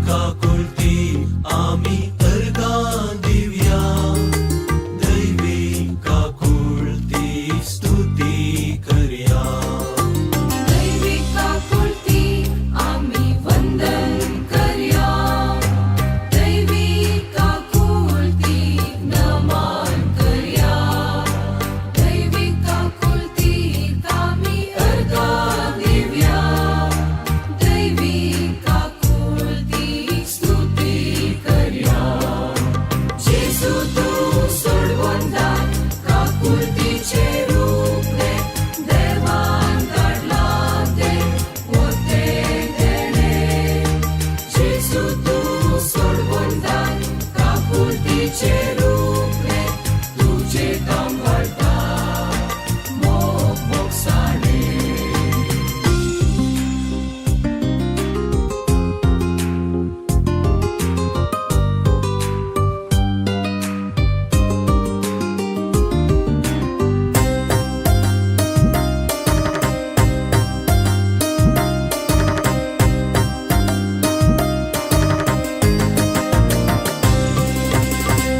काकुळटी आमी अर्गां दिवया, दैवी काकुळटी स्तुती करया. दैवी काकुळटी आमी वंदन करया, दैवी काकुळटी नमन करया, दैवी काकुळटी आमी अर्गां दिवया, दैवी काकुळटी स्तुती करया. जेजू तूं सोडवणदार, काकुळटीचें रूपणें देवान धाडलां तें वतें देणें. जेजू तूं सोडवणदार, काकुळटीचें रूपणें तुजें काम वाडटा मोग मोगसाणें.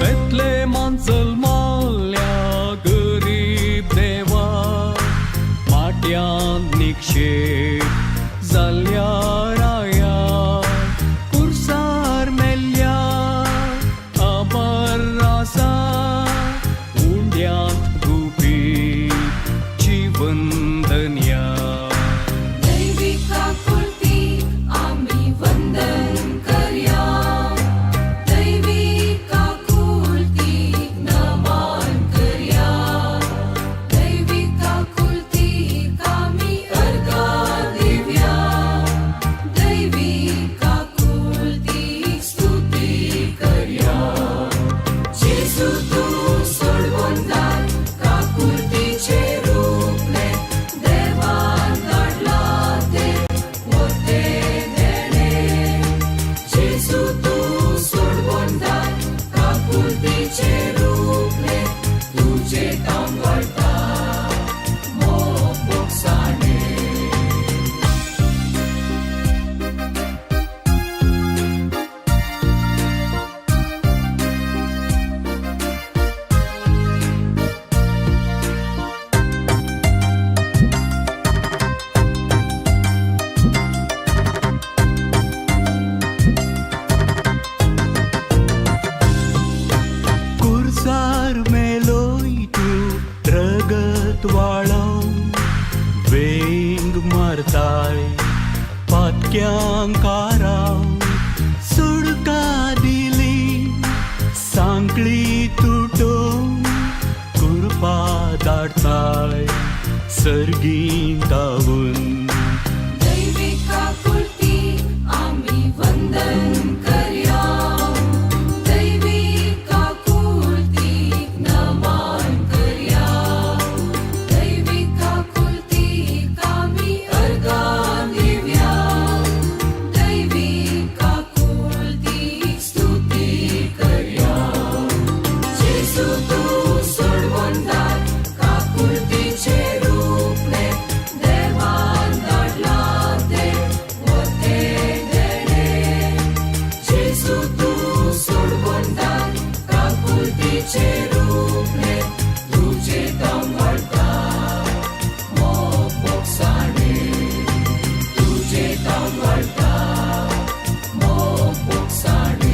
बेथलेमान जल्मल्या गरीब देवा, माट्यांत निक्षेप जाल्ल्या राया, कुर्सार मेल्ल्या अमर आसा, उंड्यांत गुपीत जीवन धन्या. दैवी काकुळटी आमी वंदन करया, दैवी काकुळटी नमन करया, दैवी काकुळटी आमी अर्गां दिवया, दैवी काकुळटी स्तुती करया. जेजू तूं सोडवणदार, काकुळटीचें रूपणें देवान धाडलां तें वतें देणें. जेजू तूं सोडवणदार, काकुळटीचें रूपणें तुजें काम वाडटा मोग मोगसाणें. कुर्सार मेलोय तूं रगत वाळोवन, वेंग मारताय पातक्यांकारा, सुडका दिली सांकळी तुटोवन, कृपा धाडताय सर्गीं तावून. दैवी काकुळटी आमी वंदन करया, दैवी काकुळटी नमन करया, दैवी काकुळटी आमी अर्गां दिवया, दैवी काकुळटी स्तुती करया. जेजू तूं सोडवणदार, काकुळटीचें रूपणें देवान धाडलां तें वतें देणें. जेजू तूं सोडवणदार, काकुळटीचें रूपणें तुजें काम वाडटा मोग मोगसाणें, तुजें काम वाडटा मोग मोगसाणें.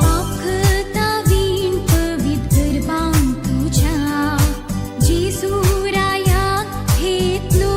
पाखता वीण पवित्र बाण तुझ्या जेजू रायाक घेतलो.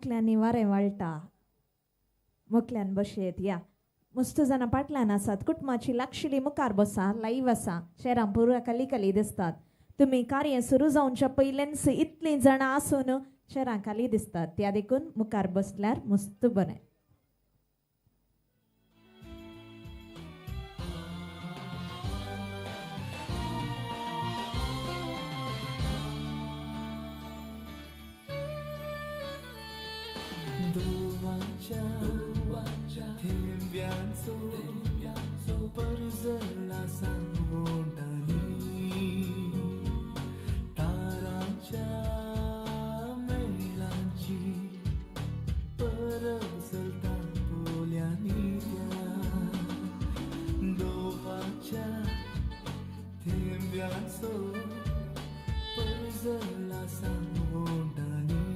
मुखल्यांनी वारें वाळटा, मुखल्यान बशयेत या. मस्त जाणां पाटल्यान आसात, कुटुंबाची लागशिल्ली मुखार बसा, लायव्ह आसा, शेरां पुरा खाली खाली दिसतात. तुमी कार्य सुरू जावच्या पयलेंच इतलीं जाणां आसून शेरां खाली दिसतात, त्या देखून मुखार बसल्यार मस्त बरें. परजला सांगोटानी तारांच्या मेळांची परब चलता पोल्यांनी त्या दोवाच्या थेंब्यांचो परजला सांगोटानी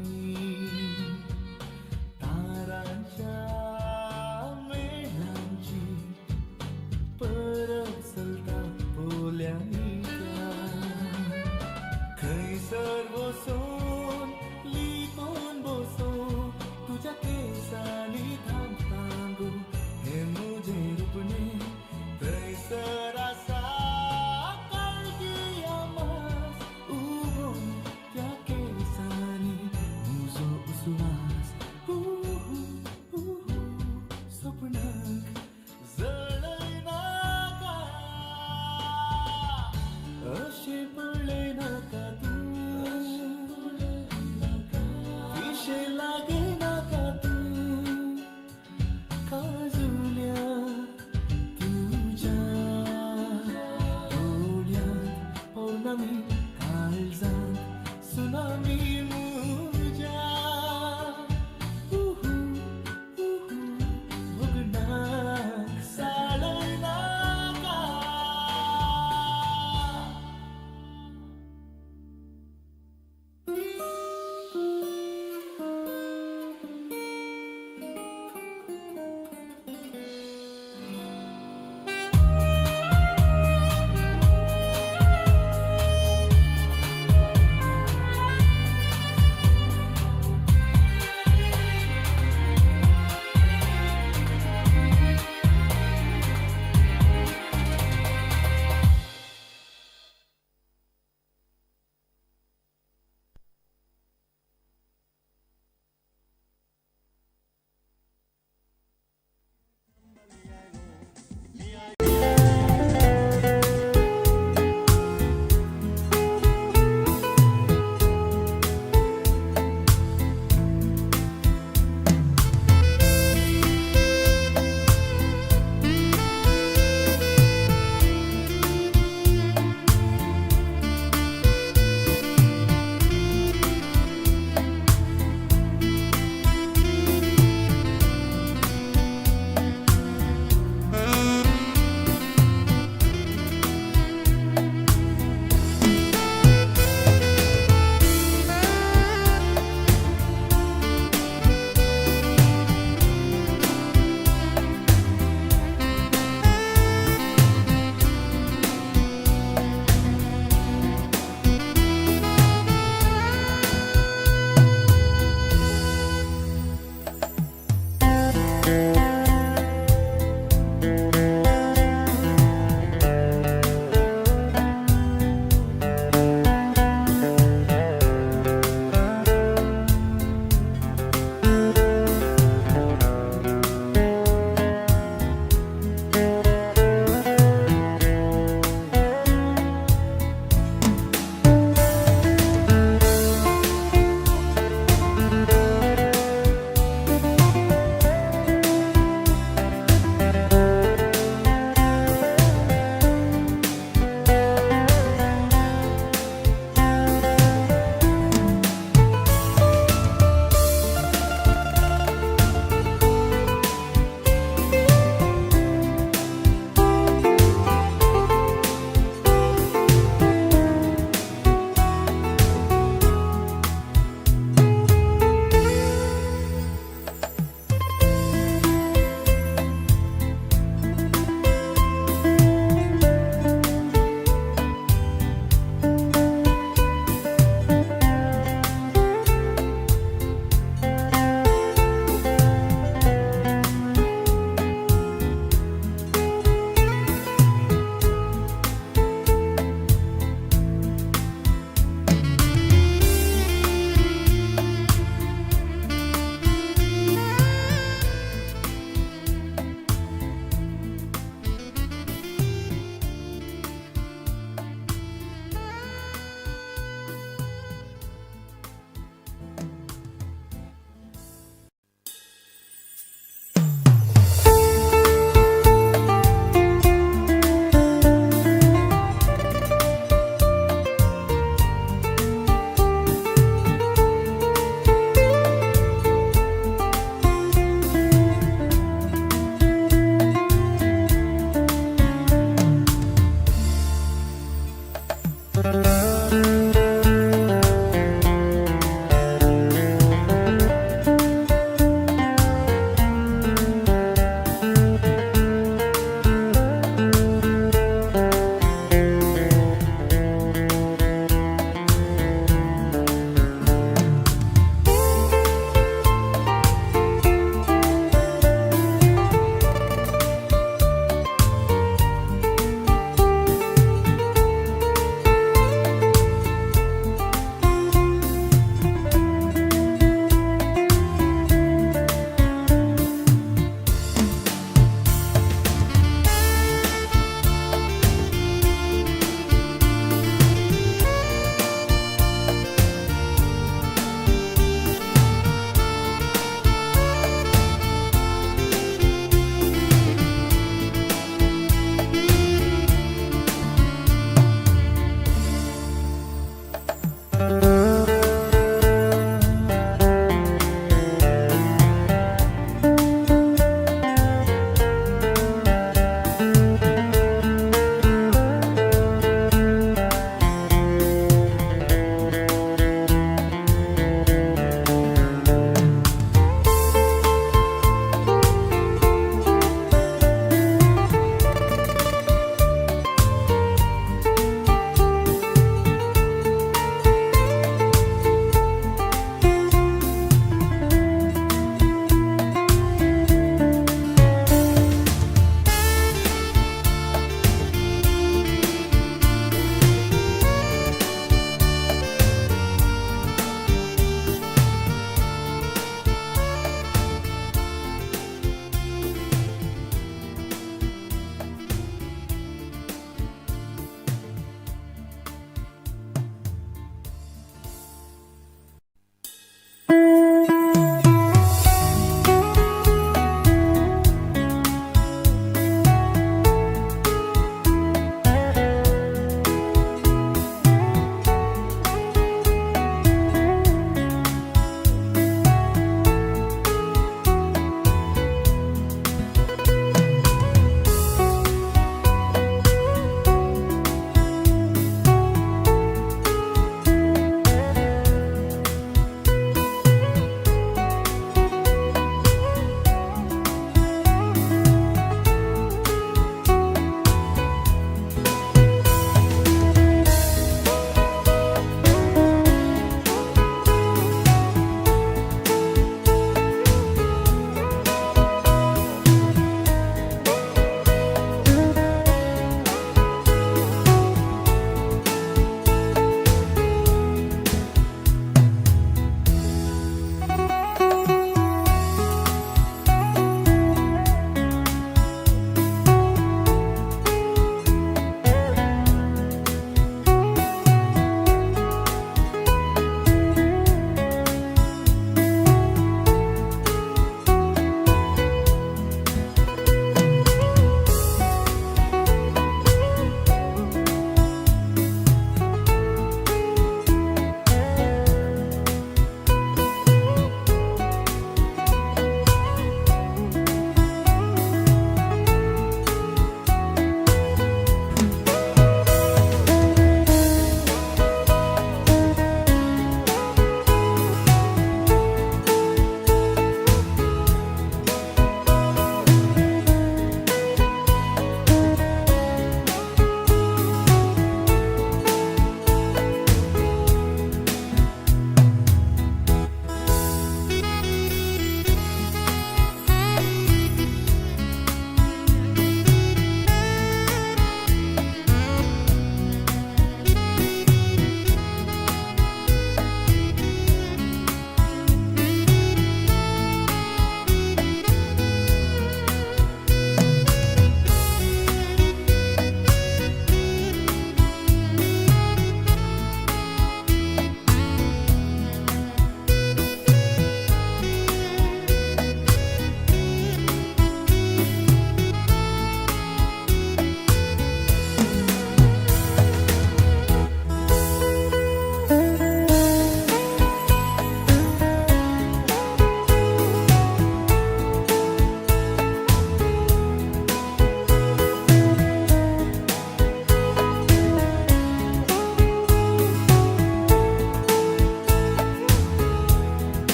तारांच्या.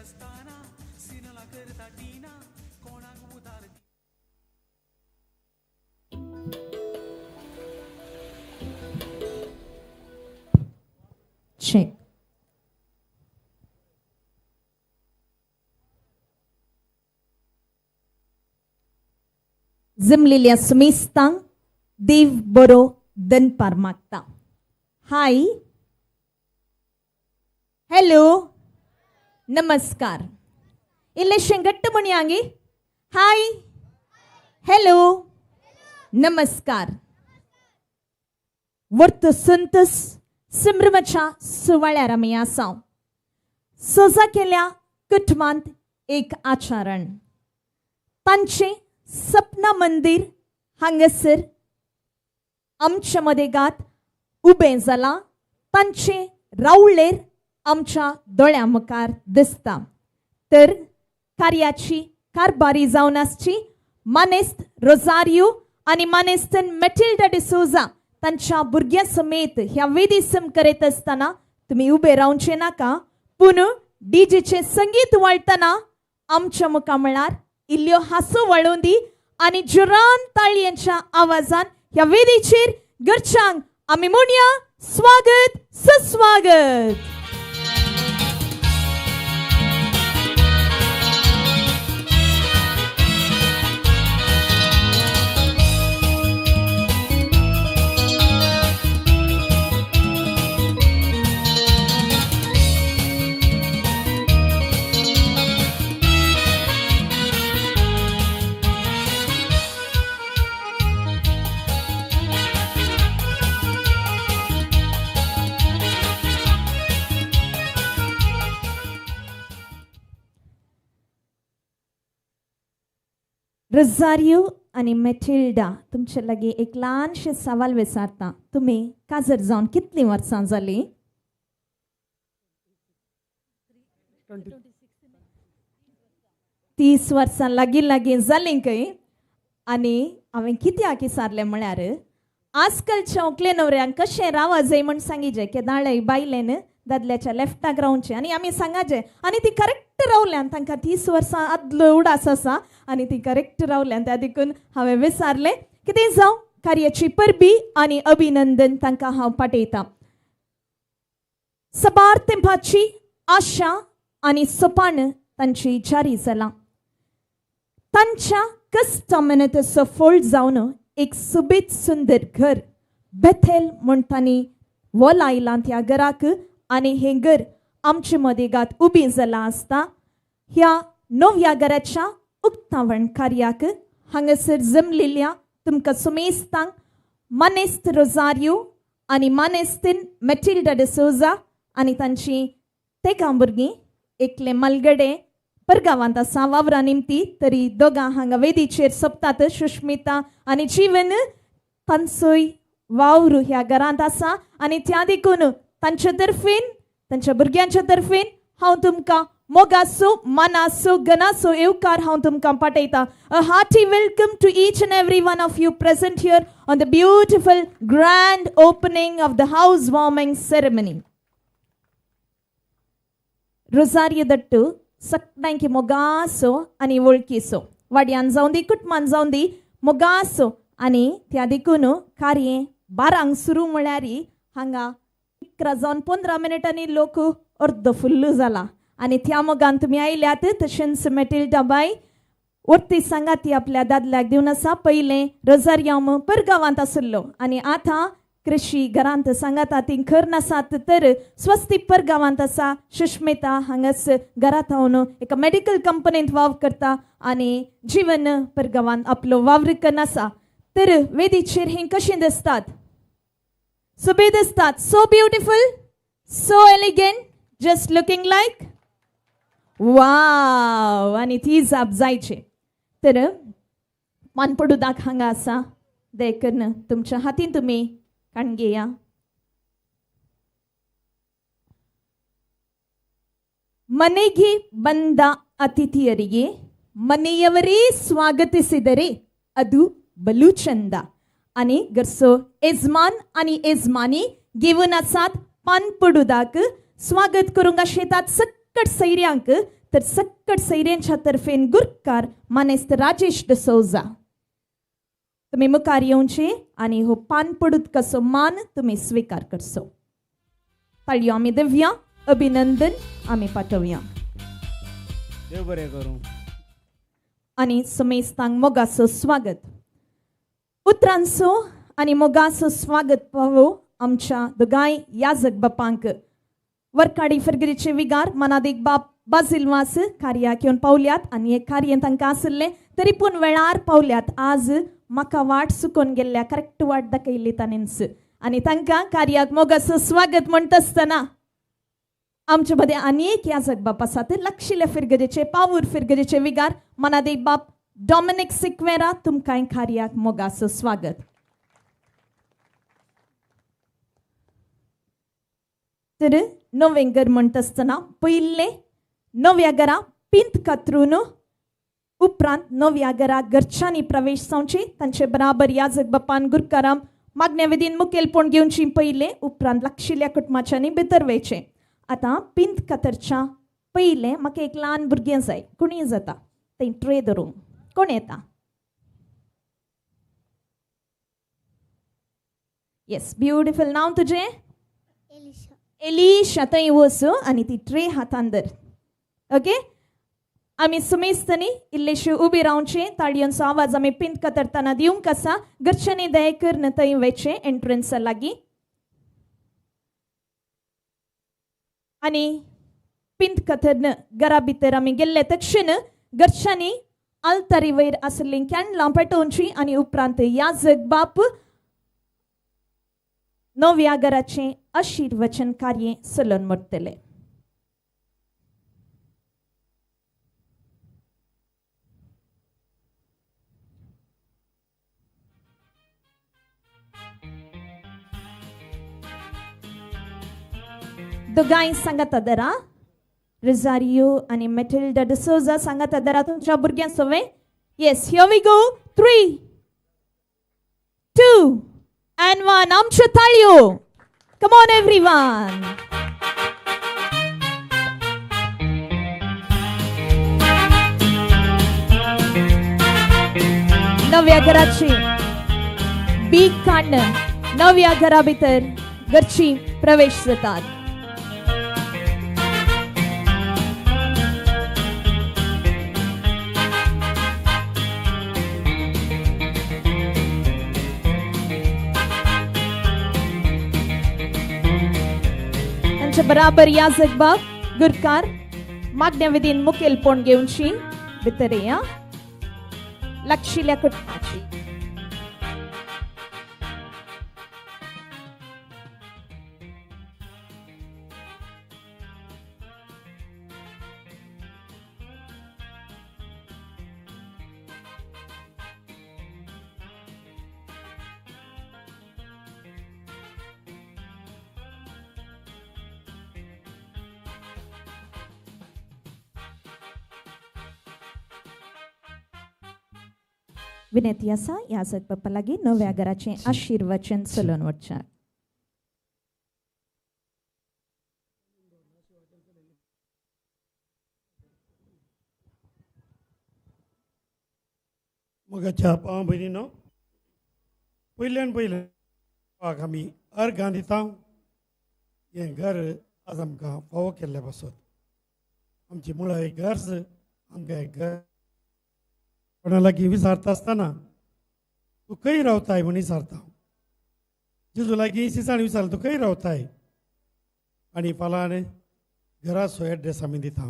आसतना सिनला करता टिना कोणाक उदार. Check. जमलेल्या सुमेस्तांक देव बरो दनपार मागता. हाय, हॅलो, नमस्कार. इल्लेशें घट्ट म्हणया गे. हाय, हॅलो, नमस्कार. वर्त संतस संभ्रमाच्या सुवाळ्यार आमी आसा. सोजा केल्या कुटुंबांत एक आचरण तांचें सपना मंदीर हांगासर आमच्या मदेगात उबें जालां. तांचें रावळेर आमच्या दोळ्यां मुखार दिसता. तर कार्याची कारभारी जावन आसची मानेस्त रोजारियो आनी मानेस्तन मेटिल्डा डिसोजा तांच्या भुरग्यां समेत ह्या वेदी सम करत आसतना तुमी उबे रावचें नाका, पूण डीजेचें संगीत वळटना आमच्या मुखार म्हळ्यार इल्ल्यो हांसो वळोवन दी आनी जुरान ताळयांच्या आवाजान ह्या वेदीचेर घरच्यांक आमी म्हणया स्वागत सुस्वागत. रोजारियो आनी मेटिल्डा तुमचे लागीं एक ल्हानशें सवाल विचारता. तुमी काजर जावन कितलीं वर्सां जालीं? 30 वर्सां लागीं लागीं जालीं खंय. आनी हांवें कित्याक विचारलें म्हळ्यार आजकालच्या व्हंकले न्हवऱ्यांक कशें रावा जाय म्हण सांगिजे केदाळय बायलेन दादल्याच्या लेफ्टाक रावचें आनी आमी सांगाचें आनी ती करेक्ट रावल्यान तांकां 30 वर्सां आदलो उडास आसा आनी ती करेक्ट रावल्यान त्या देखून हांवें विचारलें. कितें जावं, कार्याची परबी आनी अभिनंदन तांकां हांव पाठयतां. सबार तेंपाची आशा आनी सपान तांची जारी जालां. तांच्या कश्टा मेहनतीचो फळ जावन एक सुबीत सुंदर घर बेथेल म्हूण तांणी वल आयलां त्या घराक आनी हें घर आमचे मदेगात उबी जालां आसता. ह्या नव्या घराच्या उक्तावण कार्याक हांगासर जमलेल्या तुमकां सुमेस्तांक मानेस्त रोजारियो आनी मानेस्तीन मेटिल्डा डिसोजा आनी तांची तेगां भुरगीं एकलें मालगडे परगांवांत आसा वावरा निमती तरी दोगां हांगा वेदीचेर सोपतात सुष्मिता आनी जीवन तांचोय वावर ह्या घरांत आसा आनी त्या देखून तांच्या तर्फेन तांच्या भुरग्यांच्या तर्फेन हांव तुमकां मोगासो मनासो गनासो येवकार हांव तुमकां पाठयतां. A hearty welcome to each and every one of you present here on the beautiful grand opening of the house warming ceremony. Rosario Dattu सगळ्यांकी मोगासो आनी वळखीचो वाड्यान जावं दी कुटुंबान जावं दी मोगासो आनी त्या देखून कार्य 12 सुरू म्हळ्यार हांगा 11 जावन 15 मिनटांनी लोक अर्द फुल्ल जाला आनी त्या मोगान तुमी आयल्यात. तशेंच मेटिल्डा बाय वर्ती सांगाती आपल्या दादल्याक दिवन आसा. पयलें रोजारियो परगांवांत आशिल्लो आनी आतां कृशी घरांत सांगाता ती खर नासात तर स्वस्ती परगांवांत आसा. सुष्मिता हांगाच घरांत हांव एका मेडिकल कंपनींत वावर करता आनी जीवन परगांवांत आपलो वावर करना आसा. तर वेदीचेर ही कशीं दिसतात, सुबे दिसतात. So beautiful, so elegant, just looking like wow. आनी ती जाप जायची. तर मानपडुदाक हांगा आसा देखून तुमच्या हातीन तुमी काण घेया. ಮನೆಗೆ ಬಂದ ಅತಿಥಿಯರಿಗೆ ಮನೆಯವರೇ ಸ್ವಾಗತಿಸಿದರೆ ಅದು ಬಲು ಚಂದ. आनी घरचो येजमान आनी येजमानी घेवन आसात पानपडुदाक स्वागत करूंक शेतात सक्कट सैऱ्यांक तर सक्कट सैऱ्यांच्या तर्फेन गुरकार मानेस्त राजेश डिसोजा तुमी मुखार येवचे आनी हो पान पडूत कसो मान तुमी स्विकार करचो. ताळयो आमी दिवया, अभिनंदन आमी पाठोवया. देव बरें करूं. आनी समेस्तांक मोगाचो स्वागत. उतरांचो आनी मोगाचो स्वागत पावो आमच्या दोगांय याजक बापांक. वरकाडी फिरगिरीचे विगार मनादीक बाप बाजील वास कार्याक येवन पावल्यात आनी एक कार्य तांकां आशिल्लें तरी पूण वेळार पावल्यात. आज म्हाका वाट चुकोन गेल्ल्या करेक्ट वाट दाखयल्ली ताणेंच आनी तांकां कार्याक मोगाचो स्वागत म्हणटा आसतना आमचे मदें आनी एक याजक बाप आसात लागशिल्ल्या फिरगजेचे पावूर फिरगजेचे विगार मनादीक बाप डॉमिनीक सिक्वेरा तुमकांय कार्याक मोगाचो स्वागत. तर नवें घर म्हणटा आसतना पयलें नव्या घरा पिंत कातरून उपरांत नव्या घरा घरच्यांनी प्रवेश जावचे तांचे बराबर याजक बापान गुरकाराम मागण्या विधीन मुखेलपण घेवची पयलें उपरांत लागशिल्ल्या कुटुंबाच्यांनी भितर वयचें. आतां पिंत कातरच्या पयलें म्हाका एक ल्हान भुरगें जाय, कोणीय जाता थंय ट्रे धरूंक. कोण येता? येस, ब्युटिफूल. नांव तुजें? एलिशा. एलिशा, थंय वच आनी ती ट्रे हातान धर. ओके, आमी सुमेस्तनी इल्लेशी उबी रावचें, ताळयांचो आवाज आमी पिंत कातरतना दिवंक आसा. घरच्यांनी दया करून थंय वयचें एंट्रन्सा लागीं आनी पिंत कातरन घरा भितर आमी गेल्ले तक्षण घरच्यांनी आल्तारी वयर आशिल्लीं कॅन्डलां पेटोवची आनी उपरांत याजक बाप नव्या घराचें आशिर्वचन कार्य चलोवन व्हरतले. दोगांय सांगात दरा, रोजारियो आनी मेटिल्डा डिसोजा सांगात दरा तुमच्या भुरग्यां सवे. Yes, here we go. 3, 2 and 1. आमच्यो ताळयो. Come on everyone. नव्या घराची बीक काडून नव्या घरा भितर घरची प्रवेश जातात. बराबर याजक बाब गुरकार मागण्या विधीन मुखेलपण घेवची भितर या लागशिल्ल्या कुटुंबाची. विनंती आसा याजक बापा लागीं नव्या घराचें आशिर्वचन चलोवन वचचें. मोगाच्या भाव भयणीनो, पयल्यान पयलें आमी अर्घां दिता. हें घर आज आमकां फावो केल्ले पासत आमची मुळां एक गरज आमकां एक घर कोणा लागीं विचारता आसतना तूं खंय रावताय म्हूण विचारता. जेजू लागीं शिसाण विचारता तूं खंय रावताय आनी फाल्यां घराचो एड्रेस आमी दिता.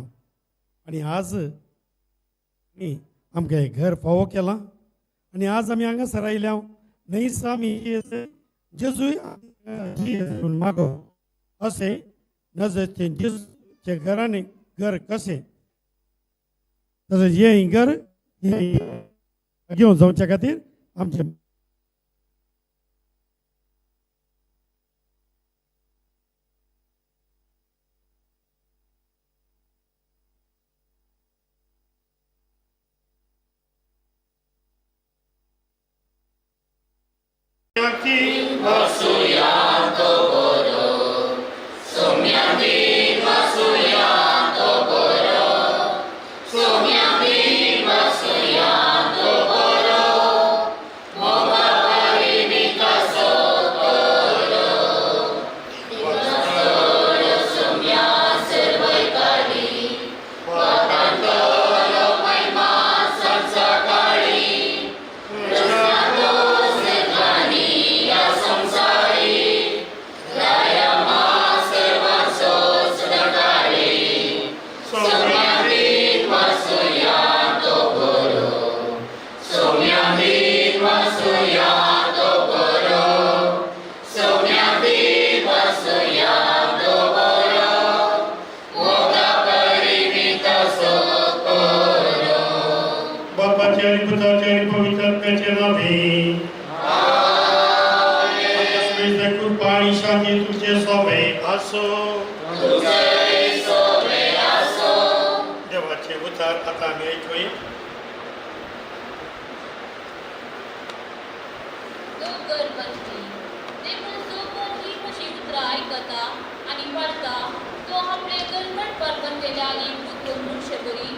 आनी आज आमी आमकां हें घर फावो केलां आनी आज आमी हांगासर आयल्या न्हयच आमी जेजूय मागो अशें नजरचें जेजूच्या घरांनी घर कशें तशें हें घर घेवन जावच्या खातीर आमचें तुमचे सोवे आसो. देवाचे उतार आतां आमी आयकुया. लोक घर बांदची देखून जो कोण ही म्हजी उतरां आयकता आनी पाळटा तो आपलें घर खडपार बांदलेल्या एक बुद्द मनशे बरी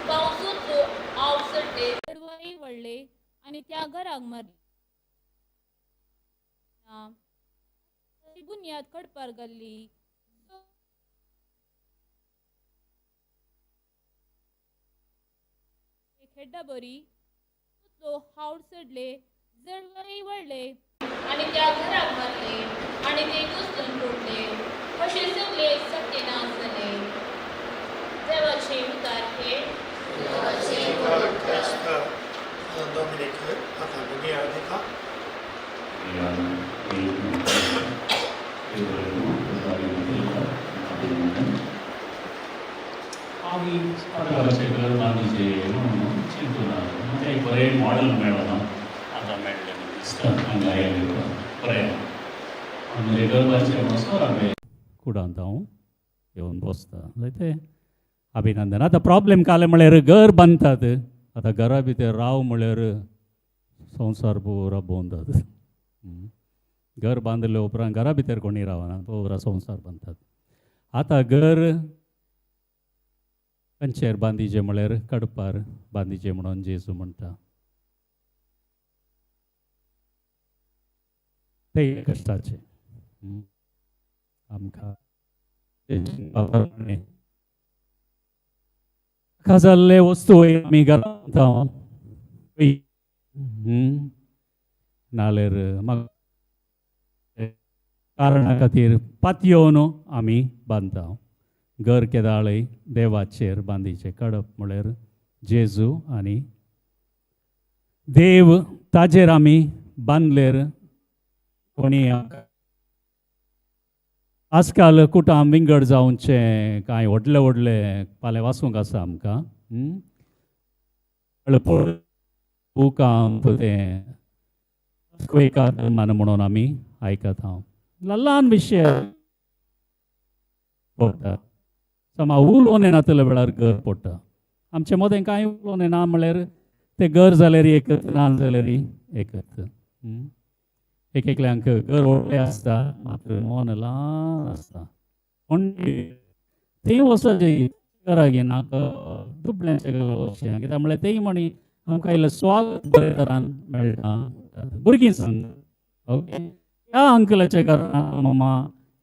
पावसूचो आव चडले चडवाई वडले आनी त्या घराक मारले ती बुन्याद खडपार घाल्ली. खेड्डा बरी तो हावड चडले जळवाई वळले आनी त्या घराक मारले आनी ते घुसतून पडले अशे सगळे सत्यनाश जाले. देवाचे उतार हे. क्रायस्ता डॉमिनीक आतां भुरगीं दिता. आमी स्वर्गाचें घर बांदिचें म्हणून चिंतून म्हणजे एक बरें मॉडल मेळना आतां मेळ्ळें म्हणून दिसता हांगा आयले उपरांत बरें आनी घर बांदचें म्हणून स्वर्गा कुडांत हांव येवन बसता जायते अभिनंदन. आतां प्रॉब्लेम काले म्हळ्यार घर बांदतात आतां घरा भितर राव म्हळ्यार संवसार पुरा भोंवतात. घर बांदले उपरांत घरा भितर कोणी रावना पुरा संवसार बांदतात. आतां घर खंयचेर बांदिचें म्हळ्यार कडपार बांदिचें म्हणून जेजू म्हणटा. ते कश्टाचें आमकां नाका जाल्ले वस्तू आमी घरांत नाल्यार कारणा खातीर पातयेवन आमी बांदता. घर केदाळय देवाचेर बांदिचें कडप म्हळ्यार जेजू आनी देव ताजेर आमी बांदलेर कोणी आजकाल कुटाम विंगड जावचें कांय व्हडले व्हडले पाले वाचूंक आसा आमकां भूकंप तें म्हणून आमी आयकता. हांव ल्हान विशय पडटा समा उलोवन येना तले वेळार घर पडटा. आमचे मदें कांय उलोवन येना म्हळ्यार तें घर जाल्यार एकच ना जाल्यार एकच. एक एकल्यांक घर व्हडलें आसता मात्र मन ल्हान आसता. पूण तें वचपाचें घरा घेनाका दुबळ्यांच्या घरा वचचें कित्याक म्हळ्यार तेय म्हणी आमकां इल्लें स्वागत बरे तरान मेळटा. भुरगीं सांगता ओके ह्या अंकलाच्या घरा मामा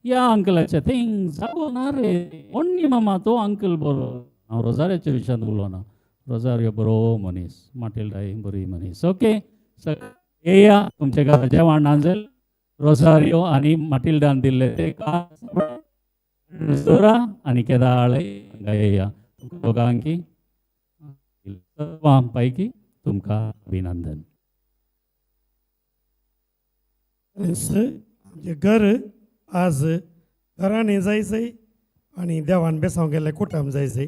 ह्या अंकलाच्या थिंग जागो ना रे ओन्नी मामा तो अंकल बरो. हांव रोजारियोच्या विशयांत उलोवना. रोजारियो बरो मनीस माटिल्डाय बरी मनीस. ओके येया तुमच्या घरा जेवण ना जाल्यार रोजारियो आनी माटिल्डान दिल्ले ते दवरा आनी केदाळे हांगा येया. तुमकां दोगांकी सर्वां पैकी तुमकां अभिनंदन. आमचें घर आज घरांनी जायचें आनी देवान बेसांव गेल्लें कुटाम जायचें.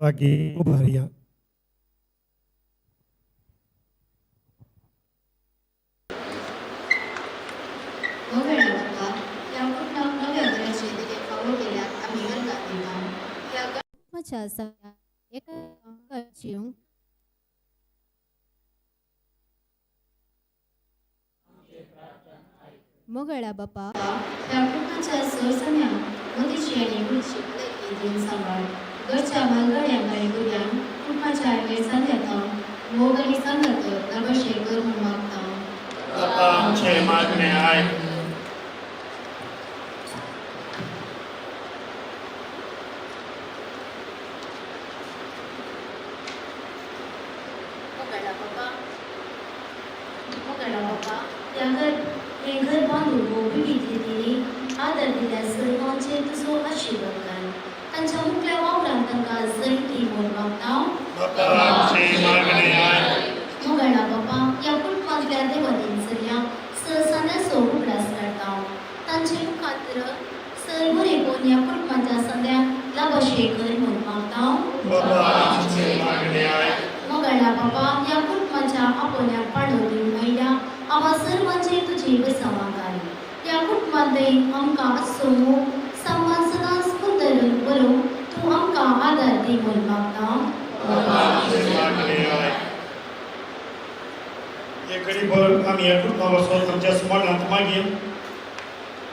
बाकी उबारया. मोगळा बापा ह्या कुटुंबाच्या सरसन्यांक मदीची आनी गुणची भलायकी दिवन सांबाळ. घरच्या म्हालगड्यांक आनी भुरग्यांक कुटुंबाच्या वेळसांद्यांत मोग आनी सांगात लाभाशे कर म्हूण मागता. बापा आमचें मागणें आयक. मोगळा बापा मोगळा बापा ह्या घर हें घर बांदून हो विविध रितींनी आदर दिल्या सर्वांचेर तुजो आशिर्वाद घाल. तांच्या मुखल्या वावरान तांकां जैती म्हूण मागता. बापा आमचें मागणें आयक. मोगळा बापा ह्या कुटुंबांतल्या देवादीन चलयांक सरसान्याचो उगडास काडटा. तांचे मुखार सर बरें ह्या कुटुंबाच्या संद्यांक लाभाशे कर म्हूण मागता. बापा आमचें मागणें आयक. मोगळा बापा ह्या कुटुंबाच्या आपोवण्याक पाळो दिवन आयल्या आम्हा सर्वांचेर तुजी थंय आमकां आसूं सामान सदांच कुंदरून बरोवंक तूं आमकां आदार दी म्हूण मागता. हे घडीभर आमी ह्या कुटुंबा वचून आमच्या स्मरणांत मागीर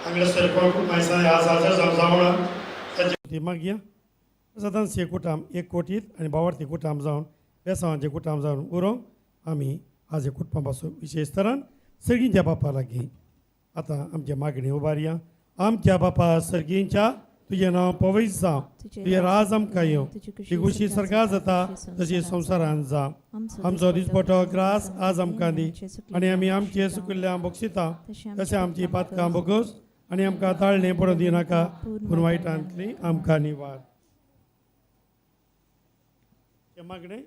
हांगासर कोण कुटुंबां आज हाजर जावं जावना ताचे मागया. सदांच हे कुटाम एक कोटीत आनी भावार्थी कुटाम जावन बेसांवांचे कुटाम जावन उरोंक आमी आज हे कुटुंबा पासून विशेश तरान सर्गींच्या बापा लागीं आतां आमचे मागणी उबारया. आमच्या बापा सर्गींच्या, तुजें नांव पवित्र जावं, तुजें राज आमकां येवं, तुजी खुशी सर्गां जाता तशी संवसारांत जावं. आमचो दिसपटो ग्रास आज आमकां दी आनी आमी आमचे सुकिल्ल्या बक्षिता तशें आमची पातकां बोगस आनी आमकां ताळणें पडून दिनाका, पूण वायटांतली आमकां निवार. मागणें.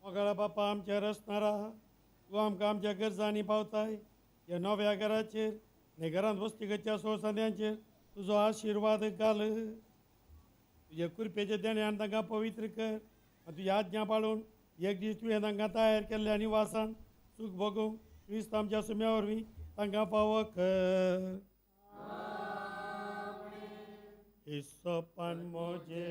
मोगाळा बापा आमच्या रचणारा, तूं आमकां आमच्या गरजांनी पावताय. ह्या नव्या घराचेर आनी घरांत वस्ती करच्या सोळसांद्यांचेर तुजो आशिर्वाद घाल. तुजे कृपेच्या देण्यान तांकां पवित्र कर आनी तुजी आज्ञा पाळून एक दीस तुवें तांकां तयार केल्ल्या निवासान सूख भोगूंक क्रिस्त आमच्या सुम्या वरवीं तांकां फावो कर. हिसोपान मोजे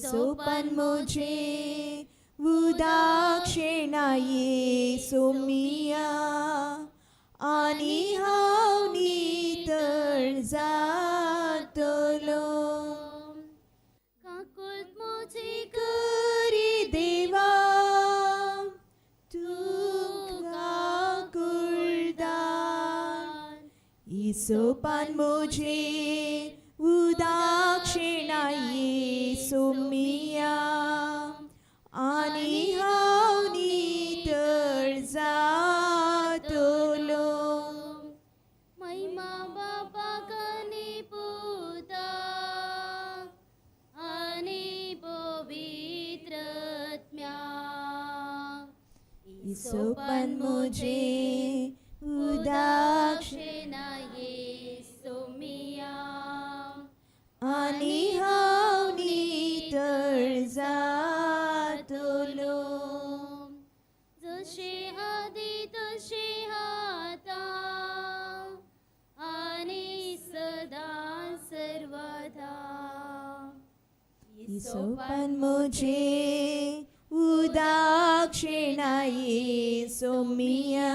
सोपन मुझे उदाक्षिणा ये सुमिया आनी हांव नितळ जातलो. काकुळट म्हजी करी देवा तूं काकुळदार. इसोपान मुझे उदाक्षिणा ये सुमिया आनी हांव नितळ जातलो. महिमा बापाक आनी पुताक आनी पवित्र आत्म्याक. इसोपान मुझे उदाक्षिणा ये सुमिया आनी हांव नितळ जातलो. जशें आदी तशें आतां आनी सदां सर्वदा. इसोपान मुझे उदाक्षिणा ये सुमिया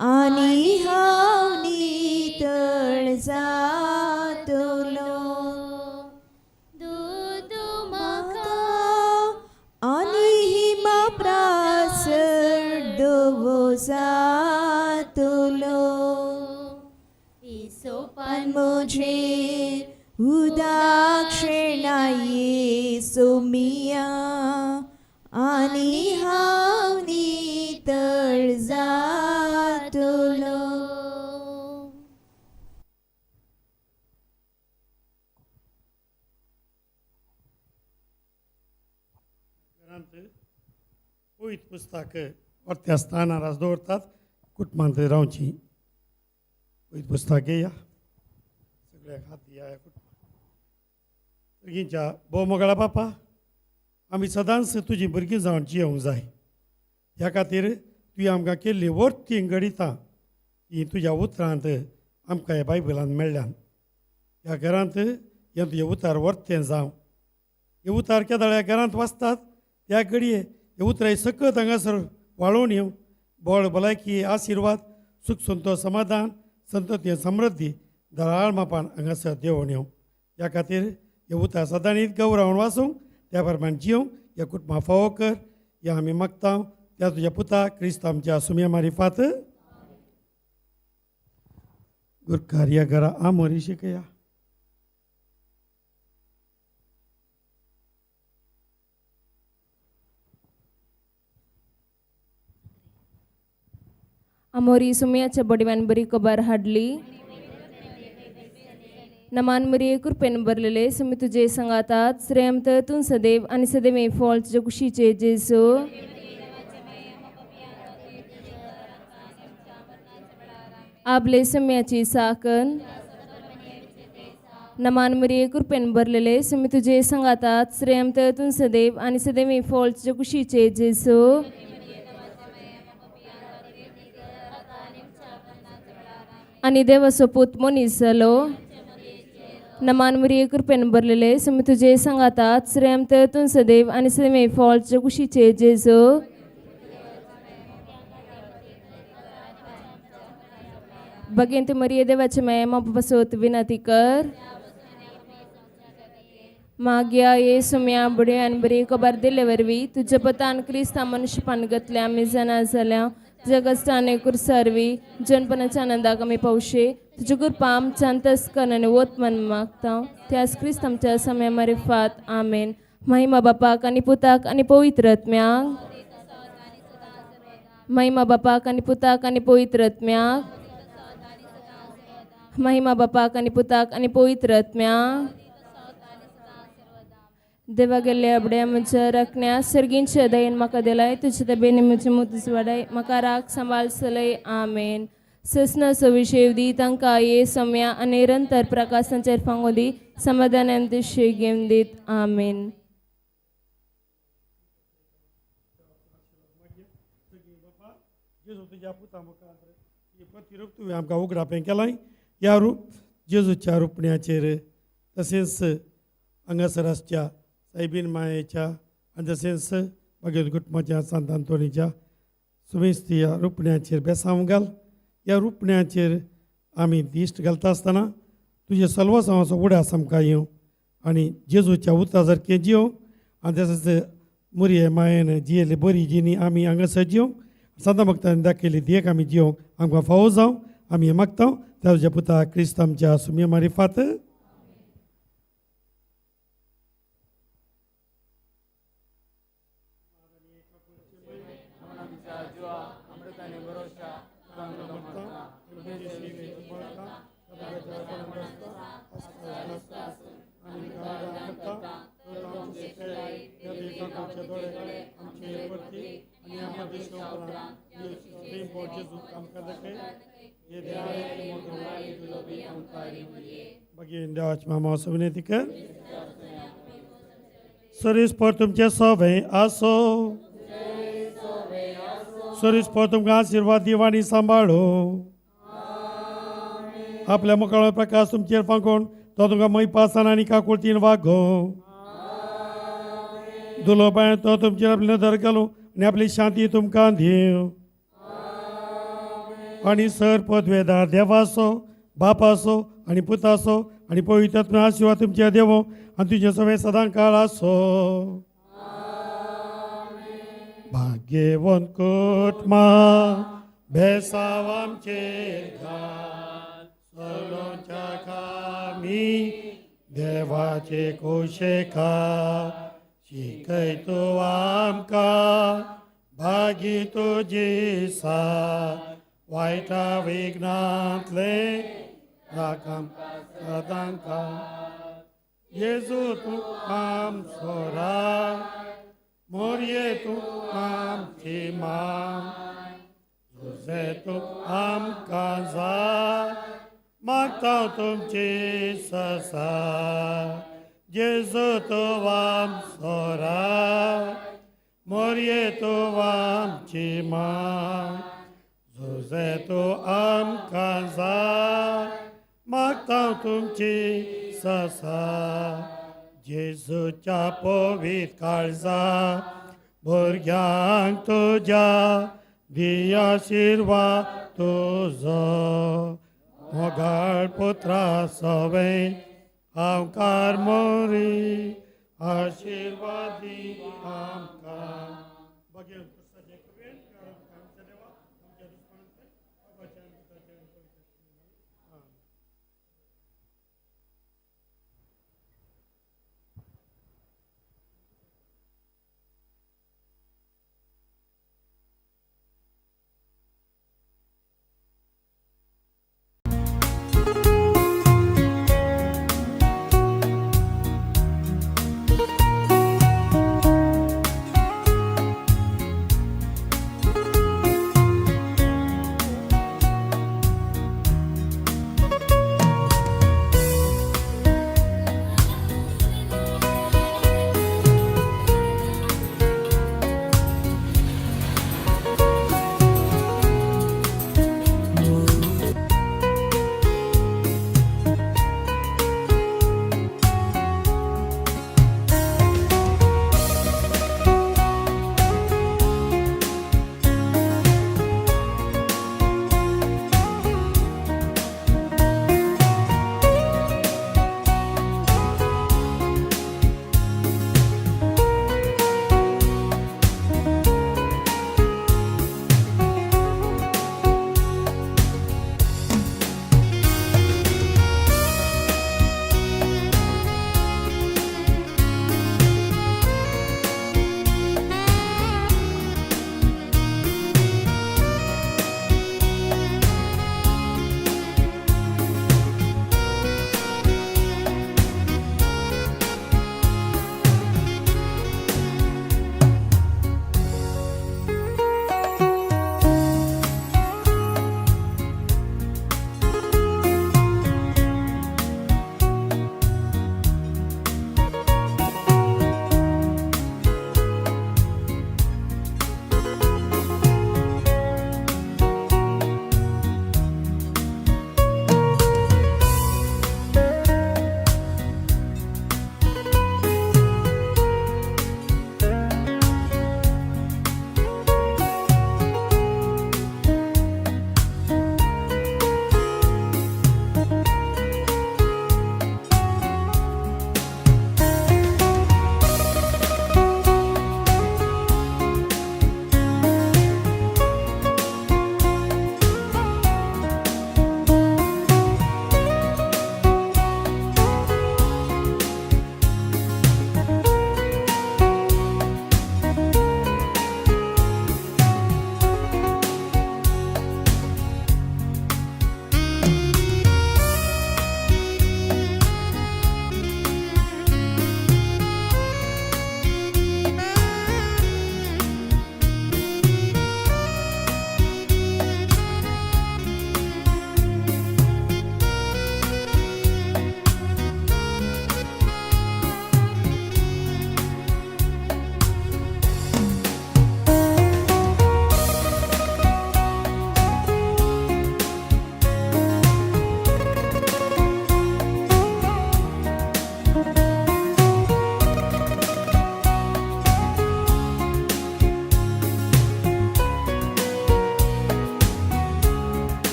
आनी हांव नितळ जातलो. दूद म्हाका आनी हिमा प्रासर दवो जातलो. इसोपान मुझे उदाक्षिणा ये सुमिया आनी हांव नितळ जातलो. घरांत पवित्र पुस्तक वरत्या स्थानार आज दवरतात कुटुंबांत रावची. पवित्र पुस्तक घेया, सगळ्याक हात दिया ह्या कुटुंबाक. भुरगींच्या भोव मोगाळा बापा, आमी सदांच तुजी भुरगीं जावन जियोंक जाय. ह्या खातीर तुवें आमकां केल्ली वर्ती घडितां ती तुज्या उतरांत आमकां ह्या बायबलांत मेळ्ळ्यान. ह्या घरांत हें तुजें उतार वर्तें जावं. हे उतार केदळ ह्या घरांत वाचतात त्या घडये हे उतरां सकत हांगासर वाळोवन येवं. बळ, भलायकी, आशिर्वाद, सुख, संतोष, समाधान, संतती, समृद्धी दराळ मापान हांगासर देंवोवन येवं. ह्या खातीर हे उतार सदांच गौरावन वाचूंक त्या प्रमाण जियोंक ह्या कुटुंबा फावो कर. ह्या आमी मागता त्या तुज्या पुता क्रिस्त आमच्या सुम्या मारिफात. गुरकार ह्या घरा आमोरी शिकया. आमोरी सुम्याच्या बडव्यान बरी खबर हाडली. नमान मरिये कृपेन भरलेले सुमी तुजे संगातात श्रेयंत तूं सदैव आनी सदैव फॉल तुजे कुशीचे जेजू. आपले सम्याची साकन. नमान मरिये कृपेन भरलेले सुमी तुजे संगातात श्रेयंत तूं सदैव आनी सदैव फॉल तुजे कुशीचे जेजू. आनी देवाचो पूत मनीस जालो. नमान मरिये कृपेन भरलेले सुमी तुजे संगातात श्रेयंत तूं सदैव आनी सदैव फॉल तुजे कुशीचे जेजू. भगेंत मरिये देवाचे माये मापा पासत विनंती कर. माग्या येसू म्या बुडे आनी बरी खबर दिले वरवीं तुज्या पतान क्रिस्ता मनुष्यपान घातल्या आमी जाणा जाल्या तुज्या कश्टान कुर्सारवी जनपणाच्या आनंदाक आमी पावशे तुजी कृपा आमच्या अंतस्करण आनी वत मन मागता त्याच क्रिस्त आमच्या सम्या मारिफात. आमेन. महिमा बापाक आनी पुताक आनी पवित्र आत्म्याक. महिमा बापाक आनी पुताक आनी पवित्र आत्म्याक. महिमा बापाक आनी पुताक आनी पवित्र आत्म्याक. देवा गेल्ले abड्या म्हज्या राखण्या सर्गींच्या दयेन म्हाका दिलाय तुज्या दबेन म्हजे मुतूच वाडाय म्हाका राख सांबाळ चलय. आमेन. ससनाचो विशय दी तांकां ये सम्या आनी निरंतर प्रकाशांचेर फांगो दी समाधानान तुशी घेवन दीत. आमेन. जेजू तुज्या पुता मुखार प्रतिरूप तुवें आमकां उगडापें केलां ह्या रूप जेजूच्या रुपण्याचेर तशेंच हांगासर आसच्या सायबीन मायेच्या आनी तशेंच मागीर कुटुंबाच्या सांत आंतोनीच्या सुमेस्त ह्या रुपण्याचेर बेसांव घाल. ह्या रुपण्याचेर आमी दिश्ट घालता आसतना तुजे सलवासांवाचो उडास आमकां येवं आनी जेजूच्या उतरा सारकें जियों आनी तशेंच मुरये मायेन जियेल्ली बरी जिणी आमी हांगासर जियोंक सांता भक्तांनी दाखयल्ली देख आमी जियोंक आमकां फावो जावं आमी हें मागता त्या तुज्या पुता क्रिस्त आमच्या सुमये मारिफात. मामा विनंती कर. सरीस पर तुमचे सवे आसो. सरीस पर तुमकां आशिर्वाद दिव आनी सांबाळो. आपल्या मुखार प्रकाश तुमचेर फांकोवन तो तुमकां मैपासान आनी काकुळतीन वागो. दुलोबायन तो तुमचेर आपली नदर घालूं आनी आपली शांती तुमकां दिवं. आनी सर पदवेदार देवाचो बापाचो आनी पुताचो आनी पवित्र आत्म्याचो आशिर्वाद तुमचेर देवो आनी तुजे सगळें सदां काळ आसो. भाग्यवंत कुटुंबा बेसांव आमचेर घाल सलोच्या कामी देवाचे कोशेका शिकय तूं आमकां भागी तुजी सा वायटा विघ्नांतले राख आमकां सदांकाळ. जेजू तूं आमचो राय मोरये तूं आमची माय तुजें तूं आमकां जाय मागता तुमची ससाय. जेजू तूं आमचो राय मोरये तूं आमची माय तुजें तूं आमकां जाय मागता तुमची ससाय. जेजूच्या पवित्र काळजा भुरग्यांक तुज्या दी आशिर्वाद तुजो. मोगाळ पुत्रा सवें हांवकार मोरी आशिर्वाद दी आमकां.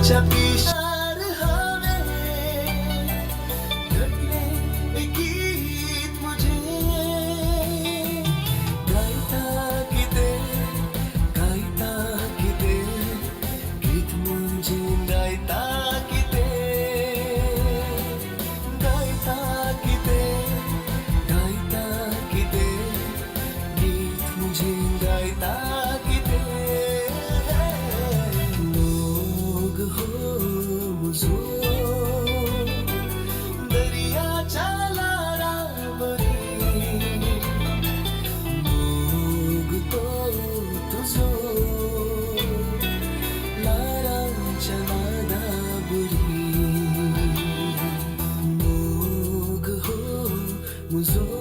सूर्याच्या पिशार हांवें घडलें गीत म्हजें गायता कितें गायता कितें गीत म्हजें गायता कितें गायता कितें गायता कितें गीत म्हजें गायता कितें मोग हो म्हजो दर्याच्या ल्हारां वरी मोग तो तुजो ल्हारांच्या नादा बरी मोग हो म्हजो.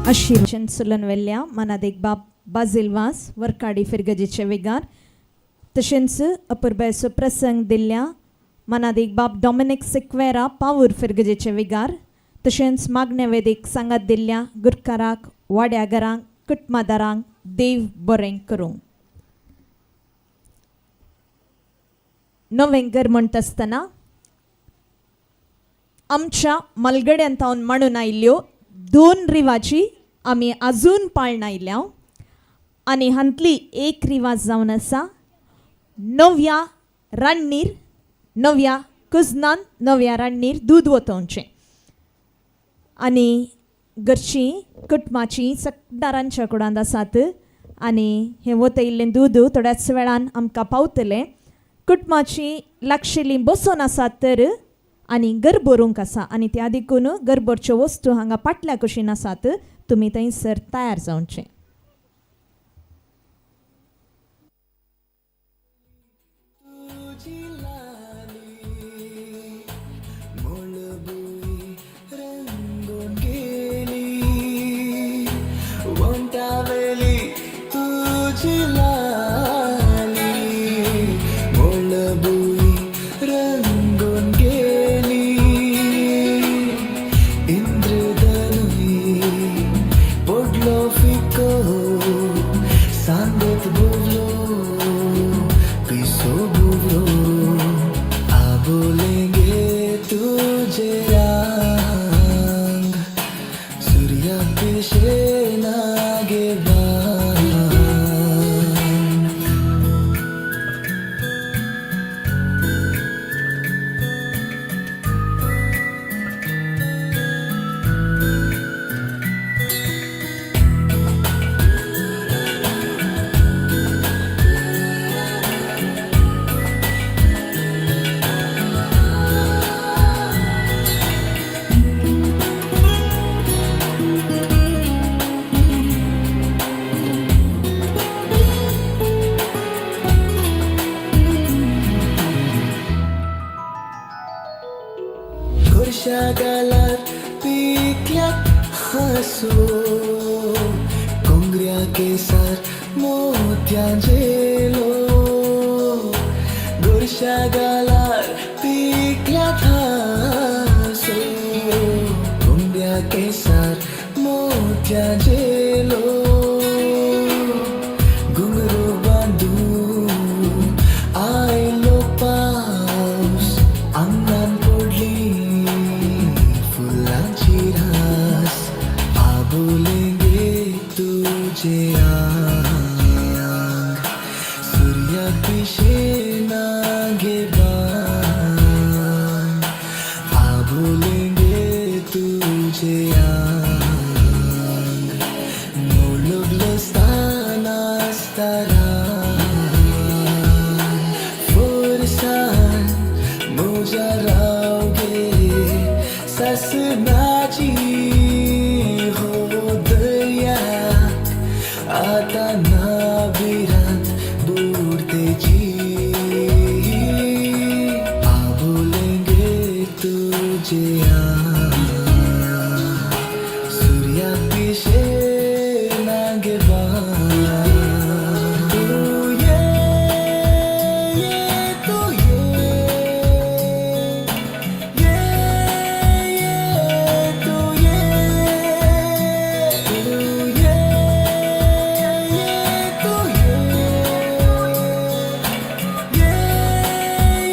आशिर्वचन सुलन वेल्ल्या मनादेक बाब बाजील वास वर्काडी फिरगजीचे विगार, तशेंच अपुरबायचो प्रसंग दिल्ल्या मनादेक बाब डॉमिनिक सिक्वेरा पावूर फिरगजीचे विगार, तशेंच मागण्या वेदीक सांगात दिल्ल्या गुरकाराक वाड्याघरांक कुटमादारांक देव बरें करूं. नवें घर म्हणटा आसतना आमच्या मलगड्यान तावन मांडून आयिल्ल्यो दोन रिवाजी आमी अजून पाळण आयल्या आनी हांतली एक रिवाज जावन आसा नव्या रान्नीर नव्या कुजनान नव्या रान्नीर दूद वतोवचें आनी घरचीं कुटुंबाचीं सगळ्या रांदच्या कुडांत आसात आनी हें वतयिल्लें दूद थोड्याच वेळान आमकां पावतलें. कुटुंबाचीं लागशिल्लीं बसून आसात तर आनी घर भरूंक आसा आनी त्या देखून घर भरच्यो वस्तू हांगा पाटल्या कुशीन आसात, तुमी थंयसर तयार जावचें. व्यसनाची हो दर्या आता ना भिरांत बुडतेची आबोलेंगे तुझे सूर्या पिशे नागे बा तू ये ये तू ये ये ये तू ये तू ये ये तू ये ये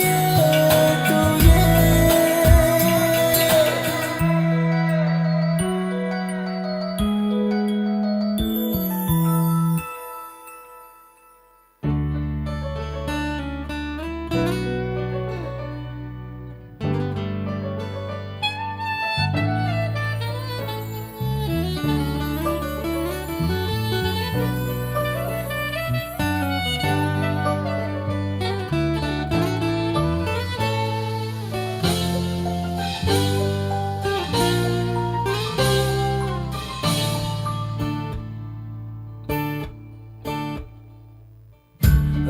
ये तू ये.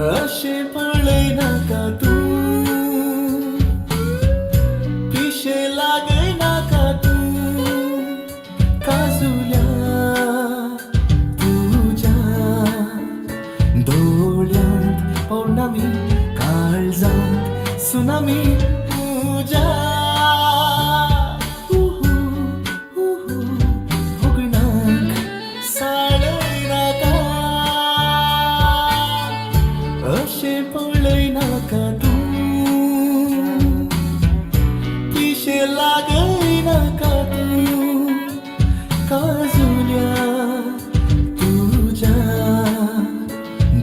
अशें पळय नाका तूं पिशें लागय नाका तूं काजुल्या तुज्या दोळ्यांत पौर्णमी काळजांत सुनामी तुज्या उहू उहू भोगणांक साळय नाका अशें पळय नाका तूं पिशें लागय नाका तूं काजुल्या तुज्या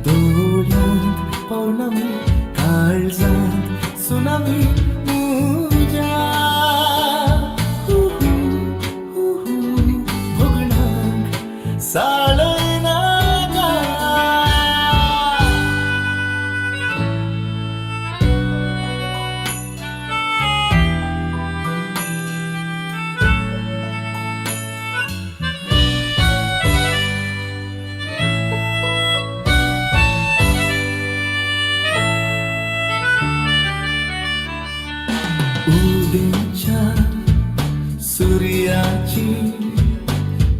दोळ्यांत पौर्णमी काळजांत सुनामी तुज्या उहू उहू भोगणांक साळय नाका. उदेंच्या सुर्याची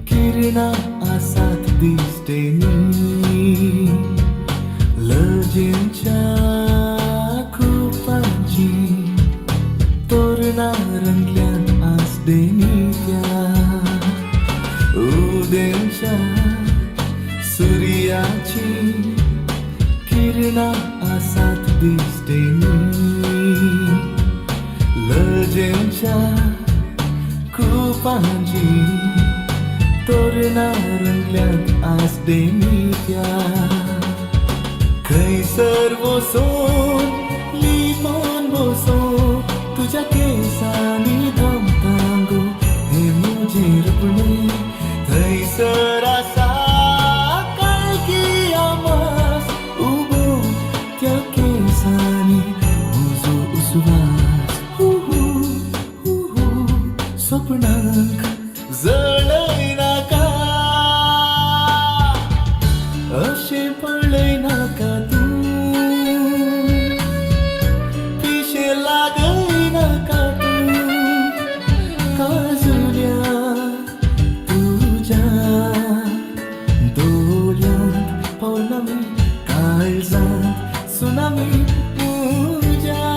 किरणां आसात दिश्टेनी लजेंच्या कुपांची तोरणां रंगल्यात आसडेनी त्या उदेंच्या सुर्याची किरणां आसात दिश्टेनी लजेंच्या कुपांची तोरणां रंगल्यात आसडेनी त्या खंयसर वचून लिपोन बसून तुज्या केंसांनी दमता गो हें म्हजें रुपणें थंयसर आसा काळखी आमास उबो त्या केंसांनी म्हजो उस्वास हुहू हुहू सपनांक जळय नाका अशें पळय नाका तूं पिशें लागय नाका तूं काजुल्या तुज्या दोळ्यांत पौर्णमी काळजांत सुनामी तुज्या.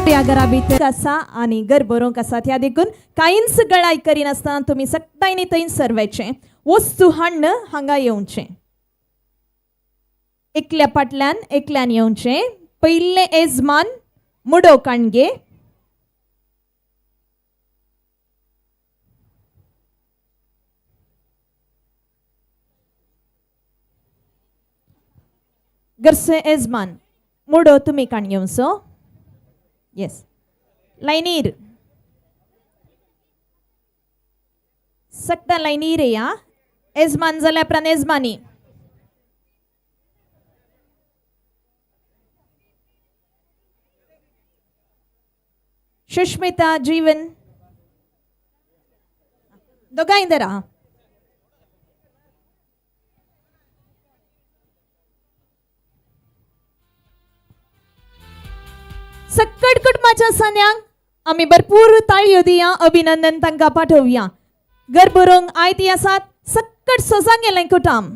ह्या घरा भितर आसा आनी घर बरोवंक आसा, त्या देखून कांयच गळाय करिनासतना तुमी सगळ्यांनी थंयसर वचचें, वस्तू हाडून हांगा येवचें, एकल्या फाटल्यान एकल्यान येवचें. पयलें येजमान मुडो काणगे, घरचो येजमान मुडो तुमी काण घेवचो. येस, लायनीर सगळ्या लायनीर या. येजमान जाल्या उपरांत येजमानी. सुष्मिता, जीवन दोगांय धरा. सक्कड कुटुंबाच्या सान्यांक आमी भरपूर ताळयो दिया, अभिनंदन तांकां पाठोवया. घर बरोवंक आयती आसात सक्कड सोजांक गेलें कुटाम.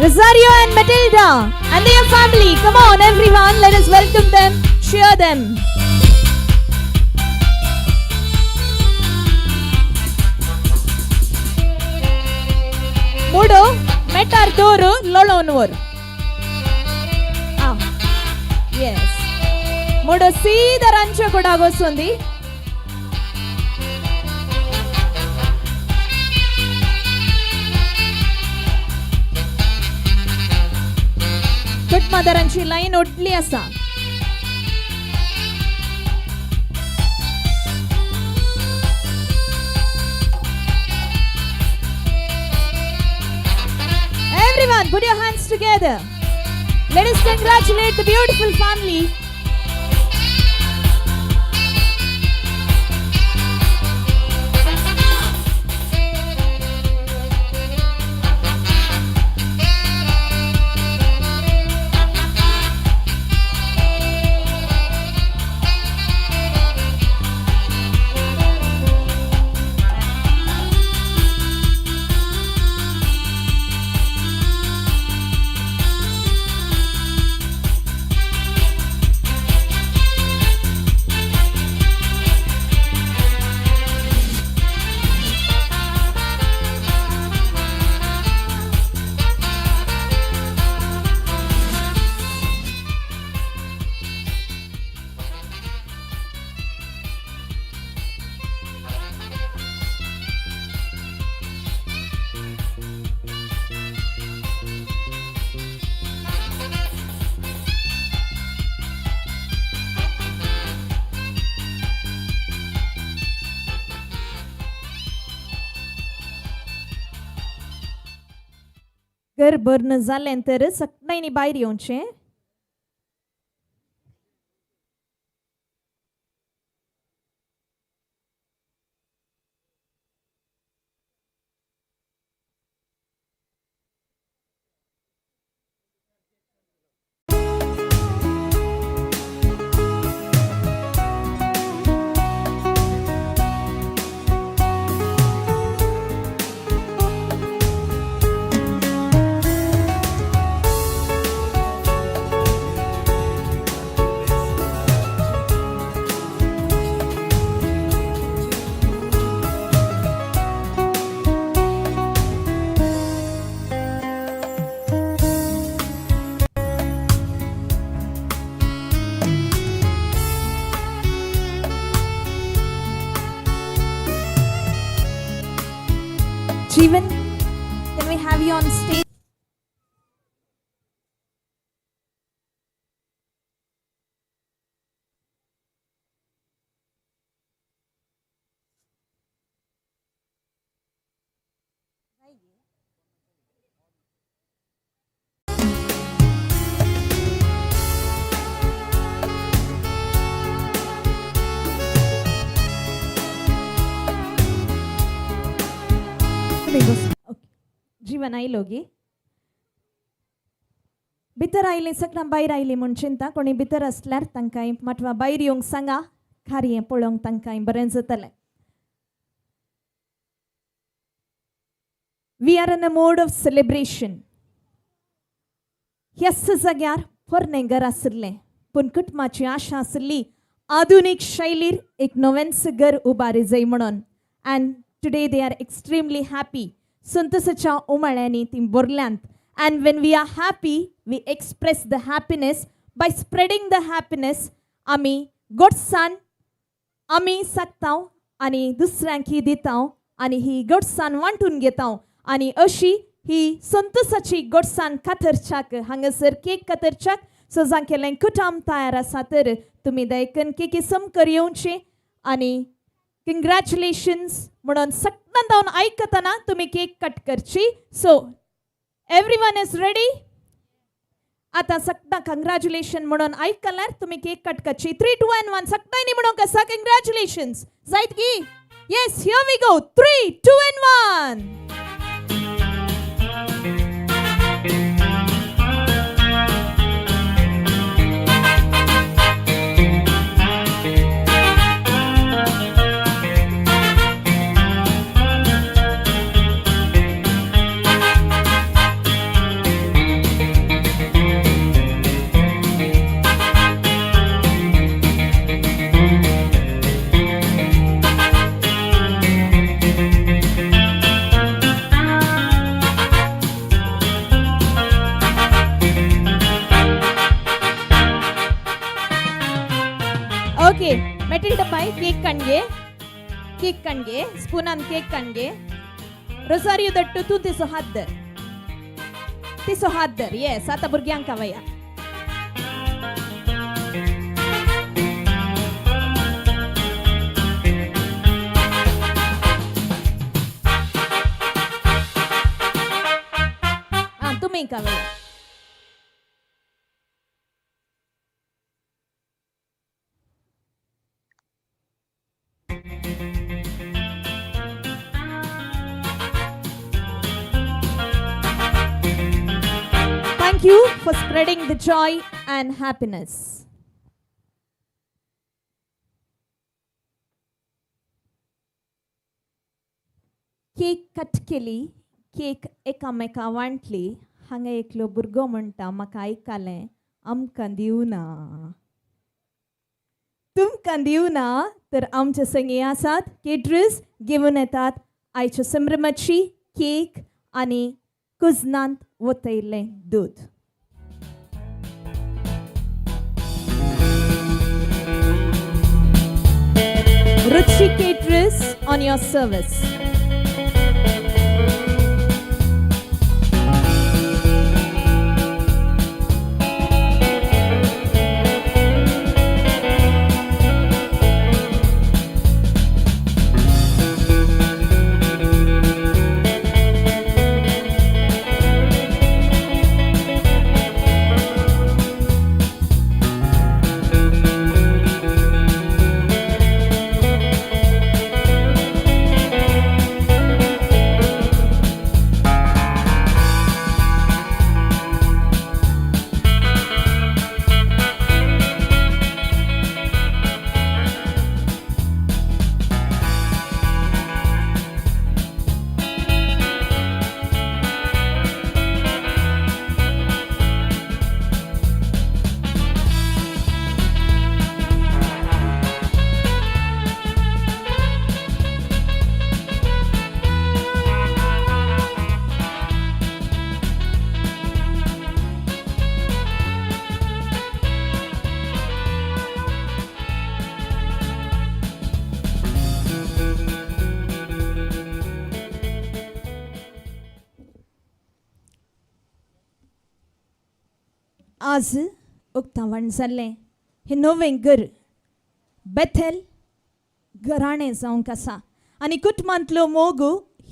Rosario and Matilda and their family, come on everyone, let us welcome them, cheer them. मुडो मेटार दोर लोळोन वर. येस, मुडो सीधा रांदच्या कुडाक वचून दी. कुटुंबादारांची लायन ओडली आसा. Everyone, put your hands together. Let us congratulate the beautiful family. घर भरून जालें तर सगळ्यांनी भायर येवचें. Jeevan, can we have you on stage? जीवन आयलो गी भितर आयलीं सगळ्यां भायर आयलीं म्हूण चिंता. कोणी भितर आसल्यार तांकां माटवा भायर येवंक सांगा, कार्य पळोवंक तांकां बरें जातलें. We are in a mode of celebration. ह्याच जाग्यार पोरणें घर आशिल्लें, पूण कुटुंबाची आशा आशिल्ली आधुनीक शैलीर एक नवेंच घर उबारी जाय म्हणून. And today they are extremely happy. संतोषाच्या उमाळ्यांनी ती भरल्यांत. And when we are happy, we express the happiness by spreading the happiness. आमी गोडसाण आमी सागता आनी दुसऱ्यांकी दिता आनी ही गोडसाण वांटून घेता आनी अशी ही संतोषाची गोडसाण कातरच्याक हांगासर केक कातरच्याक सो जांकेलें कुटाम तयार आसा तर तुमी दयकन केकी समकर येवची आनी कंग्रॅच्युलेशन्स म्हणून सगळ्यां जावन आयकतना तुमी केक कट करची. So everyone is ready. आतां सगळ्यां कंग्रॅच्युलेशन म्हणून आयकल्यार तुमी केक कट करची. 3 2 and 1 सगळ्यांनी म्हणूंक आसा कंग्रॅच्युलेशन्स जायत की? Yes, here we go. 3 2 and 1. Okay, Matilda bye cake कणगे, cake कणगे, स्पूनान cake कणगे. Rosario दट्टू तूं तिसो हात धर, तिसो हात धर. येस, आतां भुरग्यांक खावया. आं, तुमी खावया. Thank you for spreading the joy and happiness. Cake cut केली, केक एकामेका वांटली. हांगा एकलो भुरगो म्हणटा, म्हाका आयकलें आमकां दिवना, तुमकां दिवना. तर आमचे संगी आसात केटरर्स, घेवन येतात आयच्या संभ्रमाची केक आनी कुजनांत वतयल्लें दूद. Ruchi Caterers on your service. आज उक्तावण जाल्लें हें नवें घर बेथेल घराणें जावंक आसा आनी कुटुंबांतलो मोग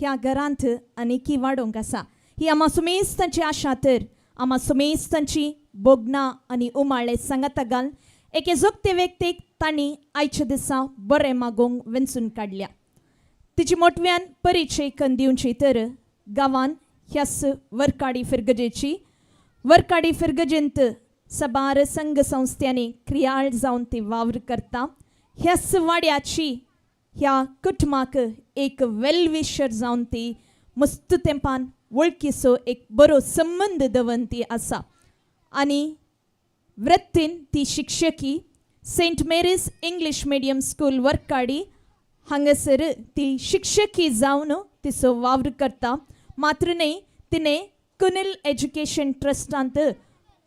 ह्या घरांत आनीकी वाडोवंक आसा. ही आमा सुमेस्तांची आशा तर आमा सुमेस्तांची भोगणां आनी उमाळे सांगाता घाल एके जोगते व्यक्तीक तांणी आयच्या दिसा बरें मागोवंक वेंचून काडल्या. तिची मोटव्यान परिचय करून दिवची तर गांवान ह्याच वरकाडी फिरगजेची वरकाडी फिरगजेंत सबार संघ संस्थ्यांनी क्रियाळ जावन ती वावर करता. ह्याच वाड्याची ह्या कुटुंबाक एक वेलविशर जावन ती मस्त तेंपान वळखीचो एक बरो संबंद दवरून ती आसा. आनी वृत्तीन ती शिक्षकी Saint Mary's English medium school Varkady हांगासर ती शिक्षकी जावन तिचो वावर करता. मात्र न्हय, तिणें कुनील एज्युकेशन ट्रस्टांत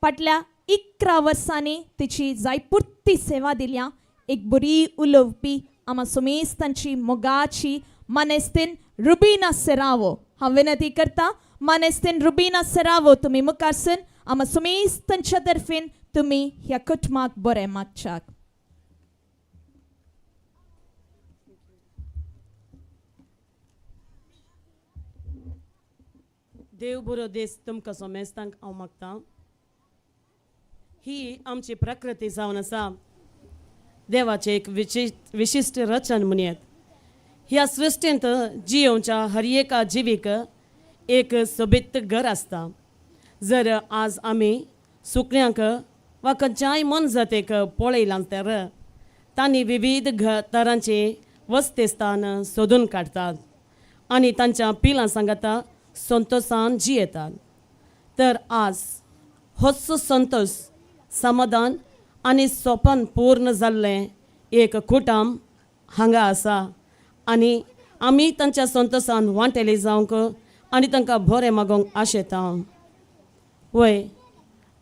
फाटल्या 11 वर्सांनी तिची जायपुर्ती सेवा दिल्या. एक बरी उलोवपी, आमा समेस्तांची मोगाची मानेस्तीन रुबीना सेरावो. हांव विनंती करता, मानेस्तीन रुबीना सेरावो, तुमी मुखार सन आमा समेस्तांच्या तर्फेन तुमी ह्या कुटुंबाक बरें मागच्याक. देव बरो दीस तुमकां सोमेस्तांक हांव मागता. ही आमची प्रकृती जावन आसा, देवाचें एक विशिश्ट रचन म्हणयेत. ह्या सृश्टींत जियोवच्या हर एका जिवीक एक सोबीत घर आसता. जर आज आमी सुकण्यांक वा खंयच्याय मोनजातीक पळयलां तर तांणी विविध तरांची वस्तीस्थान सोदून काडटात आनी तांच्या पिलां सांगाता संतोशान जियेतात. तर आज होच संतोश, समाधान आनी सोपन पूर्ण जाल्लें एक कुटुंब हांगा आसा आनी आमी तांच्या संतोशान वांटेली जावंक आनी तांकां बरें मागोवंक आशेता. वय,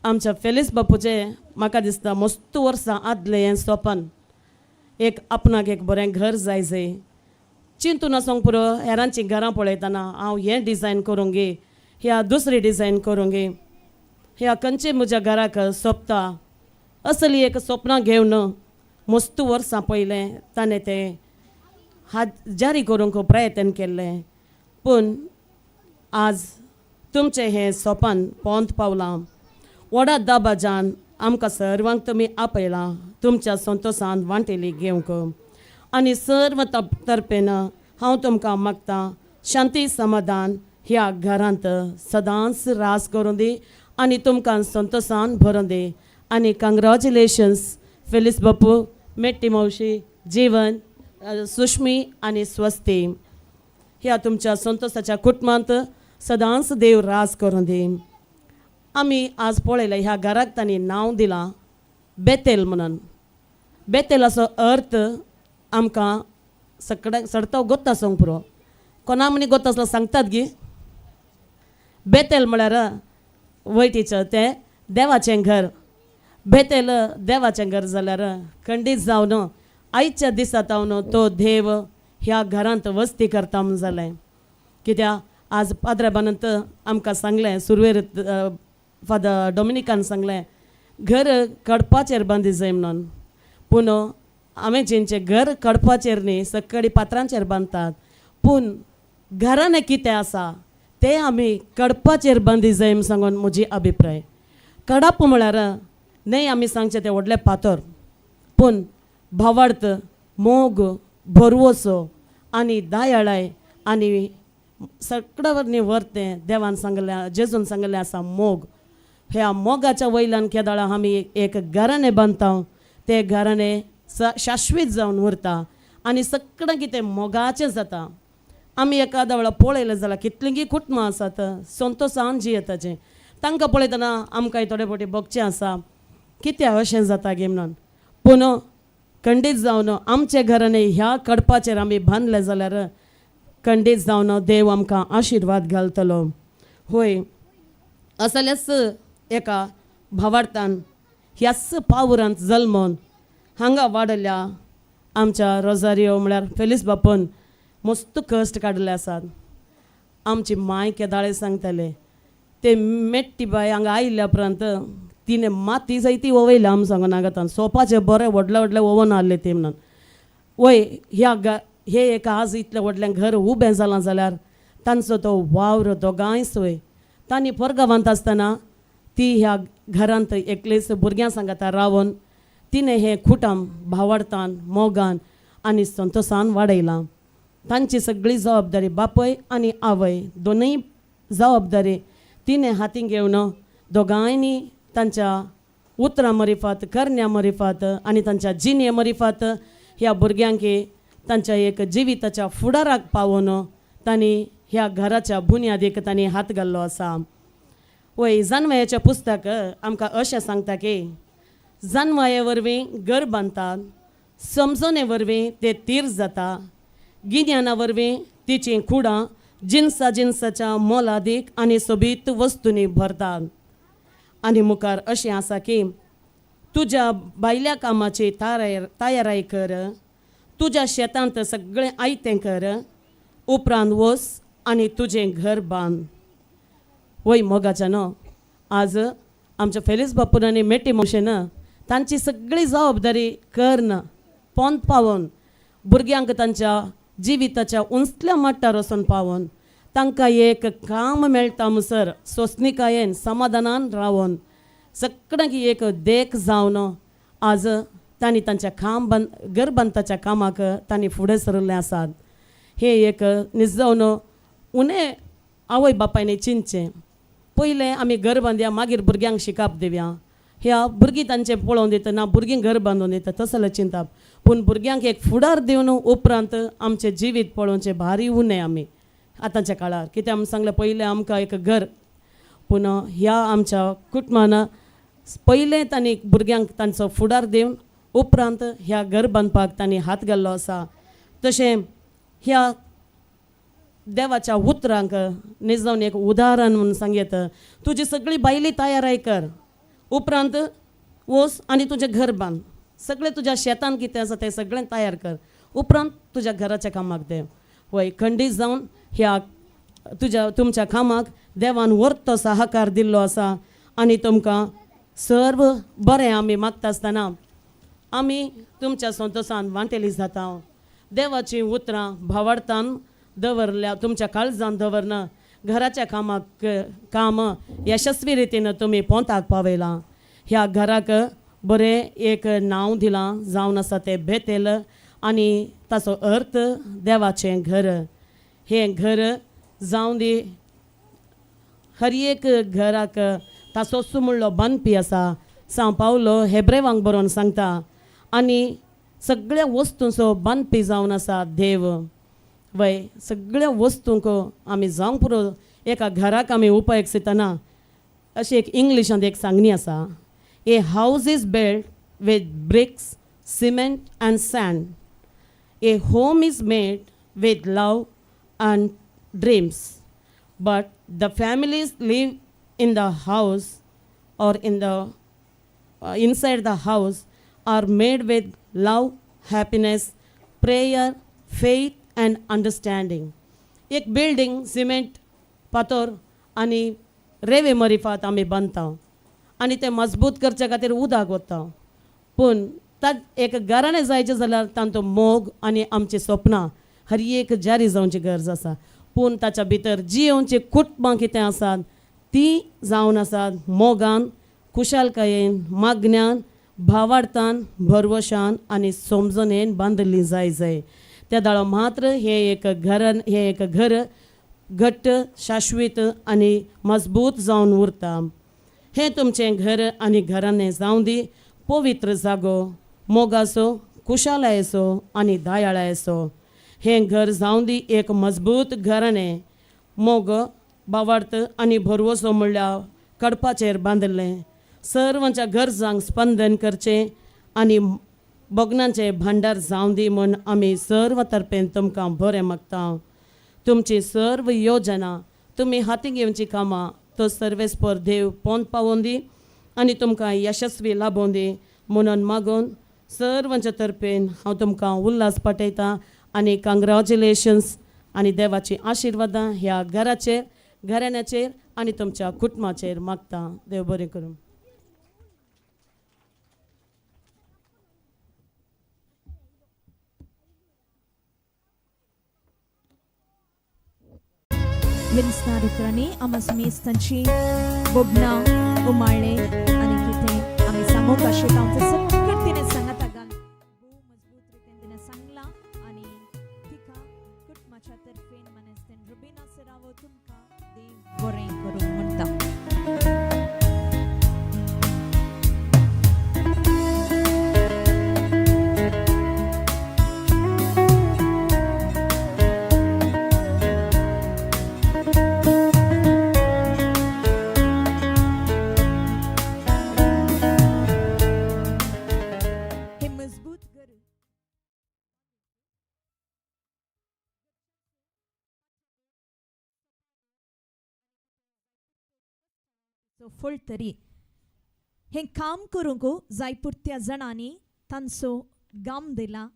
आमच्या फेलीस बापूचें म्हाका दिसता मस्त वर्सां आदलें हें सोपन, एक आपणाक एक बरें घर जाय जाय चिंतून आसूंक पुरो. हेरांचीं घरां पळयतना हांव हें डिजायन करूंक गे, ह्या दुसरी डिजायन करूंक गे, ह्या खंयचे म्हज्या घराक सोंपता, असली एक सपनां घेवन मस्त वर्सां पयलें ताणें तें हात जारी करूंक प्रयत्न केल्लें. पूण आज तुमचें हें सोपान पोंत पावलां. व्हडा दाबाजान आमकां सर्वांक तुमी आपयलां तुमच्या संतोशान वांटेली घेवंक आनी सर्व तर्फेन हांव तुमकां मागतां शांती समाधान ह्या घरांत सदांच रास करूं दी आनी तुमकां संतोशान भरों दी. आनी कंग्रेच्युलेशन्स फेलीस बापू, मेट्टी मावशी, जीवन, सुष्मी आनी स्वस्ती, ह्या तुमच्या संतोशाच्या कुटुंबांत सदांच देव रास करूं दी. आमी आज पळयलें ह्या घराक तांणी नांव दिलां बेतेल म्हणून. बेतेलाचो अर्थ आमकां सगळ्यांक सडतो गोत्ता आसूंक पुरो, कोणा म्हणी गोत्ता आसलो सांगतात गी. बेतेल म्हळ्यार वय टिचर तें देवाचें घर. बेतेल देवाचें घर जाल्यार खंडीत जावन आयच्या दिसा तावन तो देव ह्या घरांत वस्ती करता म्हूण जालें. कित्याक आज पाद्रेबानंत आमकां सांगलें, सुरवेर फादर डॉमिनिकान सांगलें घर कडपाचेर बांदी जाय म्हणून. पूण हांवें जेंचें घर कडपाचेर न्ही, सकडी पात्रांचेर बांदतात, पूण घरान कितें आसा तें आमी कडपाचेर बांदी जाय म्हूण सांगून म्हजी अभिप्राय. कडप म्हळ्यार न्हय आमी सांगचें तें व्हडलें फातर, पूण भावार्थ, मोग, भरवसो आनी दयाळाय आनी सगळ्या वरनी व्हरतें देवान सांगलें, जेजून सांगलें आसा मोग. ह्या मोगाच्या वयल्यान केदळा आमी एक घराणें बांदता, तें घराणें शाश्वीत जावन उरता आनी सगळें कितें मोगाचें जाता. आमी एकाद्या वेळार पळयलें जाल्यार कितलींगी कुटुंबां आसात संतोशान जियेताचें, तांकां पळयतना आमकांय थोडे फावटी भोगचें आसा कित्याक अशें जाता गे म्हणून. पूण खंडीत जावन आमच्या घरांनी ह्या कडपाचेर आमी बांदलें जाल्यार खंडीत जावन देव आमकां आशिर्वाद घालतलो. होय, असल्याच एका भावार्थान ह्याच पावरांत जल्मोन हांगा वाडल्या आमच्या रोजारियो म्हळ्यार फेलीस बापून मस्त कश्ट काडले आसात. आमची माय केदाळे सांगताले ते मेट्टी बाय हांगा आयिल्ल्या उपरांत तिणें माती जायती ओवयल्या आम सांगून हांगा सोपाचें बरें व्हडलें व्हडलें ओवन हाडलें ती म्हणून. वय, ह्या हे एक आज इतलें व्हडलें घर उबें जालां जाल्यार तांचो तो वावर दोगांय सोय तांणी परगांवांत आसतना ती ह्या घरांत एकलेच भुरग्यां सांगाता रावन तिणें हें कुटुंब भावार्थान, मोगान आनी संतोशान वाडयलां. तांची सगळी जबाबदारी बापय आनी आवय दोनूय जबाबदारी तिणें हातीन घेवन दोगांयनी तांच्या उतरां मरिफात, करण्या मरिफात आनी तांच्या जिणे मरिफात ह्या भुरग्यांक तांच्या एक जिविताच्या फुडाराक पावोवन तांणी ह्या घराच्या बुन्यादीक तांणी हात घाल्लो आसा. वय, जानवयाचें पुस्तक आमकां अशें सांगता की जानवाये वरवीं घर बांदतात, समजणे वरवीं ते तीर जाता, गिन्याना वरवीं तिचीं कुडां जिनसा जिनसाच्या मोलादीक आनी सोबीत वस्तूंनी भरतात. आनी मुखार अशें आसा की तुज्या भायल्या कामाची तयाराय कर, तुज्या शेतांत सगळें आयतें कर, उपरांत वच आनी तुजें घर बांद. वय मोगाच्या न्हू, आज आमच्या फेलीस बापून आनी मेटी मावशेन तांची सगळी जबाबदारी करन पोंत पावोवन भुरग्यांक तांच्या जिविताच्या उंचल्या मट्टार वचून पावोवन तांकां एक काम मेळटा म्हणसर सोंसणिकायेन समाधानान रावोन सगळ्यांक एक देख जावन आज तांणी तांच्या काम बांद घर बांदपाच्या कामाक तांणी फुडें सरिल्लें आसात. हें एक निजावन उणें आवय बापायनी चिंतचें. पयलें आमी घर बांदया, मागीर भुरग्यांक शिकाप दिवया. ह्या भुरगीं तांचें पळोवन दिता ना भुरगीं घर बांदून दिता तसलें जाल्यार चिंतप, पूण भुरग्यांक एक फुडार दिवन उपरांत आमचें जिवीत पळोवचें भारी उणें आमी आतांच्या काळार. कित्याक आमी सांगलें पयलें आमकां एक घर, पूण ह्या आमच्या कुटुंबान पयलें तांणी भुरग्यांक तांचो फुडार दिवन उपरांत ह्या घर बांदपाक तांणी हात घाल्लो आसा. तशें ह्या देवाच्या उतरांक निजावन एक उदाहरण म्हणून सांगयत, तुजी सगळी बायली तयाराय कर, उपरांत वच आनी तुजें घर बांद, सगळें तुज्या शेतान कितें आसा तें सगळें तयार कर, उपरांत तुज्या घराच्या कामाक देव. वय खंडीत जावन ह्या तुज्या तुमच्या कामाक देवान वर्तो सहकार दिल्लो आसा आनी तुमकां सर्व बरें आमी मागता आसतना आमी तुमच्या संतोशान वांटेली जाता. देवाचीं उतरां भावार्थान दवरल्या तुमच्या काळजान दवरना घराच्या कामाक काम यशस्वी रितीन तुमी पोंताक पावयलां. ह्या घराक बरें एक नांव दिलां जावन आसा तें बेतेल आनी ताचो अर्थ देवाचें घर. हें घर जावं दी हर एक घराक ताचो म्हणलो बांदपी आसा. सांव पावलो हेब्रेवांक बरोवन सांगता आनी सगळ्या वस्तूंचो बांदपी जावन आसा देव. वय सगळ्या वस्तूंक आमी जावंक पुरो एका घराक आमी उपाय दितना अशी एक इंग्लिशांत एक सांगणी आसा, a house is built with bricks, cement and sand, a home is made with love and dreams, but the families live in the house or in the inside the house are made with love, happiness, prayer, faith and understanding. एक building cement फातर आनी रेवे मरिफात आमी बांदता आनी तें मजबूत करचे खातीर उदक वता, पूण एक घराणें जायचें जाल्यार तांचो मोग आनी आमचीं सपनां हर एक जारी जावची गरज आसा. पूण ताच्या भितर जियोवची कुटुंबां कितें आसात ती जावन आसात मोगान, खुशालकायेन, मागण्यान, भावार्थान, भरवशान आनी समजणेन बांदिल्ली जाय जाय. त्या दाळो मात्र हें एक घरान हें एक घर घट्ट, शाश्वीत आनी मजबूत जावन उरता. हें तुमचें घर आनी घराणें जावं दी पवित्र जागो, मोगाचो, खुशालायेचो आनी दयाळायेचो. हें घर जावं दी एक मजबूत घराणें, मोग, भावार्थ आनी भरवसो म्हणल्यार कडपाचेर बांदिल्लें, सर्वांच्या गरजांक स्पंदन करचें आनी भोगणांचें भांडार जावं दी म्हूण आमी सर्व तर्फेन तुमकां बरें मागता. तुमची सर्व योजना तुमी हाती घेवची कामां तो सर्वेस्पर देव पोंत पावोवन दी आनी तुमकां यशस्वी लाबोवन दी म्हणून मागून सर्वांच्या तर्फेन हांव तुमकां उल्हास पाठयतां आनी कंग्रेच्युलेशन्स आनी देवाची आशिर्वादां ह्या घराचेर, घराण्याचेर आनी तुमच्या कुटुंबाचेर मागता. देव बरें करूं. विन्सना आमा तांची बोबनां उमाळ्ळे आनी कितें आमी सांगूंक आशिल्लें हांव तें सगळें तिणें सांगाता घाल भोव मजबूत रितीन तिणें सांगलां आनी तिका कुटुंबाच्या तर्फेन मानेस्तेन रुबिना सरावो तुमकां देव बरें करूं म्हणटा. सो फळतरी हें काम करूंक जाय पुरत्या जाणांनी तांचो गाम दिला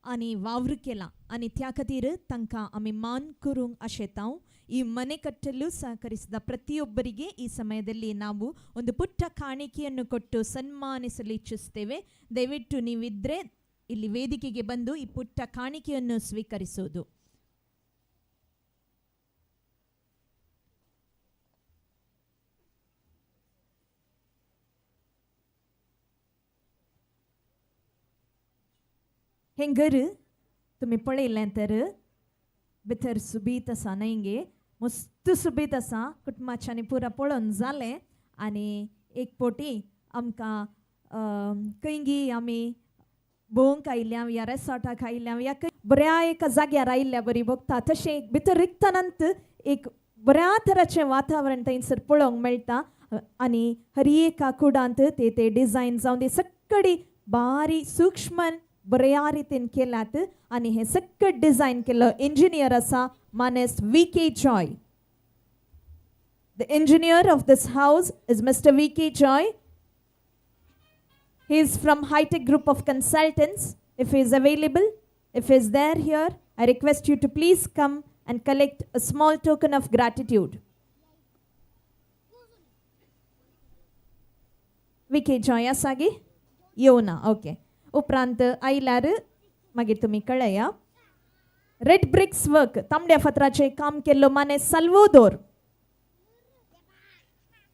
आनी वावर केला आनी त्या खातीर तांकां आमी मान करूंक आशेतांव. ಈ ಮನೆ ಕಟ್ಟಲು ಸಹಕರಿಸಿದ ಪ್ರತಿಯೊಬ್ಬರಿಗೆ ಈ ಸಮಯದಲ್ಲಿ ನಾವು ಒಂದು ಪುಟ್ಟ ಕಾಣಿಕೆಯನ್ನು ಕೊಟ್ಟು ಸನ್ಮಾನಿಸಲು ಇಚ್ಛಿಸ್ತೇವೆ. ದಯವಿಟ್ಟು ನೀವಿದ್ದರೆ ಇಲ್ಲಿ ವೇದಿಕೆಗೆ ಬಂದು ಈ ಪುಟ್ಟ ಕಾಣಿಕೆಯನ್ನು ಸ್ವೀಕರಿಸುವುದು. हें घर तुमी पळयलें तर भितर सुबीत आसा न्हय गे, मस्त सुबीत आसा. कुटुंबाच्यानी पुरा पळोवन जालें आनी एक पोटी आमकां खंयगी आमी भोंवंक आयल्या या रेसॉर्टाक आयल्या या खंय बऱ्या एका जाग्यार आयिल्ल्या बरी भोगता. तशें भितर रिगतनांत एक बऱ्या तराचें वातावरण थंयसर पळोवंक मेळटा आनी हर एका कुडांत ते ते डिजायन जावन ते सगळी बारी सूक्ष्म बऱ्या रितीन केल्यात आनी हें सगळें डिजायन केल्लो इंजिनियर आसा मानेस्त V K Joy. The engineer of this house is mister V K Joy. He is from Hitech Group of Consultants. If he is available, if he is there here, I request you to please come and collect a small token of gratitude. V K Joy आसा गे? येवना. Okay. उपरांत आयल्यार मागीर तुमी कळया. Red bricks work तांबड्या फातराचें काम केल्लो माने साल्वोदोर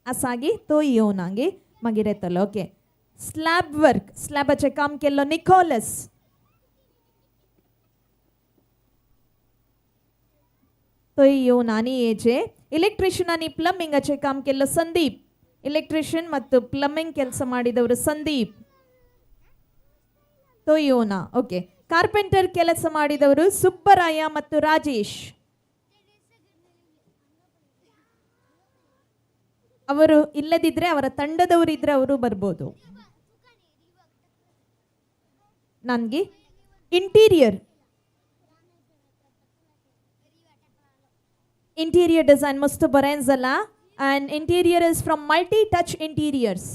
आसा गे? तो येवना गे, मागीर येतलो. ओके. स्लॅब वर्क स्लॅबाचें काम केल्लो निकोलस. तोय येवन आनी येचे. इलेक्ट्रिशियन आनी प्लंबिंगाचें काम केल्लो संदीप. इलेक्ट्रिशियन ಮತ್ತು ಪ್ಲಂಬಿಂಗ್ ಕೆಲಸ ಮಾಡಿದವರು ಸಂದೀಪ್. ತೋಯ್ येवना. ಓಕೆ. ಕಾರ್ಪೆಂಟರ್ ಕೆಲಸ ಮಾಡಿದವರು ಸುಬ್ಬರಾಯ ಮತ್ತು ರಾಜೇಶ್. ಅವರು ಇಲ್ಲದಿದ್ರೆ ಅವರ ತಂಡದವರು ಇದ್ರೆ ಅವರು ಬರ್ಬೋದು. ನನಗೆ ಇಂಟೀರಿಯರ್ ಇಂಟೀರಿಯರ್ ಡಿಸೈನ್ ಮಸ್ತ್ ಬरें जाला and interior is from multi touch interiors.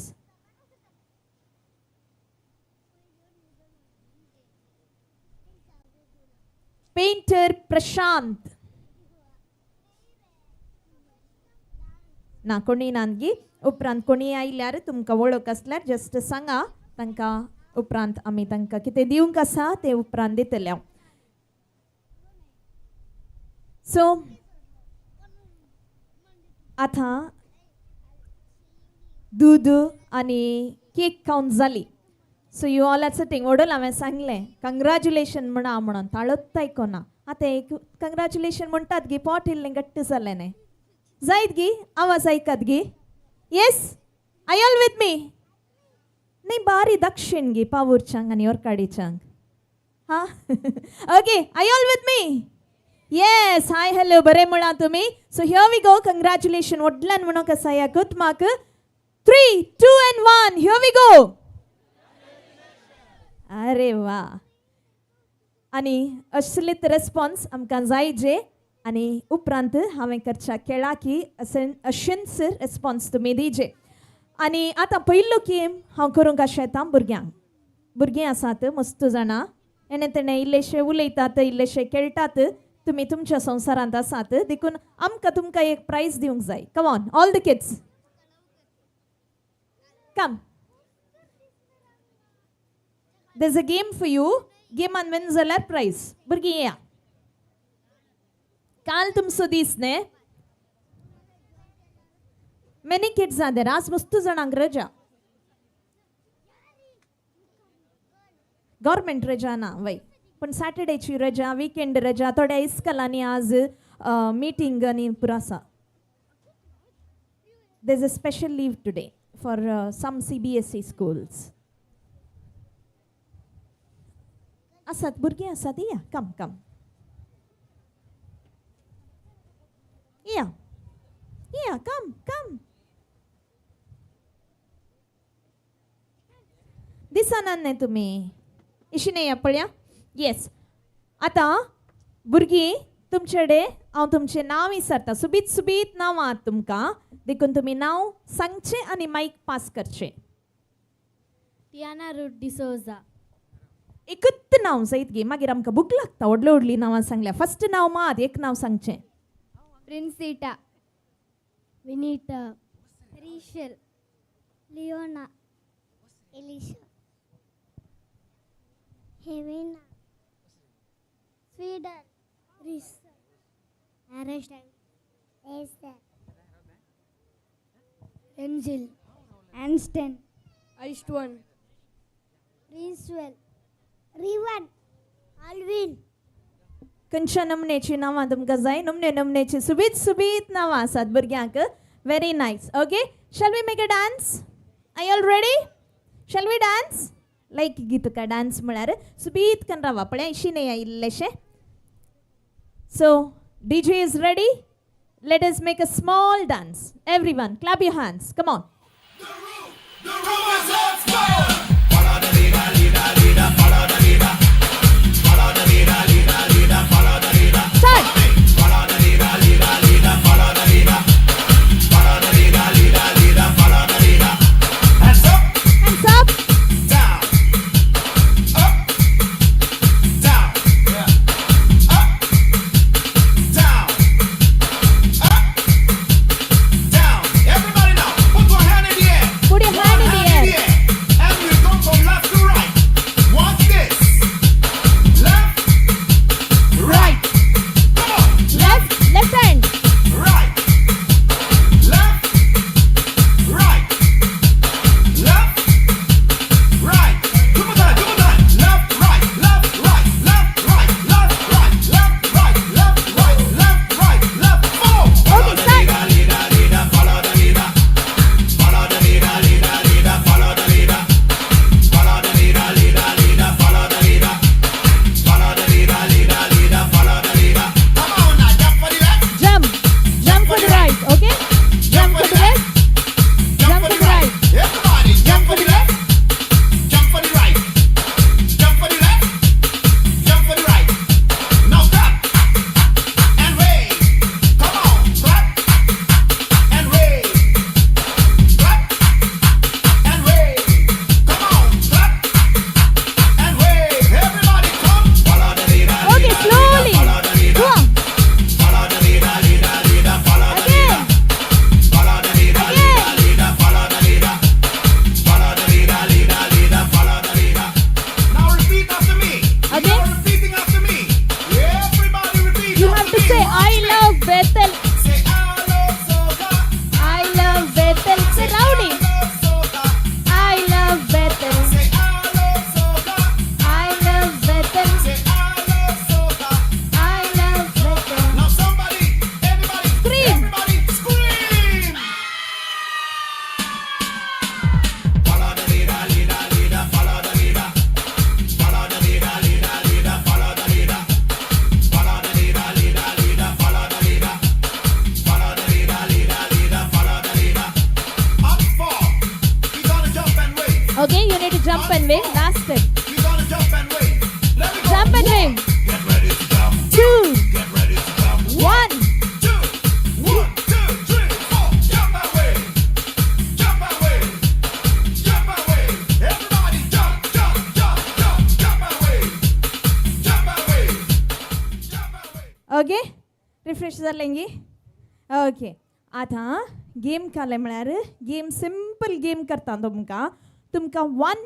Painter Prashant ना कोणी नानगी. उपरांत कोणी आयल्यार तुमकां वळख आसल्यार जस्ट सांगा तांकां. उपरांत आमी तांकां कितें दिवंक आसा तें उपरांत दितले हांव. सो आतां दूद आनी केक खावन जाली. So you all are sitting. वडोल हांवें सांगलें कंग्रेच्युलेशन म्हणा म्हणून ताळत आयकोना. आतां एक कंग्रेच्युलेशन म्हणटात गी, पोट इल्लें घट्ट जालें न्ही जायत गी, आवाज आयकात गी. Yes I all with me न्ही बारी दक्षिण गी पावूरच्यांक आनी ओरकाडीच्यांक. हां okay I all with me. Yes hi hello बरें म्हणा तुमी. So here we go. Congratulation व्हडल्यान म्हणूंक आसा ह्या कुटुंबाक. 3 2 and 1 here we go. अरे वा. आनी असलीत रेस्पॉन्स आमकां जाय जे आनी उपरांत हांवें करच्या खेळाकी अशेंच रेस्पॉन्स तुमी दिजे. आनी आतां पयलो गेम हांव करूंक आशेतां भुरग्यांक. भुरगीं आसात मस्त जाणां, हेणें तेणें इल्लेशे उलयतात इल्लेशे खेळटात. तुमी तुमच्या संवसारांत आसात देखून आमकां तुमकां एक प्रायज दिवंक जाय. Come on all the kids come. There's a game for you. गेमान win जाल्यार प्रायज. भुरगीं येया. काल तुमचो दीस न्ही. Many kids are there. आज मस्त जाणांक रजा, गव्हर्मेंट रजा ना वय, पण सॅटर्डेची रजा, विकेंड रजा. थोड्या इस्कलांनी आज मिटींग आनी पुरो आसा. There is a special leave today for some CBSE schools. आसात भुरगीं आसात, या कम कम या या कम कम. दिसना न्ही तुमी इशी न्ही पळया. येस आतां भुरगीं तुमचे कडेन हांव तुमचें नांव विचारता. सुबीत सुबीत नांव आहात तुमकां, देखून तुमी नांव सांगचें आनी मायक पास करचें. Tiana Ruth D'Souza. एकूच नांव जायत गे, मागीर आमकां भूक लागता. व्हडली व्हडली नांवां सांगल्या. फर्स्ट नांव मात एक नांव सांगचें. Princita. Vinita. Rishal. Leona. Elisha. Hevina. Sweden. Ris. Arashtan. Esther. Renzil. Anston. Aishwan. Rinswell. Rivan. Alvin. खंयच्या नमनेची नांवां तुमकां जाय? नमने नमनेची सुबीत सुबीत नांवां आसात भुरग्यांक. Very nice. Okay, shall we make a dance? I all ready? Shall we dance? Like गी तुका dance म्हळ्यार सुबीत कन रावा पळय शिने इल्लेशें. So DJ is ready. Let us make a small dance. Everyone clap your hands. Come on. Start. Hands up. Hands up. Down. Up. Down. Up. Down. Up. Down. Everybody now, put one hand in the air. Put your hand in the air. And we go from left to right. Watch this. Left. Right. Come on. Left, left hand. Right. Left. Right. Left. Right. Two more time, two more time. Left, right, left, right, left, right, left, right, left, right, left, right, left, right, left. Four. Okay, start. Leader, leader, follow the leader. Follow the leader, leader, leader, follow the leader. Follow the leader, leader, leader, follow the leader. Follow the leader, leader, leader, follow the leader. Come on now, jump for the left. Jump. Jump for the right. Okay? Jump for the left. Jump for the right. Everybody, jump for the left. Jump for the right. Jump for the left. Jump for the right. Now clap and wave. Come on, clap and wave. Clap and wave. Come on, clap and wave. Everybody come. Follow the leader. Okay, slowly. Follow the leader. Go on. Follow the leader, leader, leader. Follow the Again. leader. Follow the leader, Again. leader, leader. Follow the leader. Follow the leader, leader, leader. Follow the leader. Now repeat after me. Okay. Now repeating after me. Everybody repeat You after have to me. say, I love Bethel. Say I love soca. I love Bethel. Say rowdy. I love soca. I love Bethel. Say I love soca. I love Bethel. Say I love soca. I love Bethel. Now somebody, everybody, Scream. Everybody scream. Follow the leader, leader, leader, follow the leader. Follow the leader, leader, leader, follow the leader. Follow the leader, leader, leader, follow the leader. Follow the leader, leader, leader, follow the leader. Up four. We gonna jump and wave. Okay, you need to jump and wave. Last step. We gonna jump and wave. Let me go. Jump and wave. Get ready to jump. 2, Get ready to jump. 1. 2, 1, 2, 3, 4. Jump and wave. Jump and wave. Jump and wave. Everybody jump, jump, jump, jump, jump and wave. Jump and wave. Jump and wave. Okay, refresh जालें गी? Okay, आतां game काडले म्हळ्यार game simple game करता तुमकां. तुमकां 1,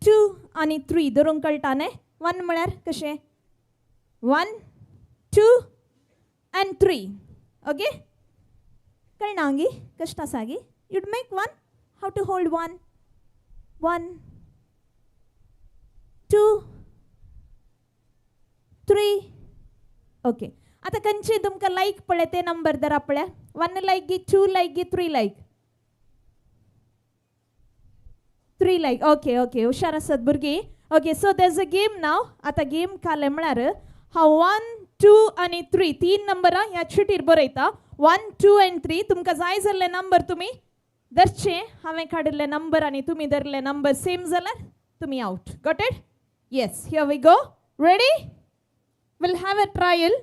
2 आनी 3 धरूंक कळटा न्ही? 1 म्हळ्यार कशें? 1, 2 आनी 3. ओके, कळना गी? कश्ट आसा गी? You'd make 1. How to hold 1? 1, 2, 3. Okay, आतां खंयचे तुमकां लायक पळय ते नंबर धरा पळय. 1 लायक गी, 2 लायक गी, 3 लायक? 3 लायक. ओके ओके, हुशार आसात भुरगीं. Okay, so there's a game now. आतां गेम काडले म्हळ्यार हांव 1, 2 आनी 3 तीन नंबरां ह्या चिटीर बरयता. 1, 2 आनी 3 तुमकां जाय जाल्ले नंबर तुमी धरचे. हांवें काडिल्ले नंबर आनी तुमी धरले नंबर सेम जाल्यार तुमी out. Got it? Yes, here we go. Ready? We'll have a trial.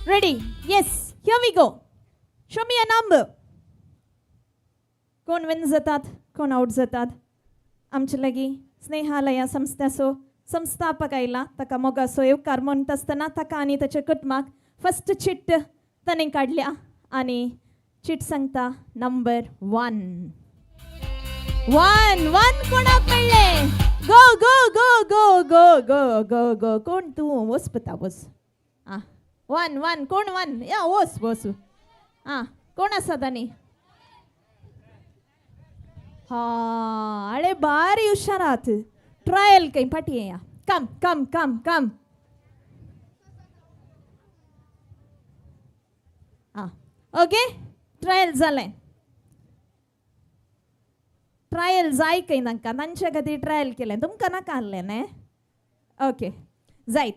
Ready? Yes, here we go. Show me a number. कोण विन जातात, कोण आउट जातात? आमचे लागीं स्नेहालया संस्थाचो संस्थापक आयला, ताका मोगाचो येवकार म्हणटा आसतना ताका आनी ताच्या कुटुंबाक. फस्ट चीट ताणें काडल्या आनी चीट सांगता नंबर 1. 1 1 कोणाक मेळ्ळें? Go go go go go go go go. कोण तूं? वच पुता वच. आं, 1 1 कोण 1? या वच वच. आं, कोण आसा तांणी? हा, अळे भारी हुशारात. ट्रायल खंय फाटी येया. कम कम कम कम. आं, ओके, ट्रायल जालें. ट्रायल जाय खंय तांकां, तांच्या खातीर ट्रायल केलें, तुमकां नाका आहलें न्ही? ओके, जायत.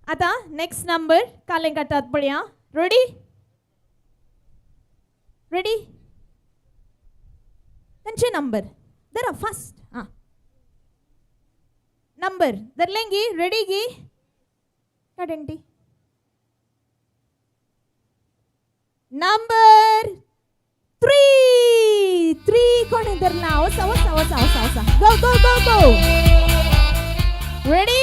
आतां नॅक्स्ट नंबर कालें काडटात पळया. रेडी? रेडी? खंयचे नंबर? धरा फास्ट. आं, नंबर धरलें गी? रेडी गी? काड आंटी. नंबर 3. 3 कोणें धरला? वचा वचा वचा वचा वचा. Go go go go. Ready?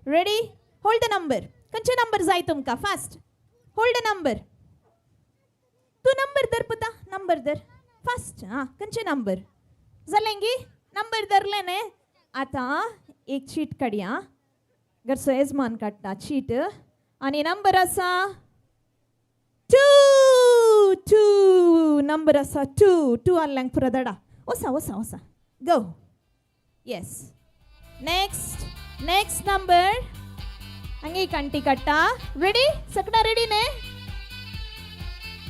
Ready? Hold the number. खंयचे नंबर जाय तुमकां? फास्ट. Hold the number. तूं नंबर धर पुता, नंबर धर फास्ट. आं, खंयचे नंबर जालें गी? नंबर धरलें न्ही? आतां एक चीट काडया. घरचो येजमान काडटा चीट आनी नंबर आसा 2. 2 नंबर आसा 2. 2 आहल्यांक पुरो धाडा. वसा वसा वसा. Go. Yes, next next number. हांगा एक आंटी काडटा. रेडी? सगळा रेडी न्ही?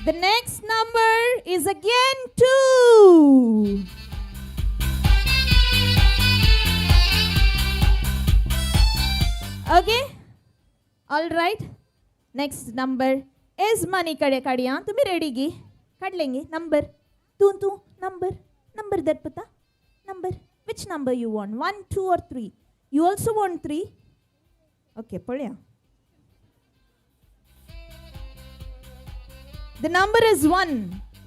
The next number is again 2. Okay, all right. Next number is money कडे काडया. तुम्ही रेडी गी? काडलेंगे नंबर? तूं तूं नंबर नंबर धर पुता. Number. Which number you want? 1, 2 or 3? You also want 3? Okay, पळया. The number is 1.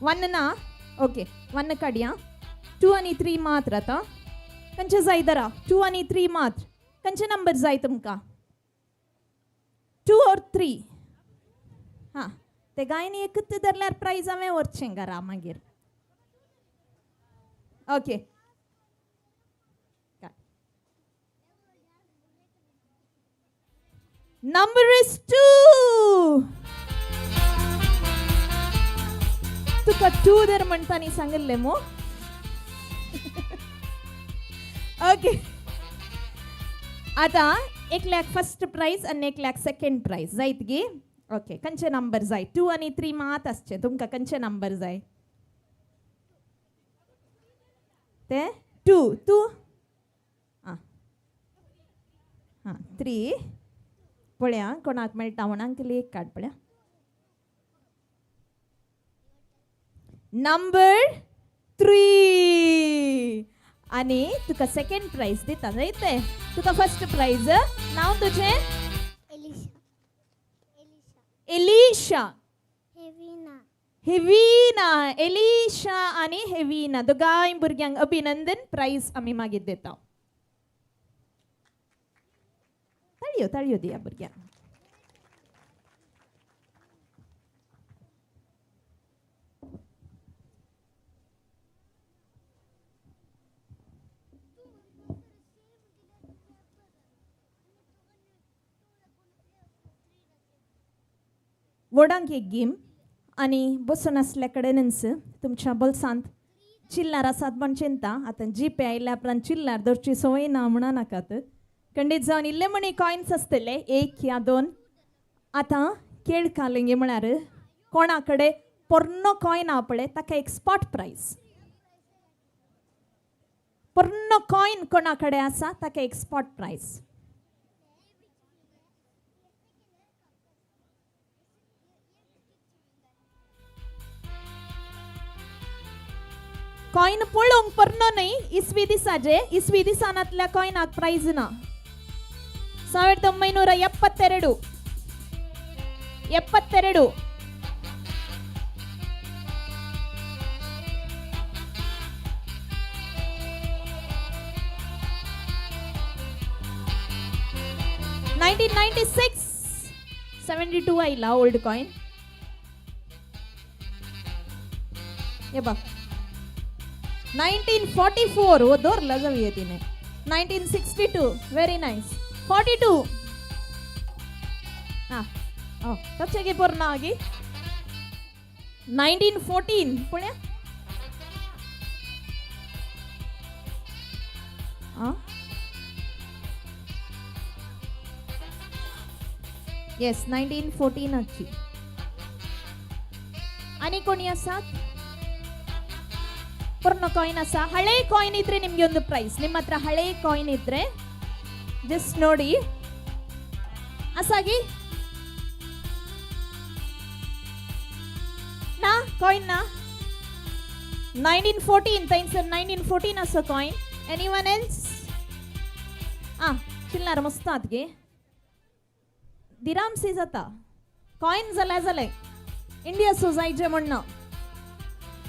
1 ना? ओके, 1 काडया. 2 आनी 3 मात्र आतां. खंयचे जाय धरा? 2 आनी 3 मात्र. खंयचे नंबर जाय तुमकां? 2 or 3? हां, ते गायनी एकूच धरल्यार प्रायज हांवें व्हरचें घरा मागीर. Okay, number is 2. तुका 2 धर म्हणटा न्ही सांगिल्लें मो. ओके, आतां एकल्याक फस्ट प्रायज आनी एकल्याक सेकंड प्रायज जायत गी? ओके, खंयचे नंबर जाय? 2 आनी 3 मात आसचे. तुमकां खंयचे नंबर जाय? ते 2. 2 आं आं 3. पळया कोणाक मेळटा म्हण. अंकल एक काड पळया. नंबर 3. आनी तुका सेकंड प्रायज दिता जायत ते. तुका फस्ट प्रायज. नांव तुजें? एलिशा. हेविना. हेविना. एलिशा आनी हेविना दोगांय भुरग्यांक अभिनंदन. प्रायज आमी मागीर दिता. ताळयो ताळयो दिया भुरग्यांक. व्हडांक एक गेम आनी बसून आसल्या कडेनच तुमच्या बोल्सांत चिल्लार आसात म्हण चिंता. आतां जी पे आयल्या उपरांत चिल्लार दवरची संवय ना म्हणा नाकात. खंडीत जावन इल्ले म्हणी कॉयन्स आसतले 1 या 2. आतां खेळ कालंगी म्हळ्यार कोणा कडेन पोरणो कॉयन आहा पळय ताका एक स्पॉट प्रायज. पोरणो कॉयन कोणा कडेन आसा ताका एक स्पॉट प्रायज. कॉयन पळोवंक पोरणो न्हय, इसवी दिसाचे. इसवी दिसानातल्या कॉयनाक प्रायज ना. 1972. 72. 1996 72 आयला ओल्ड कॉइन. हे बघ 1944 वो दौरला जाऊया तिने. 1962 व्हेरी नाईस. 42 हां oh तशें पोर ना गी. 1914 पळया. आं येस 1914 आची. आनी कोणी आसात? ಪೂರ್ಣ ಕಾಯಿನ್ ಆಸಾ. ಹಳೆ ಕಾಯಿನ್ ಇದ್ರೆ ನಿಮಗೆ ಒಂದು ಪ್ರೈಸ್. ನಿಮ್ಮ ಹತ್ರ ಹಳೆ ಕಾಯಿನ್ ಇದ್ರೆ ಜಸ್ಟ್ ನೋಡಿ ಅಸಾಗಿ ನಾ ಕಾಯಿನ್ ನಾ 1914 ತೈನ್ಸರ್ 1914 ಅಸ ಕಾಯಿನ್. Anyone else? ಆ ಚಿಲ್ಲಾರ ಮಸ್ತ್ ಆತ್ಗೆ दिरामसी जाता कॉइन जाल्यार जालें इंडिया सो जायचे म्हण ना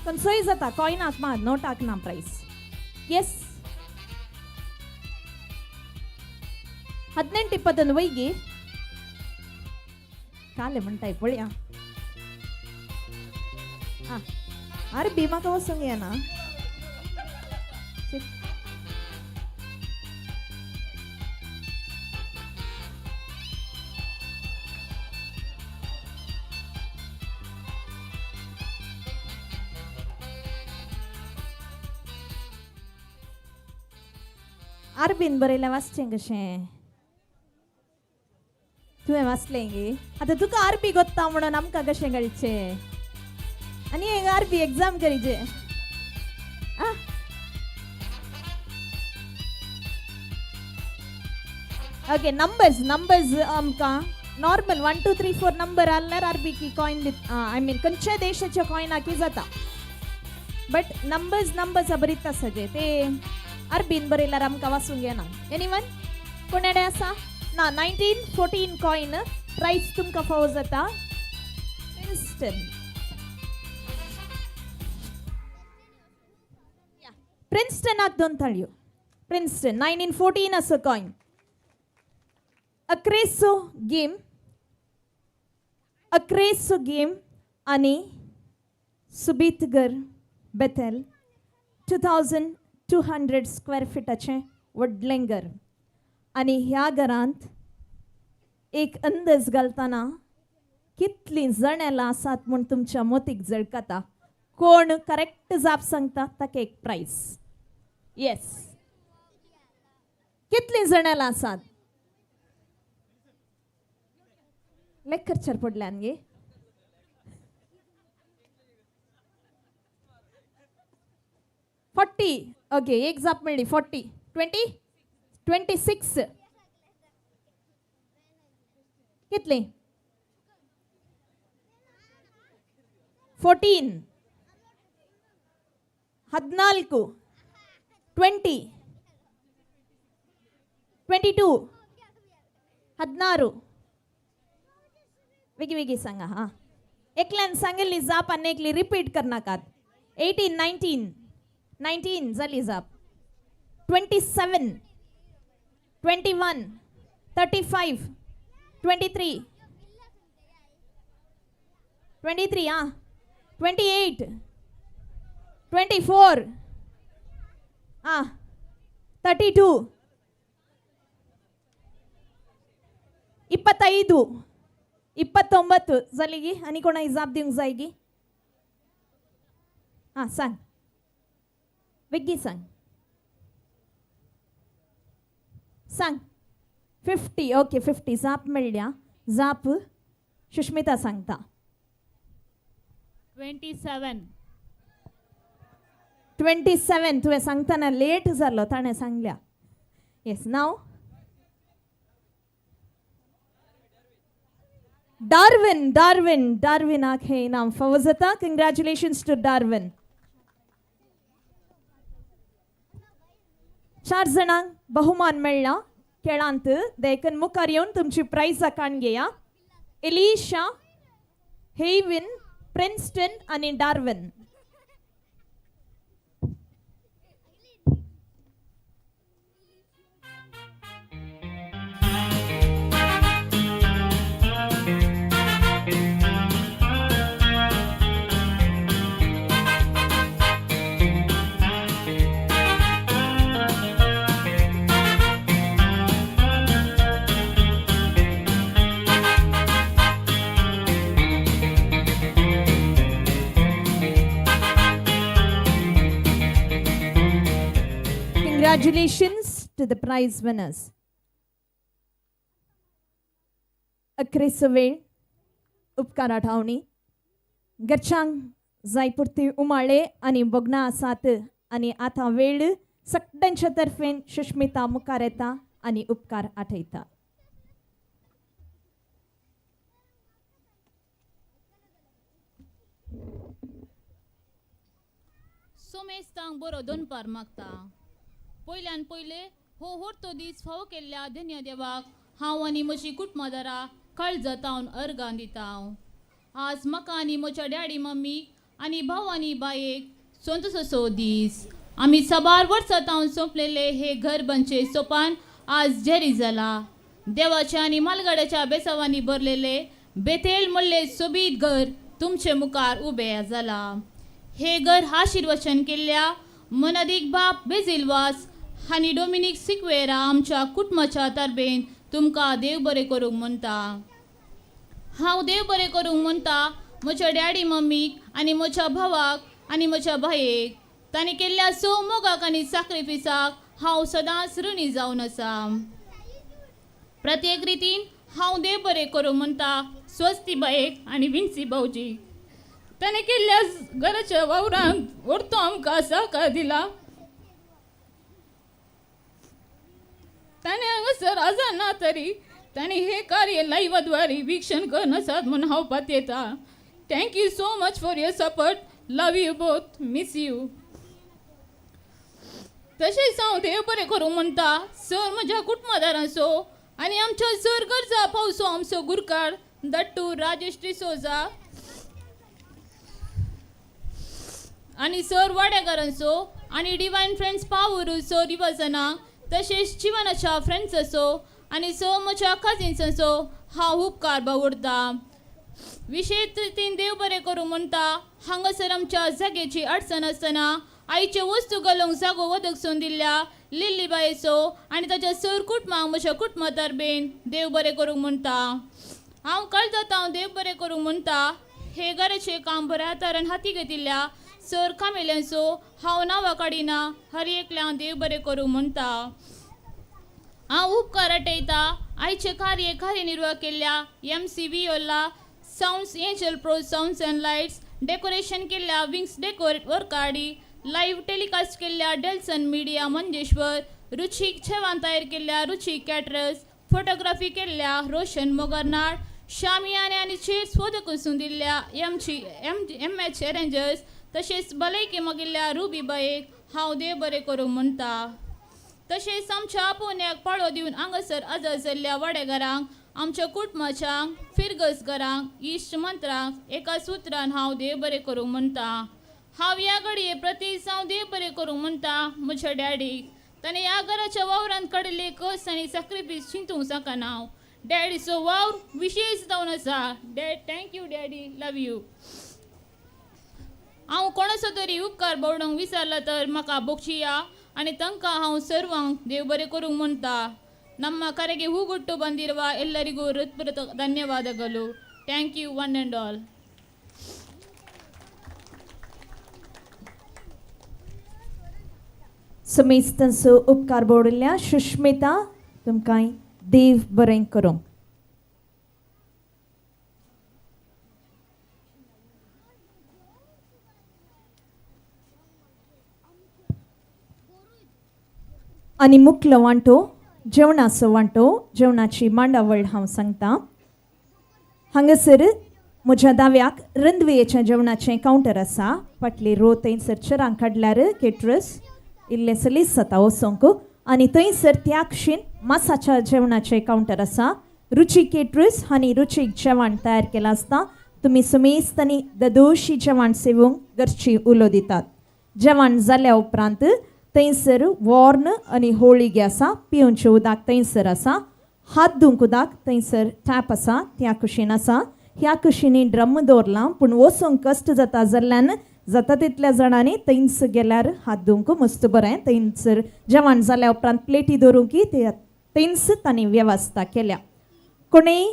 खंयचोय जाता कॉयनाक मात नोटाक ना प्रायस. येस 18 21 वयगी काले म्हणटाय पळया. आं आरबी म्हाका वचूंक येना. अरबीन बरयलें वाचचें कशें? तुवें वाचलें गे? आतां तुका अरबी गोत्ता म्हणून आमकां कशें कळचें? आनी एक अरबी एग्जाम करीचे. आं ओके नंबर्स नंबर्स आमकां नॉर्मल 1 2 3 4 नंबर आसल्यार अरबी की कॉइन दिता. I mean खंयच्या देशाच्या कॉयनाकी जाता बट नंबर्स नंबर्स बरीत आसा जे ते अरबीन बरयल्यार आमकां वाचूंक येना. एनिवन कोण आसा ना? 1914 कॉइन प्रायस तुमकां फावो जाता. प्रिन्स्टन प्रिन्स्टनाक 2 ताळयो. प्रिन्स्टन 1914 आसा कॉइन. अक्रेसो गेम अक्रेसो गेम आनी सुबीतगर बेथेल 2200 स्क्वेअर फिटाचें व्हडलें घर. आनी ह्या घरांत एक अंदाज घालतना कितलीं जनेलां आसात म्हूण तुमच्या मोतीक झळकता. कोण करेक्ट जाप सांगता ताका एक प्रायस. येस कितलीं जनेलां आसात? लेक्चर पडल्यान गे. 40 ओके एक जाप मेळ्ळी. 40 20 26 कितले? 14 14 20 22 16 वेगी वेगी सांगा. हां एकल्यान सांगिल्ली जाप आनी एकली रिपीट करनाकात. 18 19 19 जाली जाप. 27 21 35 23 23 हां 28 24 हां 32 25 29 जाली गी. आनी कोणाक जाप दिवंक जाय गी? हां सांग वेगळी सांग सांग. 50 ओके 50 जाप मेळ्ळ्या. जाप सुष्मिता सांगता. 27 27 तुवें सांगतना लेट जालो ताणें सांगल्या. येस नाव डार्विन डार्विन डार्विनाक हें इनाम फावो जाता. Congratulations to Darwin. 4 जाणांक बहुमान मेळ्ळा खेळांत. देखून मुखार येवन तुमची प्रायजां काण घेया. एलिशा हेविन, प्रिन्स्टन आनी Darwin. Congratulations to the prize winners. अखेरचो वेळ उपकारा ठावणी घरच्यांक जायपुरती उमाळे आनी भोगणां आसात आनी आतां वेळ सगळ्यांच्या तर्फेन सुष्मिता मुखार येता आनी उपकार आठयता. सोमेस्तांक बरो दनपार मागता. पयल्यान पयले हो होरतो दीस फावो केल्ल्या धन्य देवाक हांव आनी म्हजी कुटुंबादारां काळजातावन अर्गां दिता. आज म्हाका आनी म्हज्या डॅडी मम्मीक आनी भाव आनी बायेक संतोसो दीस. आमी साबार वर्सां तावन सोंपलेले हे घर बनचे सोपान आज जेरी जाला. देवाच्या आनी मालगाड्याच्या बेसावांनी भरलेले बेथेल म्हणले सोबीत घर तुमचे मुखार उबे जाला. हे घर आशिर्वचन केल्ल्या मनादीक बाप बेजील वास आनी डोमिनीक सिक्वेरा आमच्या कुटुंबाच्या तरबेन तुमकां देव बरें करूंक म्हणटा. हांव देव बरें करूंक म्हणटा म्हज्या डॅडी मम्मीक आनी म्हज्या भावाक आनी म्हज्या बायेक. तांणी केल्ल्या सो मोगाक आनी साक्रिफिसाक हांव सदांच ऋणी जावन आसा. प्रत्येक रितीन हांव देव बरें करूंक म्हणटा स्वस्ती बायेक आनी विन्सी भावजीक. ताणें केल्ल्या घराच्या वावरांत व्हरतो आमकां सहकार दिला. ताणें हांगासर आजार ना तरी ताणें हें कार्य लायव्हाद्वारे वीक्षण करून आसात म्हूण हांव पातयेता. Thank you so much for your support. Love you both. Miss you. तशेंच हांव देव बरें करूं म्हणटा सर म्हज्या कुटुंबादारांचो आनी आमच्या सर गरजा पावसो आमचो गुरकार दट्टू राजेश डिसोजा आनी सर वाडेकारांचो आनी डिवायन फ्रेंड्स पावरू सर रिवजना तशेंच जिवनाच्या फ्रेंड्साचो आनी स म्हज्या कजिन्सांचो हांव उपकार बावुरता. विशेश रितीन देव बरें करूं म्हणटा हांगासर आमच्या जागेची अडचण आसतना आईचे वस्तू घालूंक जागो वदकसून दिल्ल्या लिल्ली बायेचो आनी ताच्या सर कुटुंबाक म्हज्या कुटुंबा तरबेन देव बरें करूंक म्हणटा. हांव कळजात हांव देव बरें करूंक म्हणटा हे घराचें काम बऱ्या तरान हाती घेतिल्ल्या सर कामेल्यांचो हांव नांवां काडिना हर एकल्यान देव बरें करूंक म्हणटा. हांव उपकार आटयता आयचें कार्य कार्यनिर्वाह केल्ल्या M C Viola sounds angel pro sounds and lights decoration केल्ल्या विंग्स डेकोरेट वर्काडी लायव्ह टेलिकास्ट केल्ल्या डेल्सन मिडिया मंजेश्वर रुचीक जेवण तयार केल्ल्या रुचीक कॅटरर्स फोटोग्राफी केल्ल्या रोशन मोगरनाड शामियाने आनी चेर्स वदकसून दिल्ल्या एम एच एरेंजर्स तशेंच भलायकी मागिल्ल्या रुबी बायेक हांव देव बरें करूंक म्हणटा. तशेंच आमच्या आपोवण्याक पाळो दिवन हांगासर आजार जाल्ल्या वाडेकारांक आमच्या कुटुंबाच्यांक फिरगस घरांक इश्ट मंत्रांक एका सुत्रान हांव देव बरें करूंक म्हणटा. हांव ह्या घडये प्रतीस हांव देव बरें करूंक म्हणटा म्हज्या डॅडीक. ताणें ह्या घराच्या वावरांत काडिल्ले कस आनी साक्रिफीस चिंतूंक शकना हांव. डॅडीचो वावर विशेश जावन आसा. Dad thank you daddy love you. हांव कोणाचो तरी उपकार बावडोंक विसरला तर म्हाका बोगशिया आनी तांकां हांव सर्वांक देव बरें करूंक म्हणटा. ನಮ್ಮ ಕರೆಗೆ ಹೂಗುಟ್ಟು ಬಂದಿರುವ ಎಲ್ಲರಿಗೂ ಹೃತ್ಪೂರ್ವಕ ಧನ್ಯವಾದಗಳು. Thank you one and all. समेस्तांचो उपकार बोडिल्ल्या सुष्मिता तुमकां देव बरें करूं. आनी मुखलो वांटो जेवणाचो वांटो जेवणाची मांडावळ हांव सांगता. हांगासर म्हज्या दाव्याक रंदवेच्या जेवणाचें कावंटर आसा. फाटली रो थंयसर चरांक काडल्यार केटरस इल्लें सलीस जाता वचोंक आनी थंयसर त्या कुशीन मासाच्या जेवणाचें कावंटर आसा. रुचीक केटरस आनी रुचीक जेवण तयार केलां आसता. तुमी समेस्त आनी ददोशी जेवण सेवूंक गरची उलो दितात. जेवण जाल्या उपरांत थंयसर वॉर्न आनी होळी आसा, पिवचे उदक थंयसर आसा, हात धुवंक उदक थंयसर टॅप आसा, त्या कुशीन आसा. ह्या कुशींनी ड्रम दवरलां पूण वचूंक कश्ट जाता जाल्ल्यान जाता तितल्या जाणांनी थंयच गेल्यार हात धुवंक मस्त बरें. थंयसर जेवण जाल्या उपरांत प्लेटी दवरूंक ते थंयच तांणी वेवस्था केल्या. कोणूय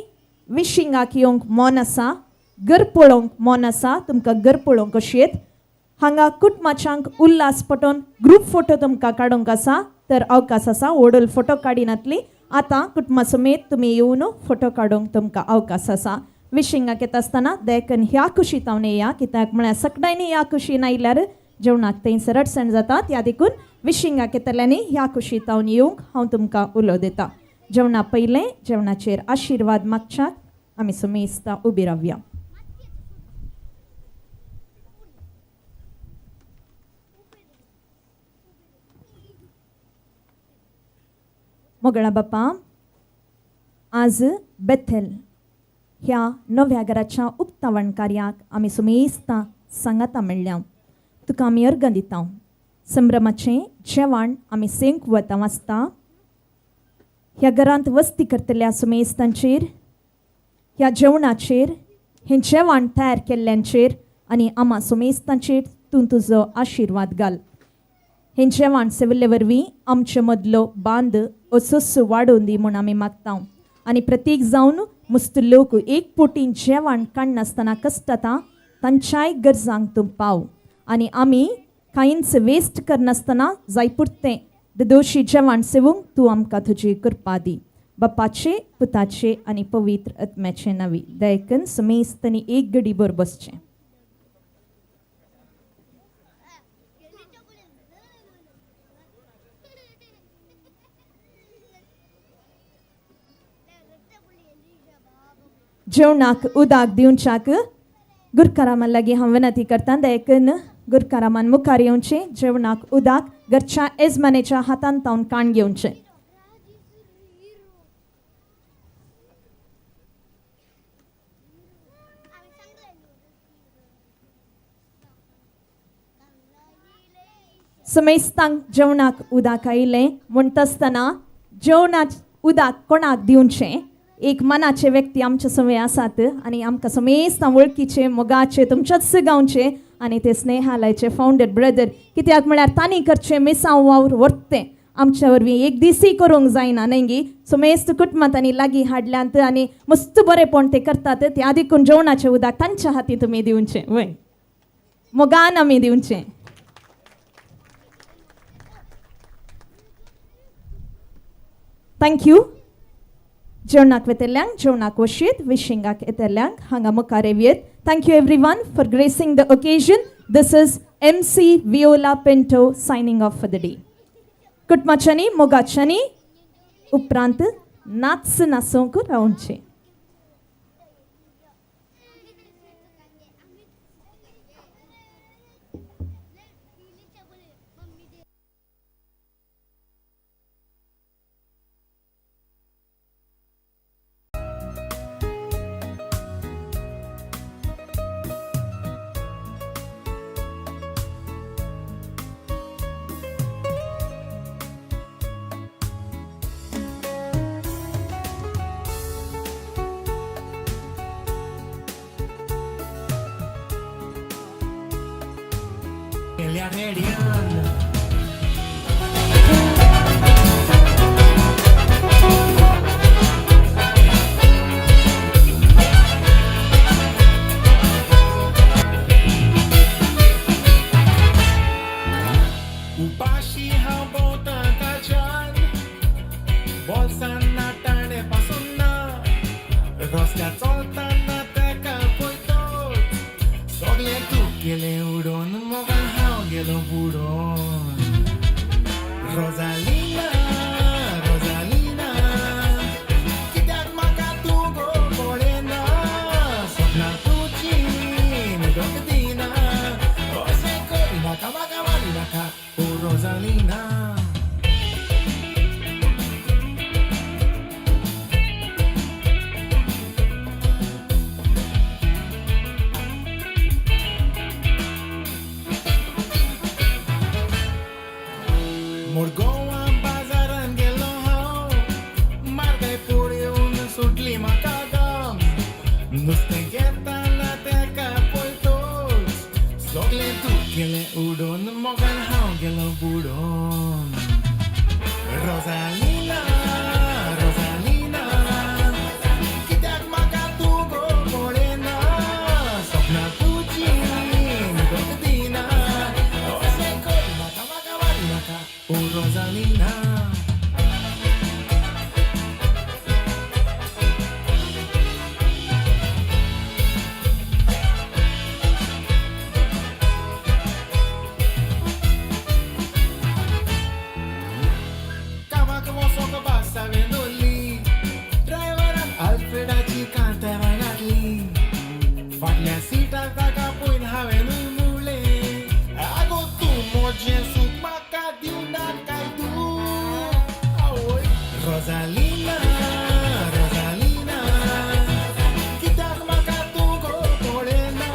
विशिंगाक येवंक मन आसा, घर पळोवंक मन आसा, तुमकां घर पळोवंक अशी येत हांगा कुटुंबाच्यांक उल्हास पटोवन ग्रूप फोटो तुमकां काडूंक आसा तर अवकाश आसा. ओडल फोटो काडिनातली आतां कुटुंबा समेत तुमी येवन फोटो काडूंक तुमकां अवकाश आसा. विशिंगाक येता आसतना देखून ह्या कुशीत हांव येया, कित्याक म्हळ्यार सगळ्यांनी ह्या कुशीन आयल्यार जेवणाक थंयसर अडचण जाता. त्या देखून विशिंगाक येतल्यांनी ह्या कुशीत हांव येवंक हांव तुमकां उलो दिता. जेवणा पयलें जेवणाचेर आशिर्वाद मागच्याक आमी समेस्तां उबी रावया. मोगळा बापा, आज बेथेल ह्या नव्या घराच्या उक्तावण कार्याक आमी सुमेस्तां सांगाता मेळ्ळ्या. तुका आमी अर्गां दिता. संभ्रमाचें जेवण आमी सेंक वता वाचता. ह्या घरांत वस्ती करतल्या सुमेस्तांचेर, ह्या जेवणाचेर, हें जेवण तयार केल्ल्यांचेर आनी आमा सुमेस्तांचेर तूं तुजो आशिर्वाद घाल. हें जेवण सेविल्ले वरवीं आमचे मदलो बांद असोच वाडोवन दी म्हूण आमी मागता. आनी प्रतीक जावन मुस्त लोक एक पोटीन जेवण काडनासतना कश्टता तांच्याय गरजांक तूं पाव. आनी आमी कांयच वेस्ट करनासतना जाय पुरतें दोशी जेवण सेवूंक तूं आमकां तुजी कृपा दी. बापाचे, पुताचे आनी पवित्र आत्म्याचे नांवी दयकन समेस्त आनी एक गडी भर बसचें. जेवणाक उदक दिवच्याक गुरकारामान लागीं हांव विनंती करता. देखून गुरकारामान मुखार येवचें, जेवणाक उदक घरच्या येजमानेच्या हातान तावन काण घेवचें. समेस्तांक जेवणाक उदक आयलें म्हणटा आसतना जेवणाक उदक कोणाक दिवचें, एक मनाचे व्यक्ती आमचे समें आसात आनी आमकां समेस्तां वळखीचे, मोगाचे, तुमच्याच गांवचे आनी ते स्नेहालयचे फावंडर ब्रदर. कित्याक म्हळ्यार तांणी करचें मिसांव वावर व्हरतें आमच्या वरवीं एक दिसूय करूंक जायना न्हय गी. समेस्त कुटुंबां तांणी लागीं हाडल्यांत आनी मस्त बरेपण ते करतात. त्या देखून जेवणाचें उदक तांच्या हातीं तुमी दिवचें, वय मोगान आमी दिवचें. Thank you. जेवणाक वेतल्यांक जेवणाक वशीत, विशिंगाक येतल्यांक हांगा मुखार येवयेत. Thank you everyone for gracing the occasion. This is MC Viola Pinto signing off for the day. कुटुंबाच्यांनी मोगाच्यांनी उपरांत नाच नाचोवंक रावचें. उपाशी हांव भोंवता ताच्यान, बोल्सान ना ताणें पासून ना, रस्त्यार चलतना ताका पळयतच सगळें तूं गेलें उडोवन, मोगान हांव गेलो बुडोवन. रोजालिना, रोजालिना, कित्याक म्हाका तूं गो पळयना, सपनां तुजीं न्हिदोंक दिना, अशें करिनाका म्हाका मारिनाका, ओ रोजालिना. बुडोन. रोजालिना रोजालिना कित्याक म्हाका तूं गो पळयना, सपनां तुजीं न्हिदोंक दिना, अशें करनाका म्हाका मारनाका ओ रोजालिना. कामाक वचोंक बस हांवें धरली, ड्रायव्हरान आल्फ्रेडाची कांतरां घातली, फाटल्या सिटार ताका पळोवन हांवेंनूय म्हणलें, आगो तूं म्हजें सूख म्हाका दिवनाकाय तूं. आवय रोजालिना रोजालिना कित्याक म्हाका तूं गो पळयना,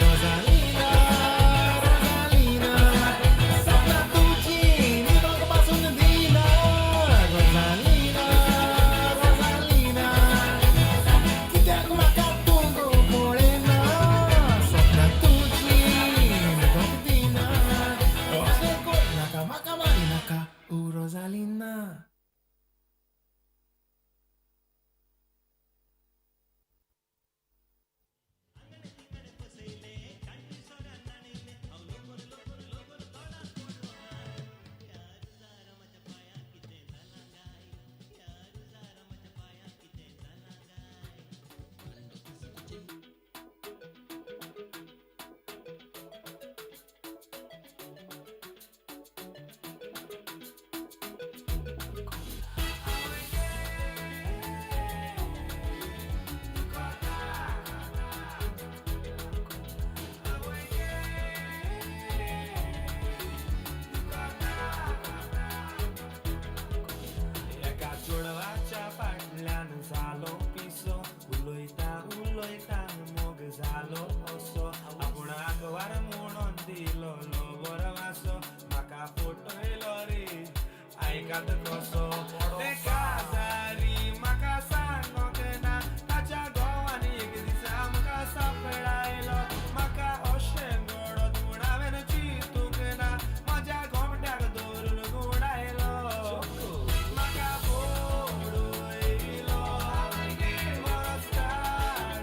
रोजालिना रोजालिना सपनां तुजीं न्हिदोंक पासून दिना, रोजालिना रोजालिना कित्याक म्हाका तूं गो पळयना, सपनां तुजीं न्हिदोंक दिना, अशें करनाका म्हाका मारिनाका ओ रोजालिना. एका चेडवाच्या फाटल्यान जालो पिसो, उलयता उलयता मोग जालो असो, आपूण आंकवार म्हणून दिलो बरो वासो, म्हाका फटयलो रे आयकात कसो. ते काजारी म्हाका सांगोंक ना, ताच्या घोवान एक दीस आमकां सापडायलो, म्हाका अशें घडत म्हूण हांवें चिंतूंक ना, म्हज्या गोमट्याक धरून गुंवडायलो, म्हाका बोडयलो मस्काडायलो,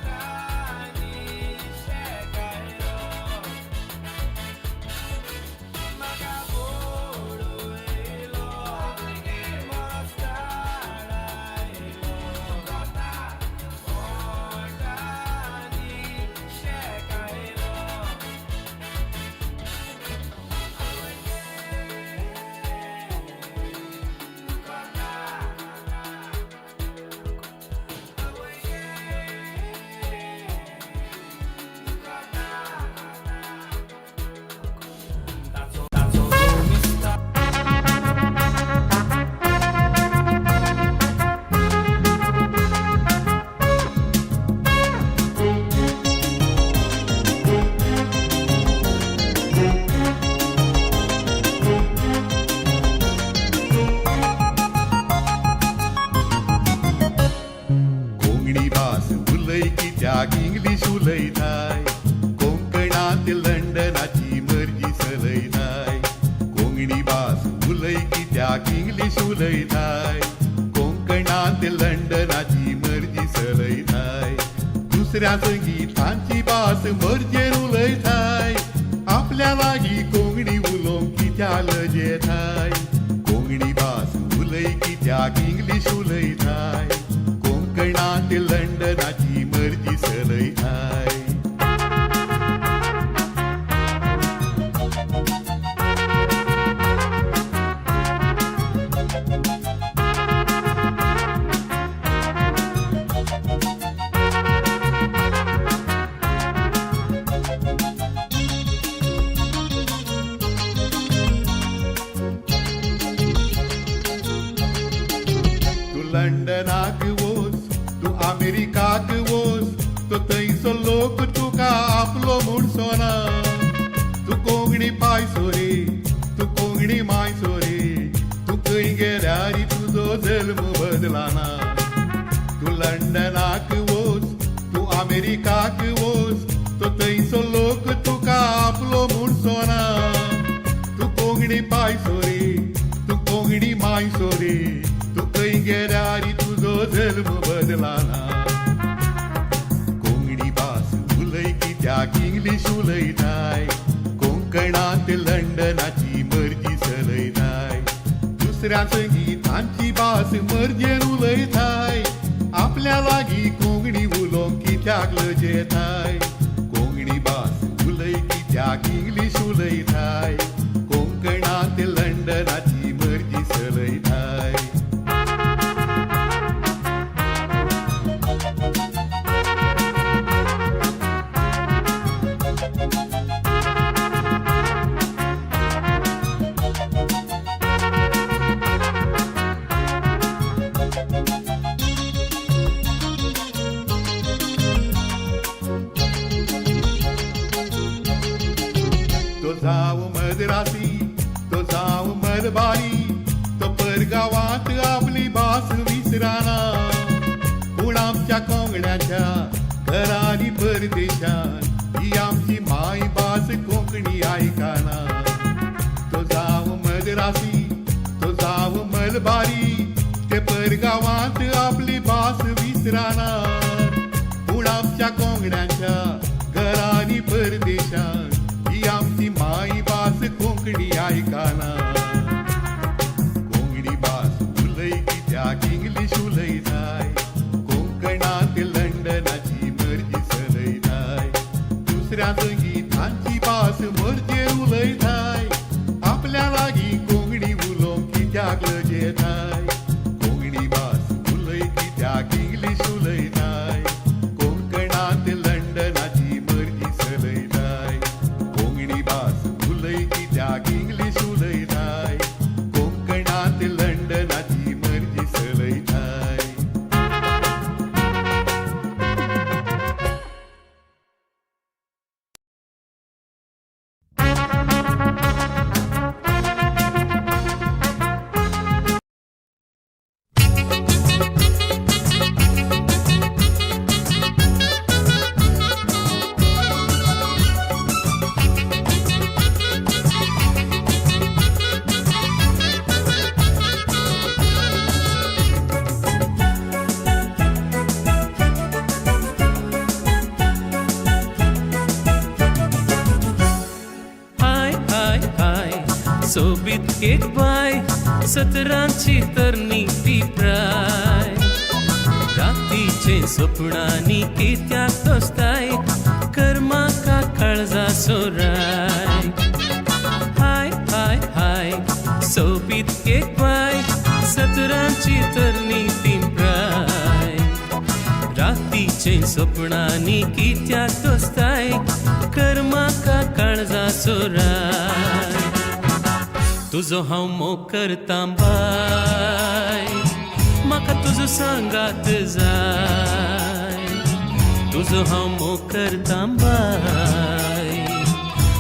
ओंठांनी शेकायलो, म्हाका बोडयलो मस्काडायलो, ओंठांनी शेकायलो. कोंकणी भास उलय कित्याक इंग्लीश उलयताय, कोंकणांत लंडनाची मर्जी चलयताय. कोंकणी भास उलय कित्याक इंग्लीश उलयताय, कोंकणांत लंडनाची मर्जी चलयताय. दुसऱ्या संगी तांची भास मर्जेन उलयताय, आपल्या लागीं कोंकणी उलोवंक कित्याक लजेताय. कोंकणी भास उलय कित्याक इंग्लीश उलयताय, कोंकणांत लंडनाची मर्जी चलयताय. तूं लंडनाक वोस, तूं अमेरिकाक वोस, तो थंयचो लोक तुका आपलो म्हूण सोना. तूं कोंकणी पाय सोरे, तूं कोंकणी माय सोरे, तूं खंय गेल्यार तुजो जल्म बदलाना. तूं लंडनाक वोस, तूं अमेरिकाक वोस, तो थंयचो लोक पाय सोरे, तूं कोंकणी माय सोरे, तूं खंय गेल्यार तुजो जल्म बदलाना. कोंकणी भास उलय कित्याक इंग्लीश उलयताय, कोंकणांत लंडनाची मर्जी चलयताय. दुसऱ्या संगी तांची भास मर्जेन उलयताय, आपल्या लागीं कोंकणी उलोवंक कित्याक लजेताय. कोंकणी भास उलय कित्याक इंग्लीश उलयताय, कोंकणांत लंडनाची मर्जी चलयताय. तो जावं मद्रासी, तो जावं मलबारी, तो परगांवांत आपली भास विसराना. पूण आमच्या कोंकण्याच्या घरांनी परदेशान ही आमची मायभास कोंकणी आयकना. तो जावं मद्रासी, तो जावं मलबारी, ते परगांवांत आपली भास विसराना. पूण आमच्या कोंकण्याच्या घरांनी परदेशान ही आमची मायभास कोंकणी आयकना. कोंकणी भास उलय कित्याक इंग्लीश उलयताय, कोंकणांत लंडनाची मर्जी चलयताय. दुसऱ्या संगी तांची भास मर्जेन उलयताय, आपल्या लागीं कोंकणी उलोवंक कित्याक लजेताय. कोंकणी भास उलय कित्याक इंग्लीश उलयताय, कोंकणांत लंडनाची मर्जी चलयताय. कोंकणी भास उलय कित्याक इंग्लीश उलयताय, कोंकणांत लंडनाची मर्जी चलयताय. हाय हाय हाय सोबीत एक बाय, सतरांची तरणी ती प्राय. रातीचे सपनांनी कित्याक तोसताय, कर म्हाका काळजा सोराय. हाय हाय हाय सोबीत एक बाय, सतरांची तरणी ती प्राय. रातीचे सपनांनी कित्याक तोसताय, कर म्हाका काळजा सोराय. तुजो हांव मोग करतां बाय, म्हाका तुजो सांगात जाय. तुजो हांव मोग करतां बाय,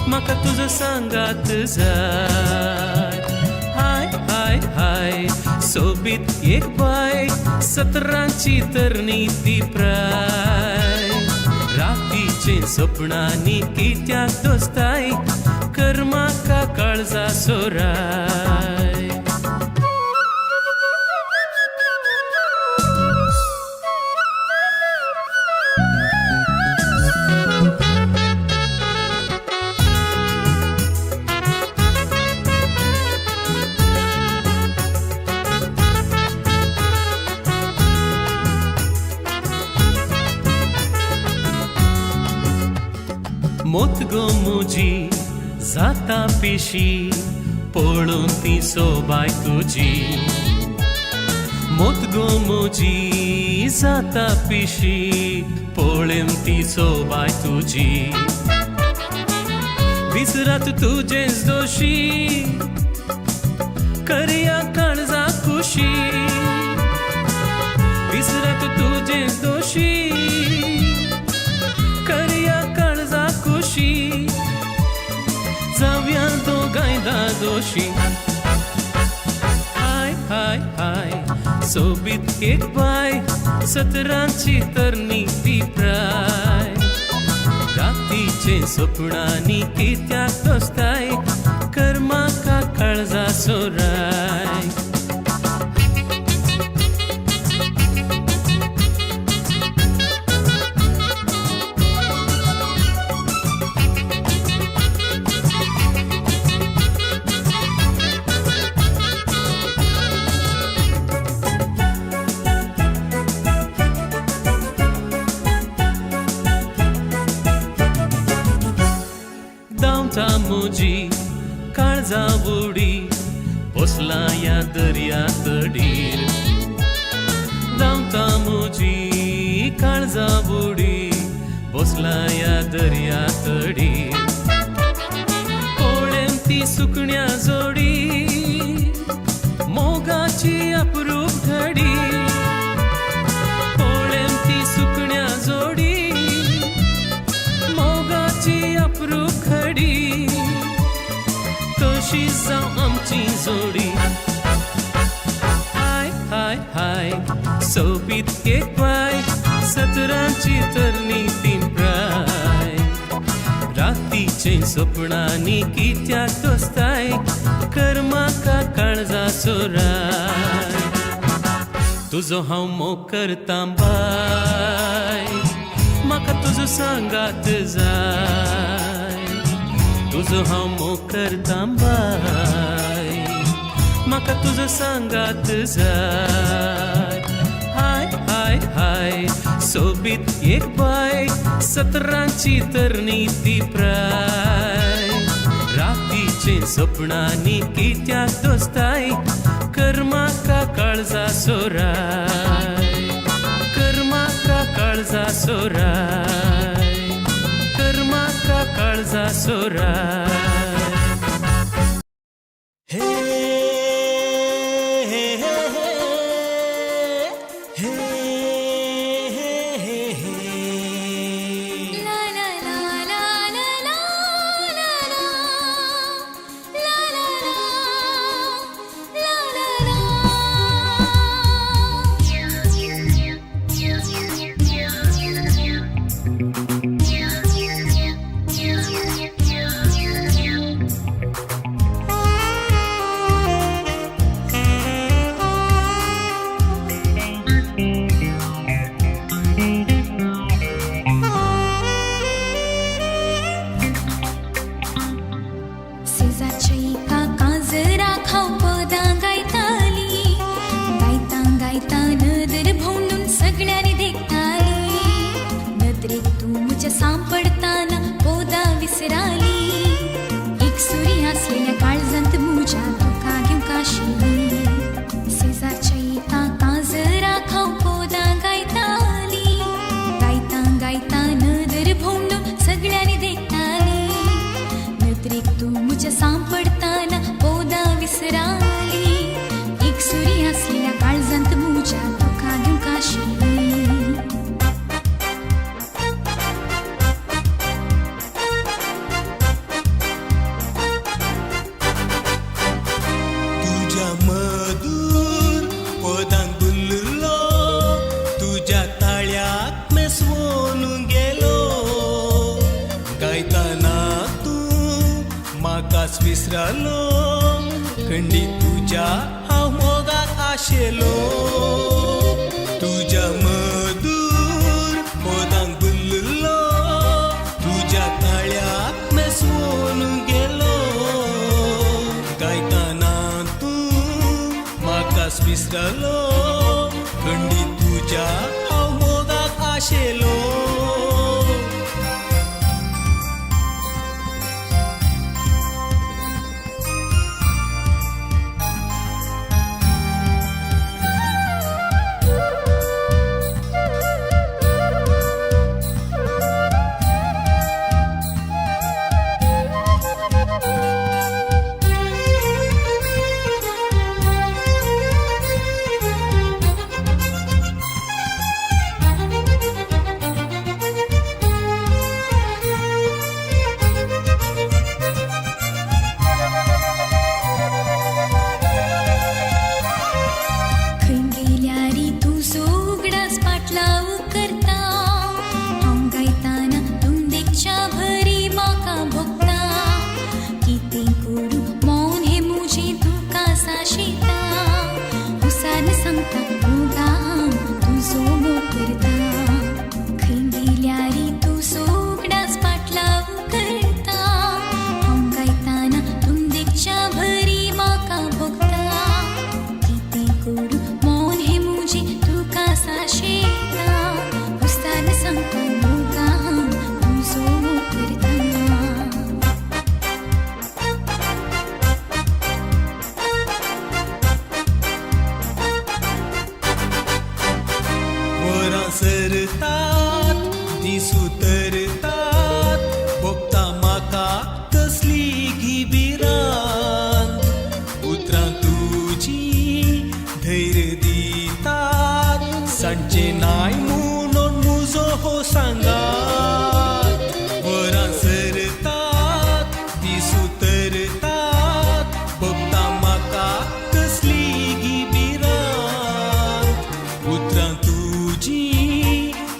म्हाका तुजो सांगात जाय. हाय हाय हाय सोबीत एक बाय, सतरांची तरणी ती प्राय. रातीचे सपनांनी कित्याक दोस्ताय, कर म्हाका काळजा सोराय. मोत गो मुजी जाता पिशी, पळोवन ती सोबाय तुजी. मोत गो मुजी जाता पिशी, पळोवन ती सोबाय तुजी. दीस रात तुजेच दोशी, करया काळजा खुशी. दीस रात तुजेच दोशी, करया काळजा खुशी. जावया दोगांय दादोशी. हाय हाय हाय सोबीत एक बाय, सतरांची तरणी ती प्राय. रातीचे सपनांनी कित्याक तोसताय, कर म्हाका काळजा सोराय. धांवता म्हजी काळजा उडी बसला ह्या दर्या तडीर. धांवता म्हजी काळजा उडी बसला ह्या दर्या तडीर. पळेन ती सुकण्या जोडी मोगाची अप्रूप घडी. पळेन ती सुकण्या जोडी मोगाची अप्रूप घडी. तशी जावं आमची जोडी. हाय हाय हाय सोबीत एक बाय सतरांची तरणी तीन प्राय. रातीचे सपनांनी कित्याक दोस्ताय कर म्हाका काळजा सोराय. तुजो हांव मोग करतां बाय म्हाका तुजो सांगात जाय. तुजो हांव मोग करतां बाय म्हाका तुजो सांगात जाय. हाय हाय हाय सोबीत एक बाय सतरांची तरणी ती प्राय. रातीचे सपनांनी कित्याक दोस्ताय कर म्हाका काळजा सोराय. कर म्हाका काळजा सोराय. कर म्हाका काळजा सोराय. हे हे हे हे हे हे हे. ला ला ला ला ला ला ला ला ला ला ला ला ला. सेजाच्या एका काजरा खाव पदां गायताली. गायता गायता नदर भोंवडून सगळ्यांनी देखताली. नदरेक तूं म्हज्या सांपडताना पोदां विसराली. एक सुरी आसलेल्या काळजांत म्हज्या तुका घेवंक आशिल्ली. सेजाच्या एका काजरा खाव पदां गायताली. गायता गायता नदर भोंवडून सगळ्यांनी देखताली. नदरेक तूं म्हज्या सांपडताना पोदां विसराली. एक सुरी आसलेल्या काळजांत म्हज्या तुका घेवंक आशिल्ली. तुज्या मधूर पदांक गुल्लुलो तुज्या ताळ्याक मेसवोन गेलो. गायताना तूं म्हाकाच विसरलो खंडी तुज्या हांव मोगाक आशेलो. तुज्या मधूर पदांक गुल्लुलो तुज्या ताळ्याक मेसवोन गेलो. गायताना तूं म्हाकाच विसरलो खंडी तुज्या हांव मोगाक आशेलो. Thank you. उतरां तुजी धैर्य दितात सांजचें नाय म्हणून म्हजो हो सांगात वरां सरतात दीस उतरतात भोगता म्हाका कसली गी भिरांत उतरां तुजी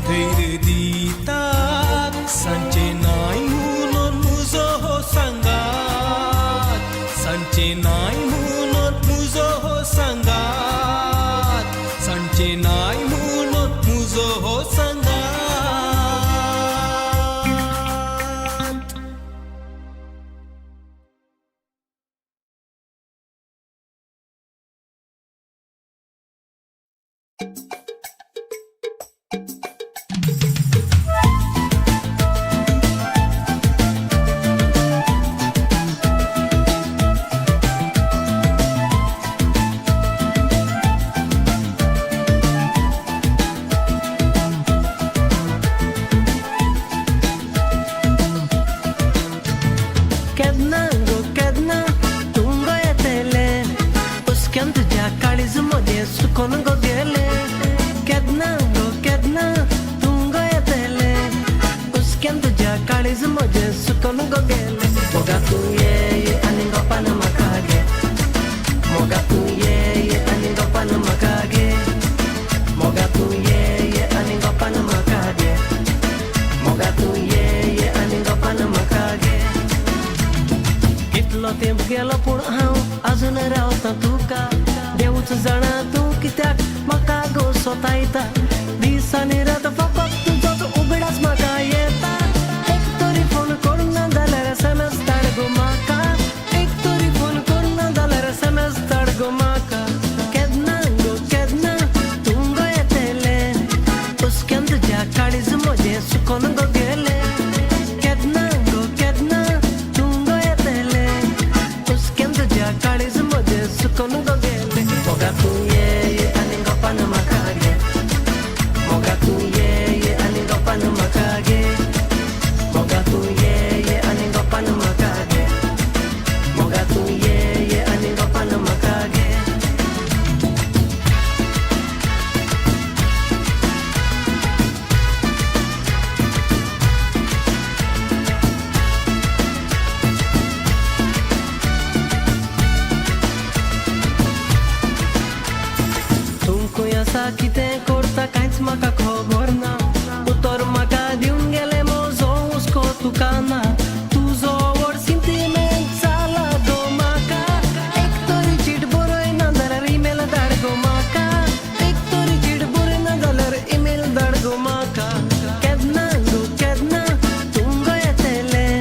धैर्य दितात सांजचें नाय म्हणून म्हजो हो सांगात सांजचें नाय म्हणून म्हजो हो सांगात सांजचें नाय म्हणून म्हजो हो सांगात. केन्ना गो केन्ना तूं गो येतलें हुस्क्यान तुज्या काळीज म्हजें सुकोन गो गेलें केन्ना गो केन्ना तूं गो येतलें हुस्क्यान तुज्या काळीज म्हजें सुकोन गो गेलें मोगा तूं ये ये आनी गोपान म्हाका गे मोगा तूं ये ये आनी गोपान म्हाका गे मोगा तूं ये ये आनी गोपान म्हाका गे मोगा तूं ये ये आनी गोपान म्हाका गे कितलो तेंप गेलो पूण हांव आजून रावता तुका देवूच जाणा तूं कित्याक म्हाका गो सोतायता दीस आनी रात फकत तुजोच उगडास म्हाका येता एक तरी फोन करुना जाल्यार एसएमएस धाड गो म्हाका एक तरी फोन करुना जाल्यार एसएमएस धाड गो म्हाका केन्ना गो केन्ना तूं गो येतलें हुस्क्यान तुज्या काळीज म्हजें सुकोन गो गेलें केन्ना गो केन्ना तूं गो येतलें हुस्क्यान तुज्या काळीज म्हजें सुकोन गो गेलें मोगा तूं ये ये आनी गोपान म्हाका गे मोगा तूं ये ये आनी गोपान म्हाका गे मोगा तूं ये ये आनी गोपान म्हाका गे मोगा तूं ये ये आनी गोपान म्हाका गे. तूं खंय आसा कितें करता कांयच म्हाका खबर ना उतर म्हाका दिवन गेलें म्हजो हुस्को तुका ना तुजो व्हड सिंतिमेंत जाला गो म्हाका एक तरी चीट बरयना जाल्यार इमेल धाड गो म्हाका एक तरी चीट बरयना जाल्यार इमेल धाड गो म्हाका केन्ना गो केन्ना तूं गो येतलें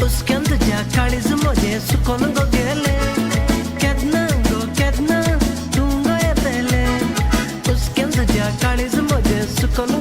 हुस्क्यान तुज्या काळीज म्हजें सुकोन गो गेलें केन्ना गो केन्ना तूं गो येतलें हुस्क्यान तुज्या काळीज म्हजें सुकोन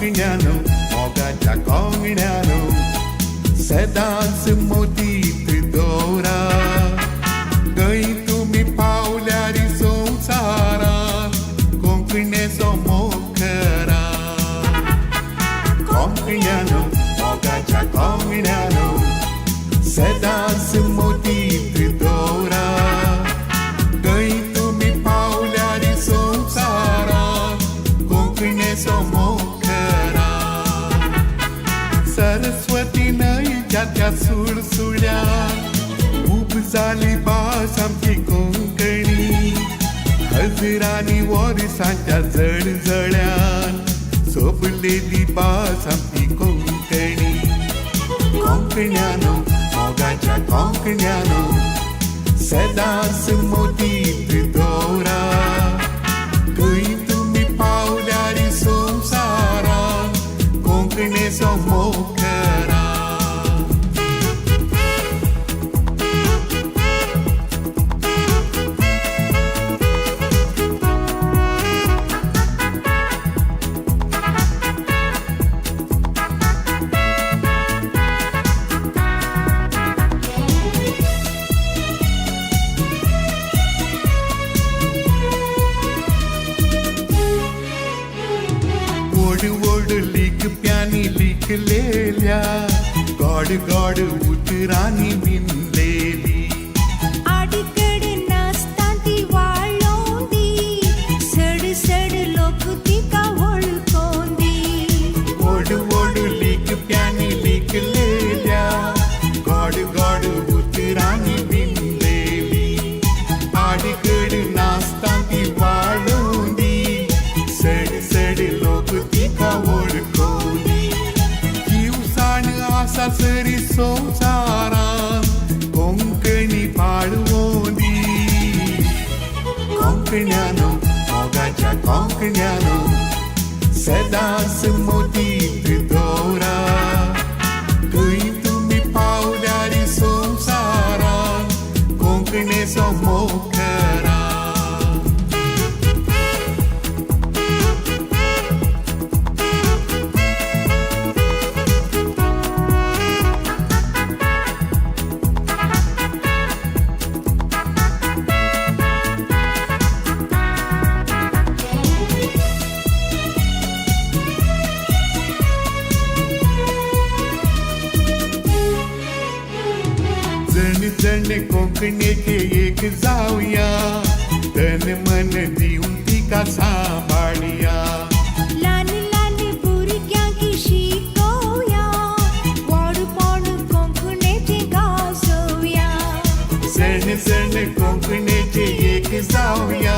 कोंकण्यानो, मोगाच्या कोंगण्यानो, सदांच मोतीत दवरा. खंय तुमी पावल्यार संवसारांत कोंकणेचो मोग करा. कोंकण्यानो, मोगाच्या कोंगण्यानो, सदांच मोतीत दवरा. खंय तुमी पावल्यार संवसारांत कोंकणेचो मोग करा. सरस्वती न्हंयच्या त्या सुळसुळ्या उब जाली भास आमची कोंकणी. हजरांनी वर्सांच्या जळजळ्यान सोबलेली भास आमची कोंकणी. कोंकण्यानो, मोगाच्या कोंकण्यानो, सदांच मोतीत दवरा. खंय तुमी पावल्यार संवसारांत कोंकणेचो मोग करा. ओड ओड लिखप्यांनी लिखलेल्या गोड गोड उतरांनी विणलेली. आडकड नासता ती वाळोंदी, सड सड लोक तिका वळखोंदी. ओड ओड लिखप्यांनी लिखलेल्या गोड गोड उतरांनी विणलेली. आडकड नासता ती वाळोंदी, सड सड लोक तिका वळखोंदी. जीवसाण आसा सरी संवसारांत कोंकणी पाळवोंदी. कोंकण्यानो, मोगाच्या कोंकण्यानो, सदांच मोतीत दवरा. खंय तुमी पावल्यार संवसारांत कोंकणेचो मोग करा. जण जण कोंकणेचे एक जावया, तन मन दिवन तिका सांबाळया. ल्हान ल्हान भुरग्यांक शिकोवया, व्हडपण कोंकणेचें गाजोवया. जण जण कोंकणेचे एक जावया,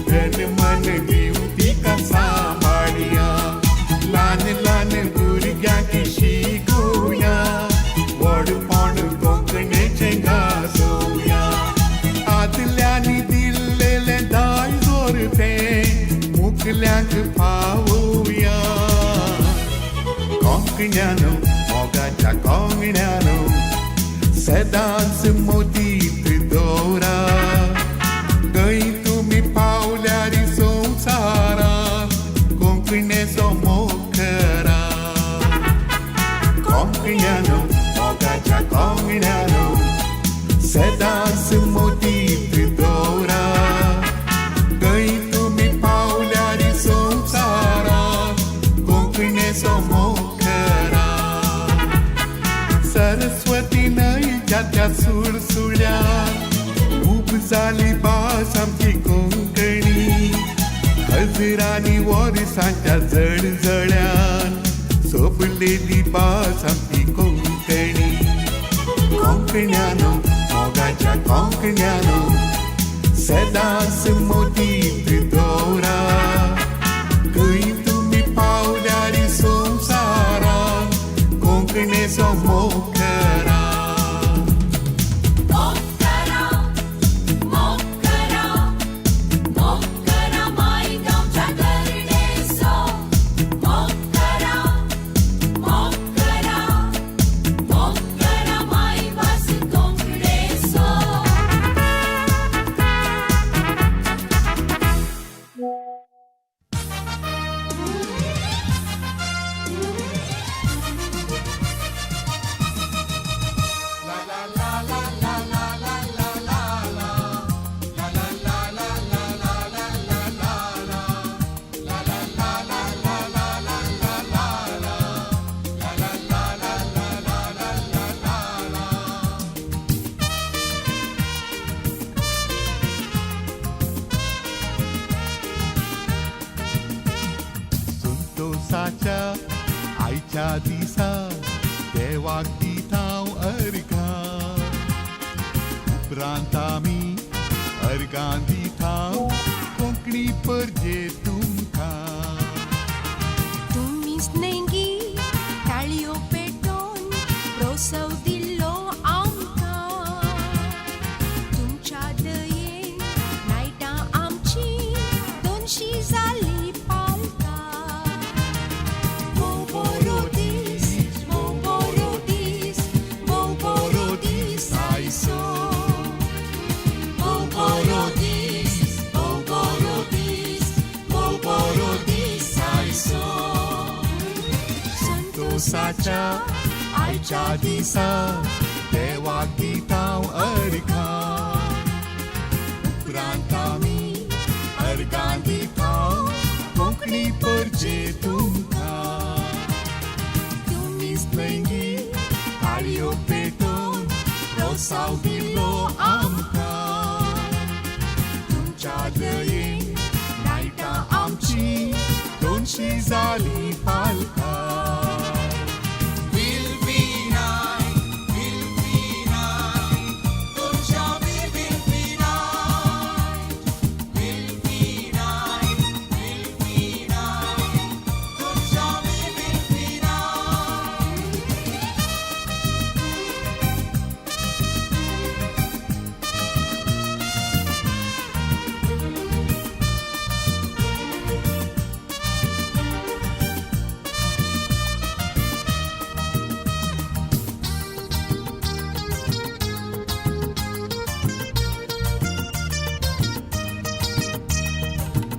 तन मन दिवन तिका सांबाळया. ल्हान ल्हान भुरग्यांक शिकोवया, व्हडपण कोंकणेचें गाजोवया. आदल्यांनी दिल्लेलें दायज तें मुखल्यांक पावोवया. कोंकण्यानो, मोगाच्या कोंगण्यानो, सदांच मोतीत दवरा. खंय तुमी पावल्यार संवसारांत कोंकणेचो मोग करा. कोंकण्यानो, मोगाच्या कोंगण्यानो, सदांच मोतीत दवरा. खंय तुमी पावल्यार संवसारांत कोंकणेचो मोग करा. सरस्वती न्हंयच्या त्या सुळसुळ्या उब जाली भास आमची कोंकणी. हजरांनी वर्सांच्या जळजळ्यान सोबलेली भास आमची कोंकणी. कोंकण्यानो, मोगाच्या कोंकण्यानो, सदांच मोतीत दवरा. खंय तुमी पावल्यार संवसारांत कोंकणेचो मोग करा. मोग करा, मोग करा, मोग करा माय गांवच्या धरणेचो. मोग करा, मोग करा, मोग करा माय भास कोंकणेचो. आयच्या दिसा देवाक दिता अर्घां उपरांत आमी अर्घां दिता कोंकणी परजे तुमकां. तुमीच न्हय टाळयो पेटोवन प्रोत्साव दिल्लो आमकां, तुमच्या दयेन नायटां आमची दोनशी जाली पालकां. भोव बरो दीस, भोव बरो दीस, भोव बरो दीस आयचो. भोव बरो दीस, भोव बरो दीस, भोव बरो दीस आयचो. संतोसाच्या आयच्या दिसा देवाक दिता अर्घां उपरांत आमी अर्घां दिता कोंकणी परजे तुमकां. तुमीच न्हय ताळयो पेटोवन प्रोत्साव दिलो आमकां, तुमच्या दयेन नायटां आमची दोनशी जाली पालकां.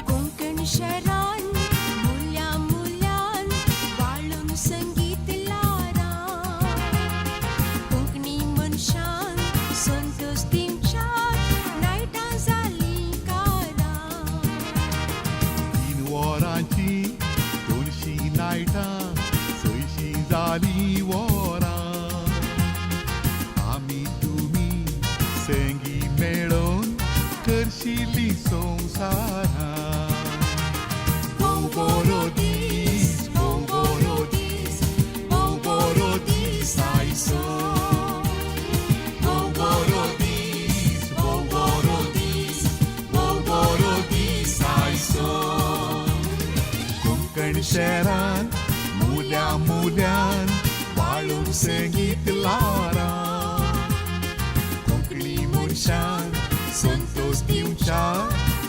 कोंकण शहरान मुल्या मुल्यान वाळून संगीत लारां, कोंकणी मनशान संतोष दिवच्या नायटां जालीं कारां. 3 वरांची 200 नायटां 600 जालीं वरां आमी तुमी संगी मेळोवन करशिल्ली संवसारां. भोव बरो दीस, भोव बरो दीस, भोव बरो दीस आयचो. भोव बरो दीस, भोव बरो दीस, भोव बरो दीस आयचो. कोंकण शहरान मुल्या मुल्यान वाळून संगीत लारां, कोंकणी मनशान संतोष दिवच्या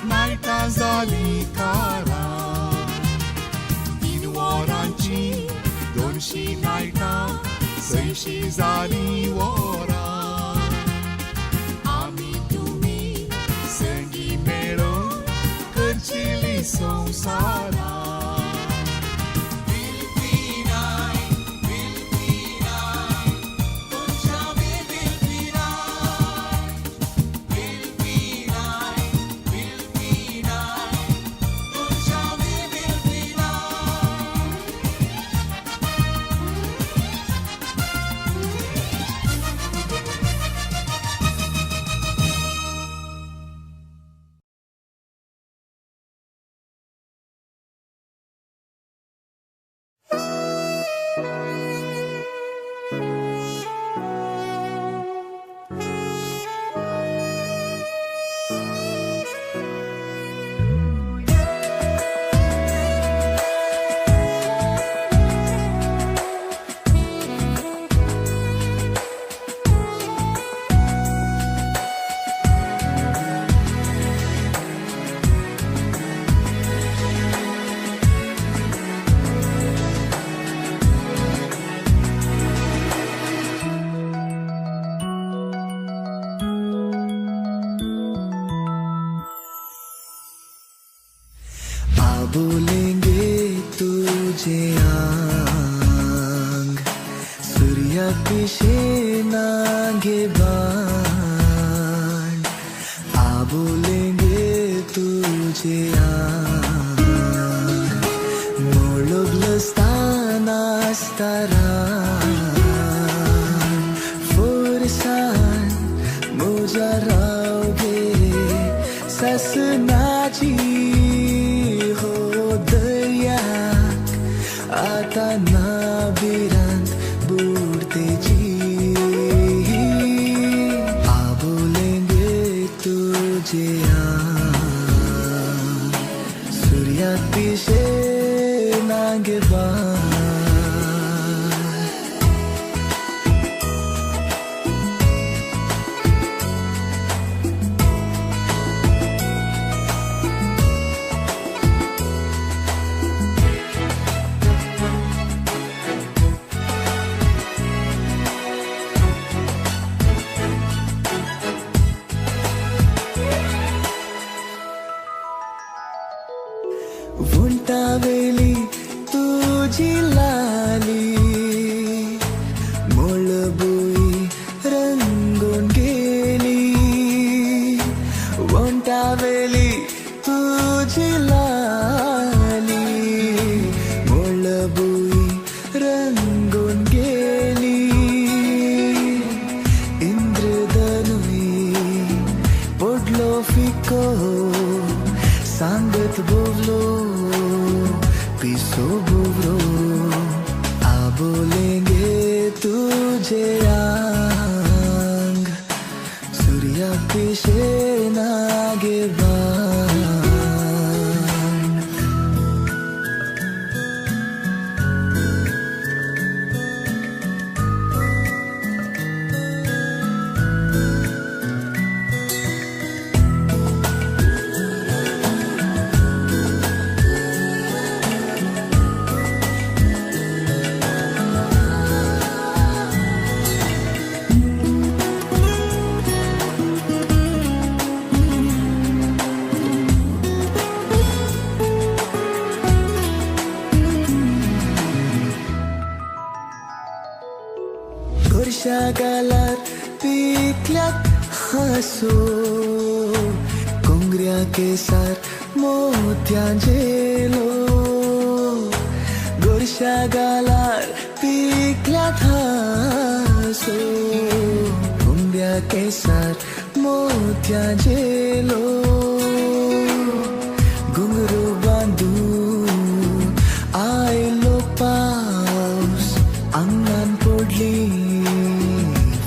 नायटां जालीं कारां. 3 वरांची 200 नायटां 600 जालीं वरां आमी तुमी संगी मेळोवन करचेली संवसारां. बोलेंगे तुझे आंग सूर्या पिशे नागे बाण, आ बोलेंगे तुझे आंग मोळोबलस्तान आसतारा फोरसान मुझा रावगे ससनाची हो दर्याक आता ना। तुझे सूर्या पिशे नागे वेली तुझी लाली मोळबुई रंगून गेली वंटावेली तुझी लाली मोळबुई रंगून गेली इंद्रधनुई पडलो फिको सांगत बोवलो पिसो बुवरो आबोलेंगे तुझे आंग सूर्या पिशे नागे बाण। गालार पिकल्याक हांसो कोंगऱ्या केसार मोत्यां झेलो गोरशा गालार पिकल्याक हांसो कोंगऱ्या केसार मोत्यां झेलो घुंगरू बांदून आयलो पावस आंगान पडली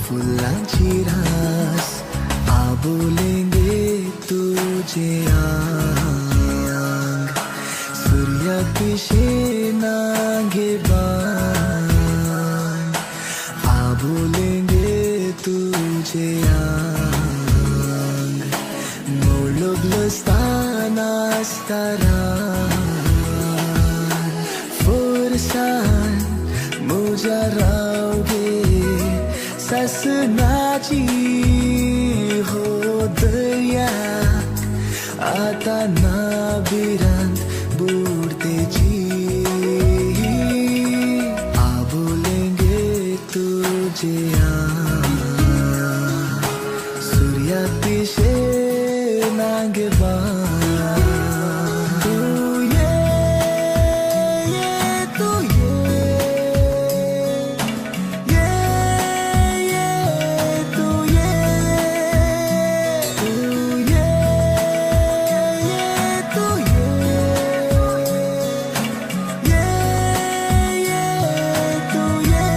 फुलांची रास आबोलेंगे तुझे आंग सूर्या पिशे नागे बाण आबोलेंगे तुझे आंग मोळबलस्तान आसतारा फोरसान म्हज्या रावगे ससनाची हो दर्या आता ना भिरांत बुडतेची आबोलेंगे तुझे सूर्या पिशे नागे तू ये तू ये ये तू ये तू ये तू ये ये तू ये।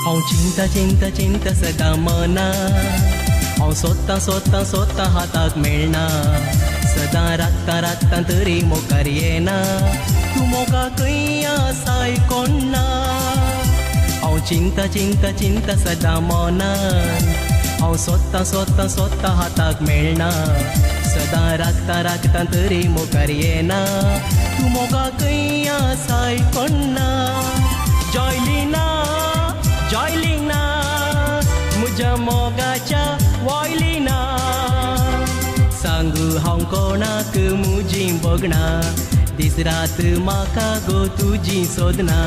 हांव चिंता चिंता चिंता सदां मना हांव सोदतां सोदतां सोदतां हाताक मेळना सदां राखतां राखतां तरी मुखार येना तूं मोगा खंय आसाय कोण ना हांव चिंता चिंता चिंता सदां मनान हांव सोदतां सोदतां सोदतां हाताक मेळना सदां राखतां राखतां तरी मुखार येना तूं मोगा खंय आसाय कोण ना जॉयलिना जॉयलिना म्हज्या मोगाच्या वॉयलिना सांगू हांव कोणाक म्हजीं भोगणां दीस रात म्हाका गो तुजी सोदना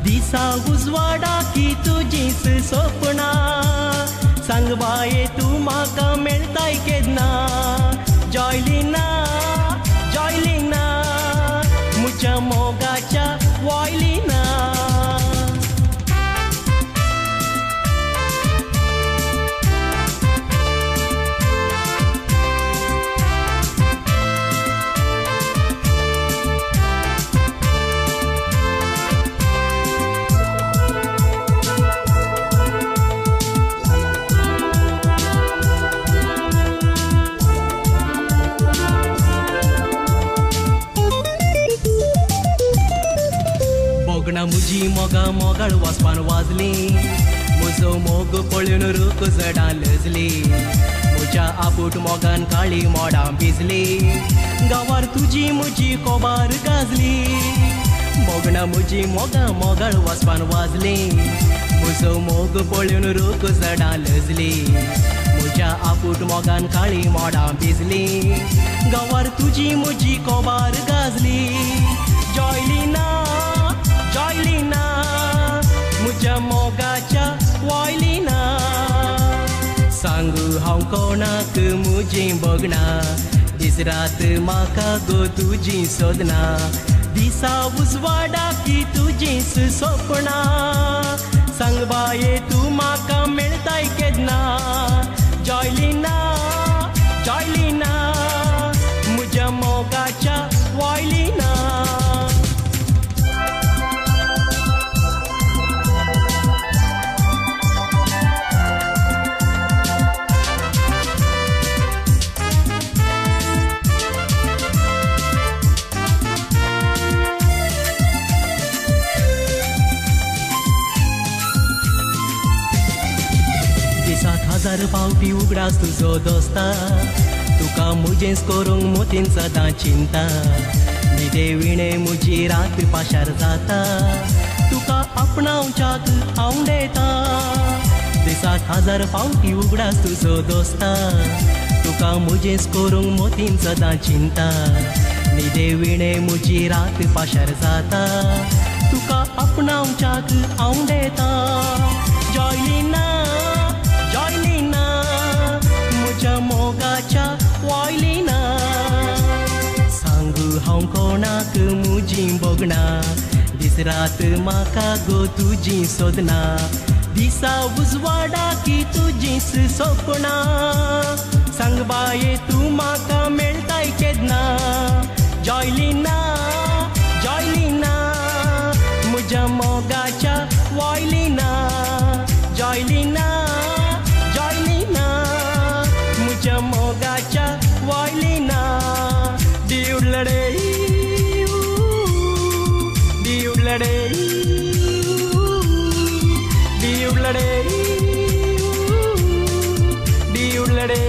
दिसा उजवाडा की तुजीच सपनां सांग बाये तूं म्हाका मेळताय केन्ना जॉयलिना जॉयलिना म्हज्या मोगाच्या वॉयलिना. मुजी मोगा मोगाळ वाजपान वाजली म्हजो मोग पळोवन रूख जडां लजली म्हज्या आपूट मोगान काळी मोडां भिजली गांवार तुजी म्हजी कोबार गाजली मोगणां म्हजी मोगा मोगाळ वाजपान वाजली म्हजो मोग पळोवन रूख जडां लजली म्हज्या आपूट मोगान काळी मोडां भिजली गांवार तुजी म्हजी कोबार गाजली जॉयलिना जॉयलिना म्हज्या मोगाच्या वॉयलिना सांगू हांव कोणाक म्हजी बगना दीस रात म्हाका गो तुजी सोदना दिसा उजवाडा की तुजीच सपनां सांग बाये तूं म्हाका मेळताय केन्ना जॉयलिना जॉयलिना म्हज्या मोगाच्या वॉयलिना. हजार पावटी उगडास तुजो दोस्ता तुका म्हजेंच करूंक मोतीन सदां चिंता न्हिदे विणे म्हजी रात पाशार जाता तुका आपणावच्याक हांव देता दिसाक हजार पावटी उगडास तुजो दोस्ता तुका म्हजेंच करूंक मोतीन सदां चिंता न्हिदे विणे म्हजी रात पाशार जाता तुका आपणावच्याक हांव देता जॉयलिना जॉयलिना म्हज्या मोगाच्या वॉयलिना सांगू हांव कोणाक म्हजी बगना दीस रात म्हाका गो तुजी सोदना दिसा उजवाडा की तुजीच सपनां सांग बाये तूं म्हाका मेळताय केन्ना जॉयलिना जॉयलिना म्हज्या मोगाच्या वॉयलिना जॉयलिना जॉयलिना म्हज्या मोगाच्या वॉयलिना दिवलडे दिवलडे दिवलडे दिवलडे.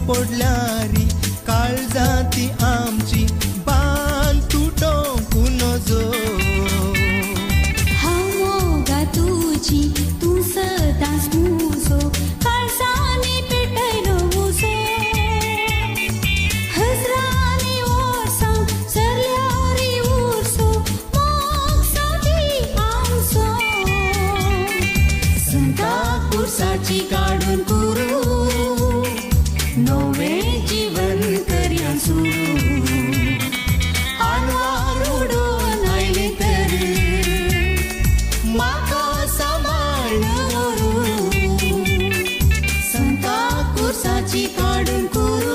पडल्यारी काळजांती आमची बांद तुटोवंक नजो. हांव मोगा तुजी तूं सदांच मुजो काळजांनी पेटयलो उजो हजरांनी वर्सां सरल्यारी उरसो मोग सादी आमचो. संता कुर्साची काडून कुरू नवें जीवन करया सुरू. आनवार उडोवन आयलें तर म्हाका सांबाळून व्हरू संता कुर्साची काडून कुरू.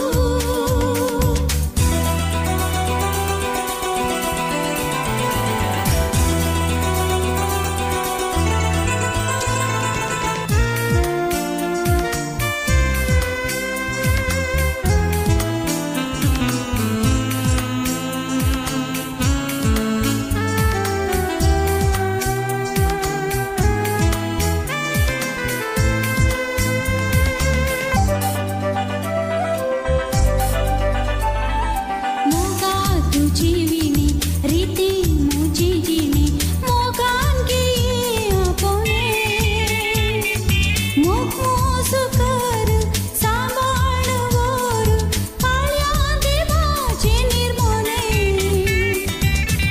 मोगा तुजी विणी रिती मुजी जिणी मोगान गे आपोणे मोग मोजो कर सांबाळ व्हर पाळया देवाचे निर्मोणे.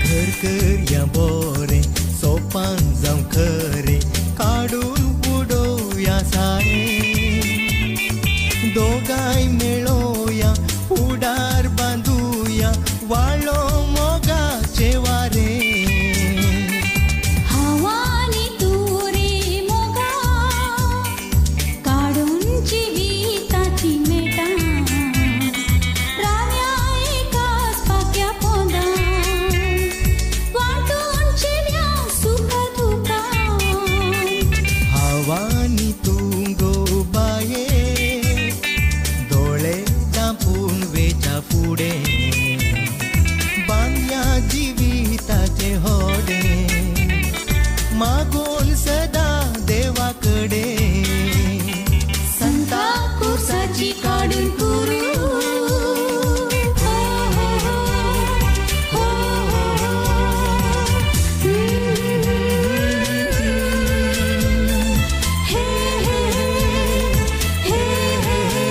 घर करया बोरें सोपान जावं खरें काडून उडोवया सारें दोगांय मेळोया फुडार बांदुया वाळो मोगाचें वारें. हांव आनी तूं रे मोगा काडून जिविताची मेटां राव्या एकाच पाक्या पोंदा वांटून जिव्या सुखा दुखां. हांव आनी तूं गो बाये दोळे धांपून वेच्या फुडें बांदया जिविताचें होडें मागून सदां देवा कडेन. संता कुर्साची काडून कुरू हो हो हो हो हो. हे हे हे हे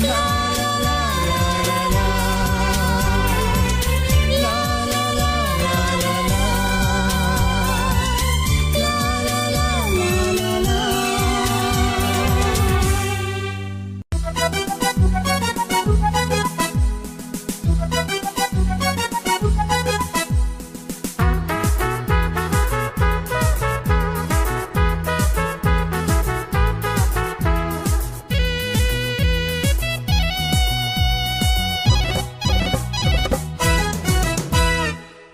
ला ला ला ला ला ला ला ला ला ला ला ला ला ला.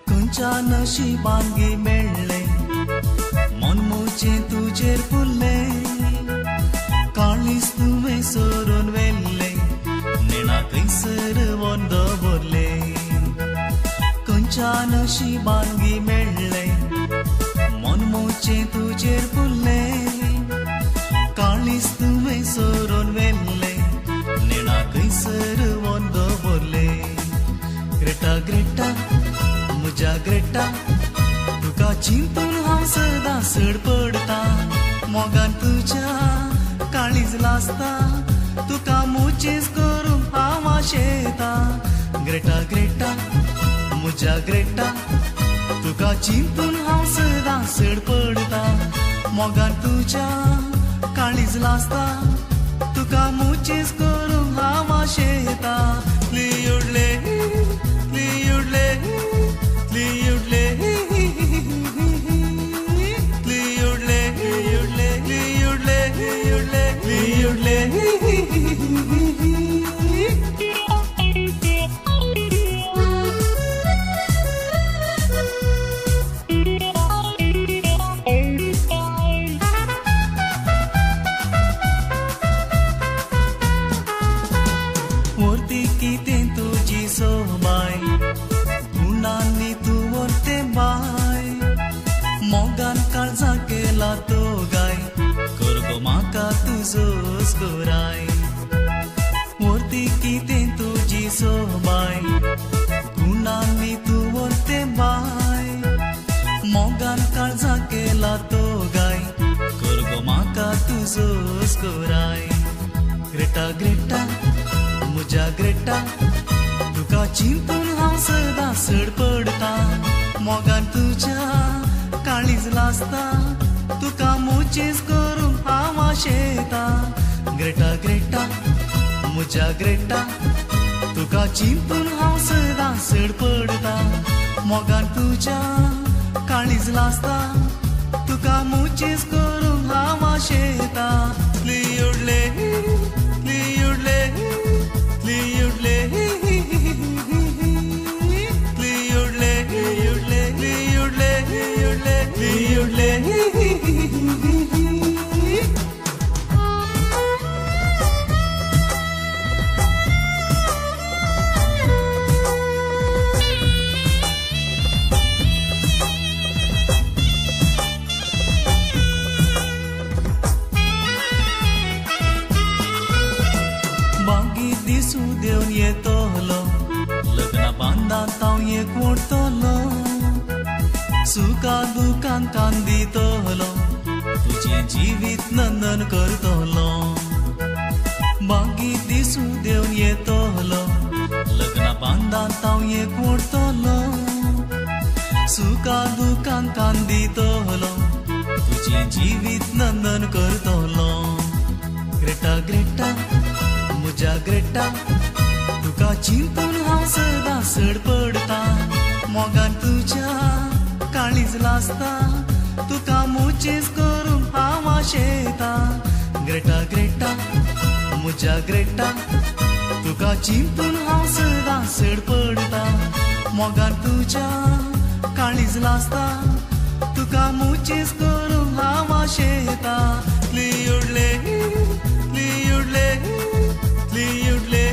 खंयच्या नशिबान गे मेळ्ळें मन म्हजें तुजेर फुल्लें काळीज तुवें सरून व्हेल्लें नेणा खंयसर वन दवरलें. खंयच्या नशिबान गे मेळ्ळें मन म्हजें तुजेर फुल्लें काळीज तुवें सरून व्हेल्लें नेणा खंयसर वन दवरलें. ग्रेटा ग्रेटा म्हज्या ग्रेटा तुका चिंतून हांव सदां सड पडटा मोगान तुज्या काळीज लासता तुका मुचेस करूंक हांव आशेता. ग्रेटा ग्रेटा म्हज्या ग्रेटा तुका चिंतून हांव सदां सड पडटा मोगान तुज्या काळीज लासता तुका मुचेस करूंक हांव आशेता. लियुडले लियुडले लियुडले लियुडले लियुडले लियुडले लियुडले लियुडले. मूर्ती कितें तुजी सोबाय गुणांनी तूं व्हरते बाय मोगान काळजा केला तो गाय कर गो म्हाका तुजो स्कोराय. ग्रेटान काळजा केला तो गाय कर गो म्हाका तुजो स्कोराय. ग्रेटा ग्रेटा म्हज्या ग्रेटा तुका चिंतून हांव सदां सड पडटा. मोगान तुज्या काळीज लासता तुका मोचेस करूंक हांव आशेता. ग्रेटा ग्रेटा म्हज्या ग्रेटा तुका चिंतून हांव सदां सड पडटा. मोगान तुज्या काळीज लासता तुका मोचेस करूंक हांव आशेता. लियुडले लियुडले लियुडले लियुडले लियुडले लियुडले लियुडले लियुडले. देवन येतलो लग्ना बांदात हांव एक वोडटलो सुखा दुखान कान दितलो तुजें जिवीत नंदन करतलो. मागीर दिसू देवन येतलो लग्ना बांदात हांव एक वोडटलो सुखा दुखान कान दितलो तुजें जिवीत नंदन करतलो. ग्रेटा ग्रेटा म्हज्या ग्रेटा तुका चिंतून हांव सदां सड पडटा. मोगान तुज्या काळीज लासता तुका मोचेस करूंक हांव आशेता. ग्रेटा ग्रेटा म्हज्या ग्रेटा तुका चिंतून हांव सदां सड पडटा. मोगान तुज्या काळीज लासता तुका मोचेस करूंक हांव आशेता. लियुडले लियुडले लियुडले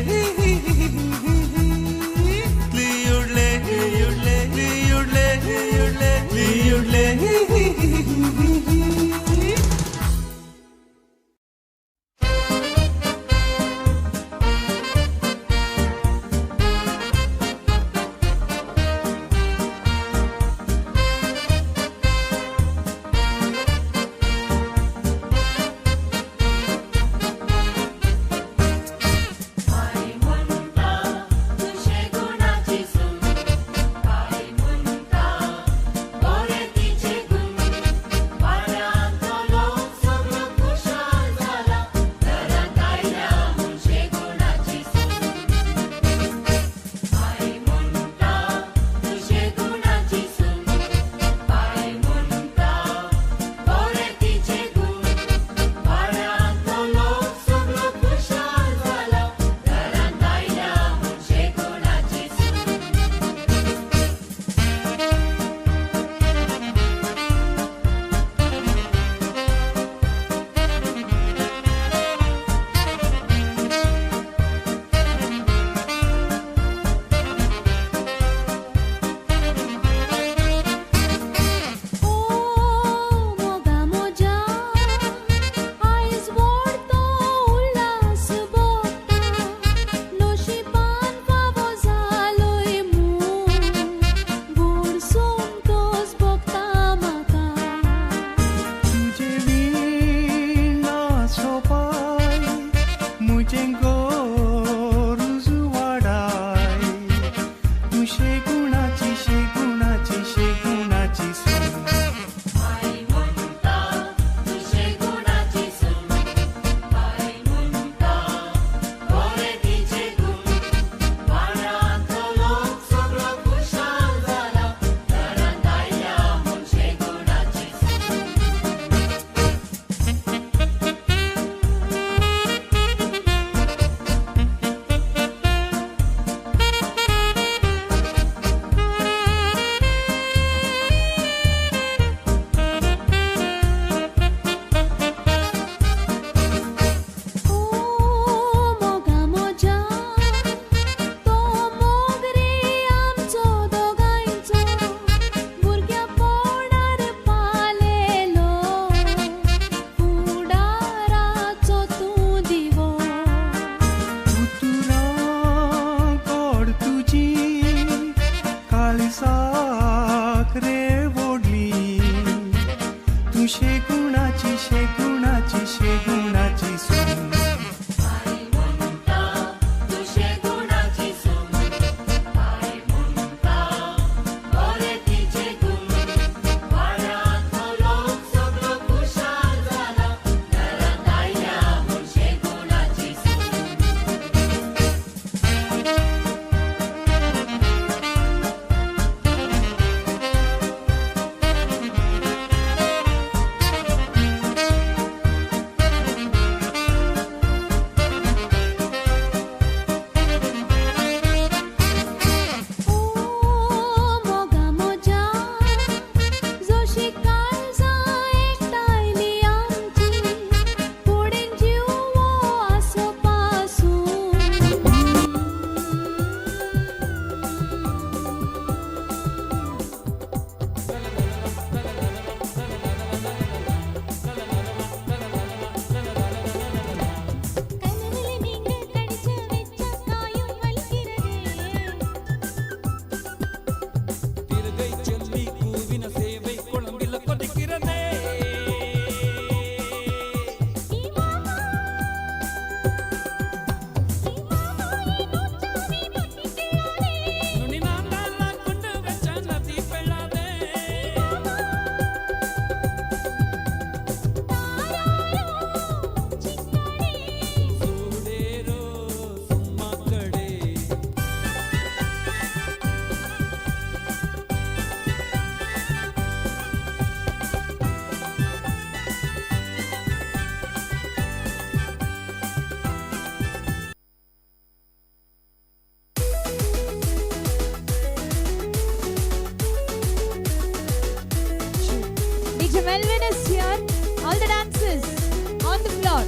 लियुडले लियुडले लियुडले लियुडले लियुडले. तूं शेगुणाची शेगुणाची शेगुणाची सून. DJ Melvin is here. All the dancers on the floor.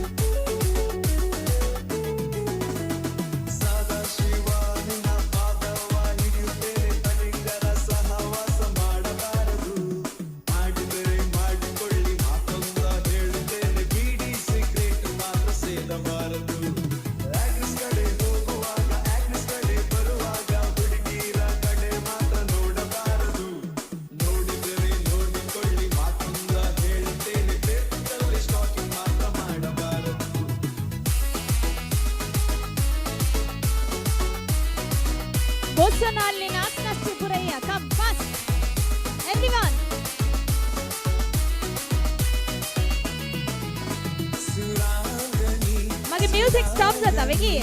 Bosonalli Nasnaschi Puraiya, come fast. Everyone. Mage music stop jata vegi.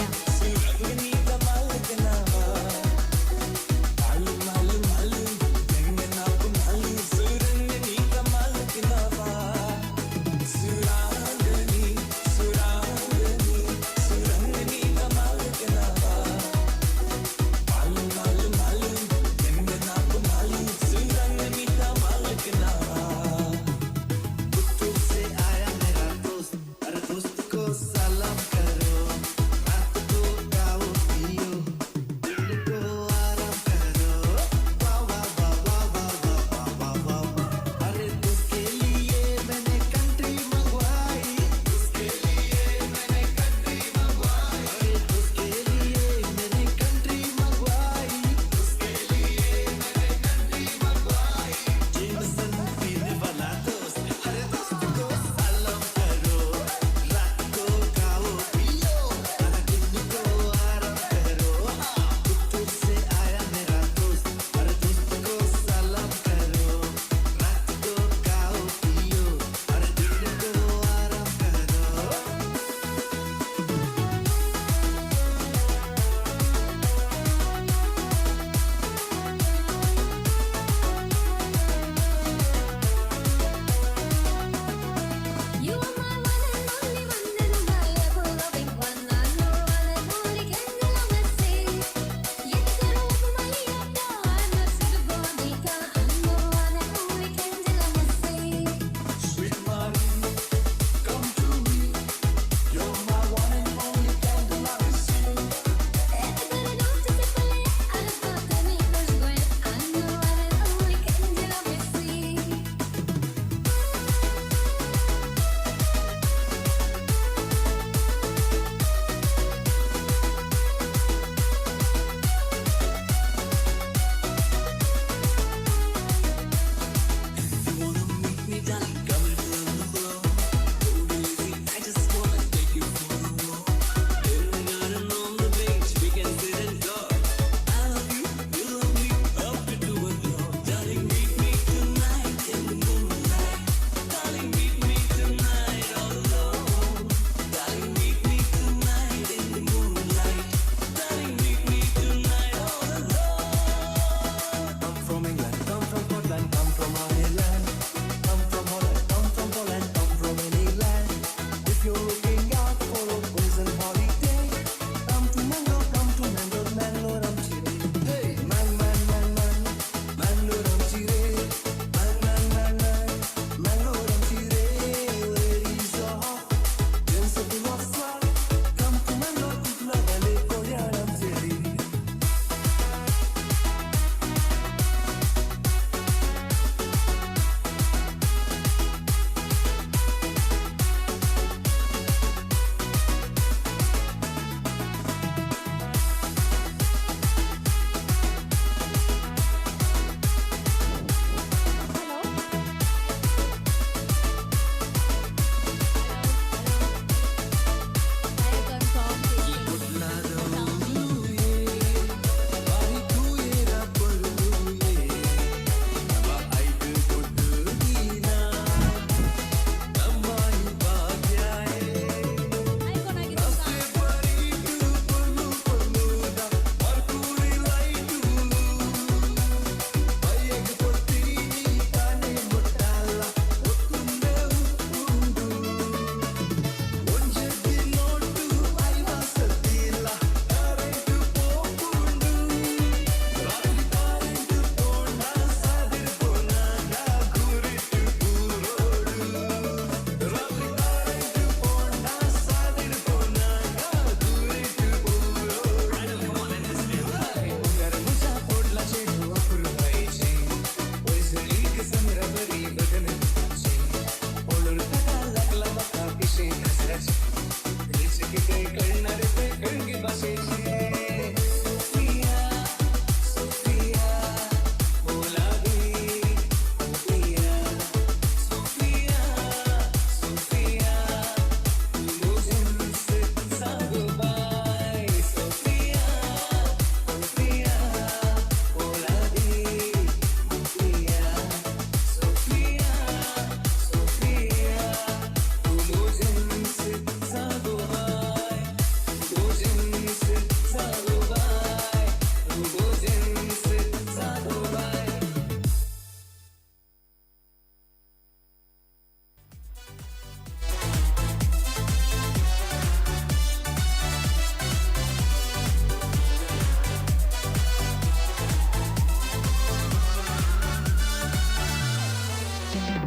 मोगरे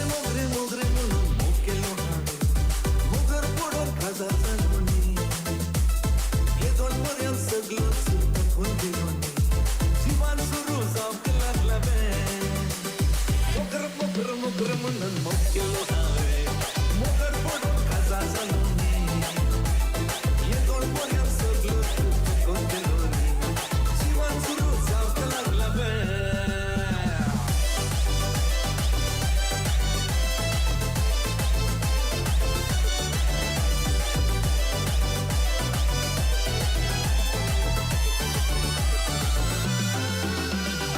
मोगरे मोगरे म्हणून मोग केलो हांवें, मोगर पडोन काजार जालो न्ही. येदोळ पर्यंत सगळोच थकून गेलो न्ही, जिवान सुरू जावंक लागला बें. मोगर मोगर मोगर म्हणून मोग केलो हांवें, मोगर पडोन काजार जालो न्ही. येदोळ पर्यंत सगळोच थकून गेलो न्ही, जिवान सुरू जावंक लागला बें.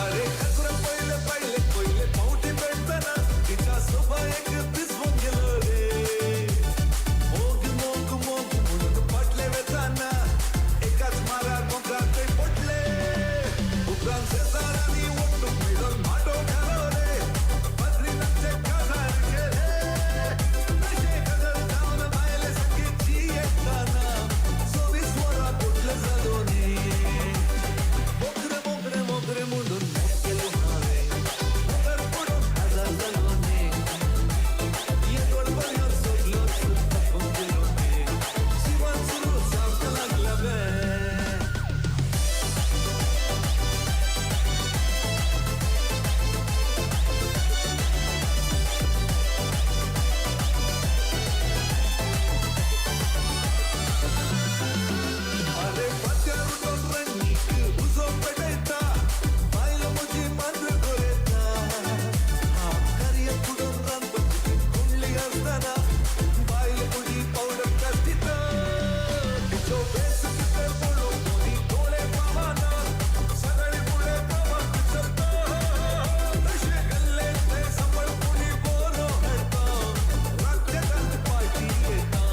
अरे खकुर पहिले पहिले पहिले पावटी भेटताना तिच्या सोबा एक दिसवून गेलो रे. मोग मोग मोग म्हणून फाटले वेताना एकाच मारार मोगार थंय पडले. उपरांत शेजारांनी वट्टू मेळून माटो घालो रे, पत्रिनाचे काजार केले. तशें काजार जावन भायले संगीत जियेताना 24 वरां पोटले जालो न्ही. मोगरे मोगरे मोगरे म्हणून मोग केलो हांवें, मोगर पडून काजार जालो न्ही. येदोळ पर्यंत सगळोच थकून गेलो न्ही, जिवान सुरू जावंक लागला बें. अरे फात्यार उठोन रणनीक उजो पेटयता, बायल म्हजी मांद्र गोरेता. हांव कार्य कुडून रांदपाची कुंडली आसतना बायल म्हजी पावडर काडटा. तिचो भेस भितर पळोवन कोणी दोळे पावना, सगळे फुडें पावत चलता. तशें गल्ले ते सांबाळ कोणी बरो हाडटा, रातच्या रात पार्टी येता.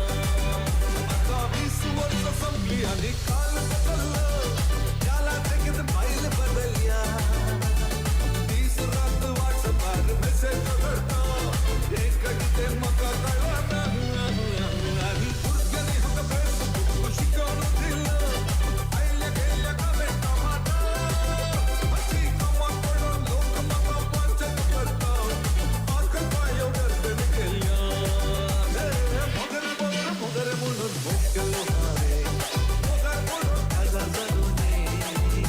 आतां 20 वर्सां संपली आनी काल बदल्लो, जाला तेगेत बायल बदलया. दीस रात व्हॉट्सअपार मेसेज धाडटा, हें कितें म्हाका कळना. आनी भुरग्यांनी म्हाका फेसबूक शिकोवन दिलो, आयल्या गेल्ल्या कमेंटा मारता. मातशी कामाक पडून लोक म्हाका पंचायत करता, म्हाका पांयो गर्देन केल्या. मोगरे मोगरे मोगरे म्हणून मोग केलो हांवें, मोगार पडून काजार जालो न्ही.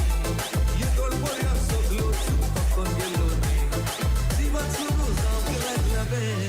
येदोळ पर्यंत सगळोच थकून गेलो न्ही, जिवान सुरू जावंक लागला बें.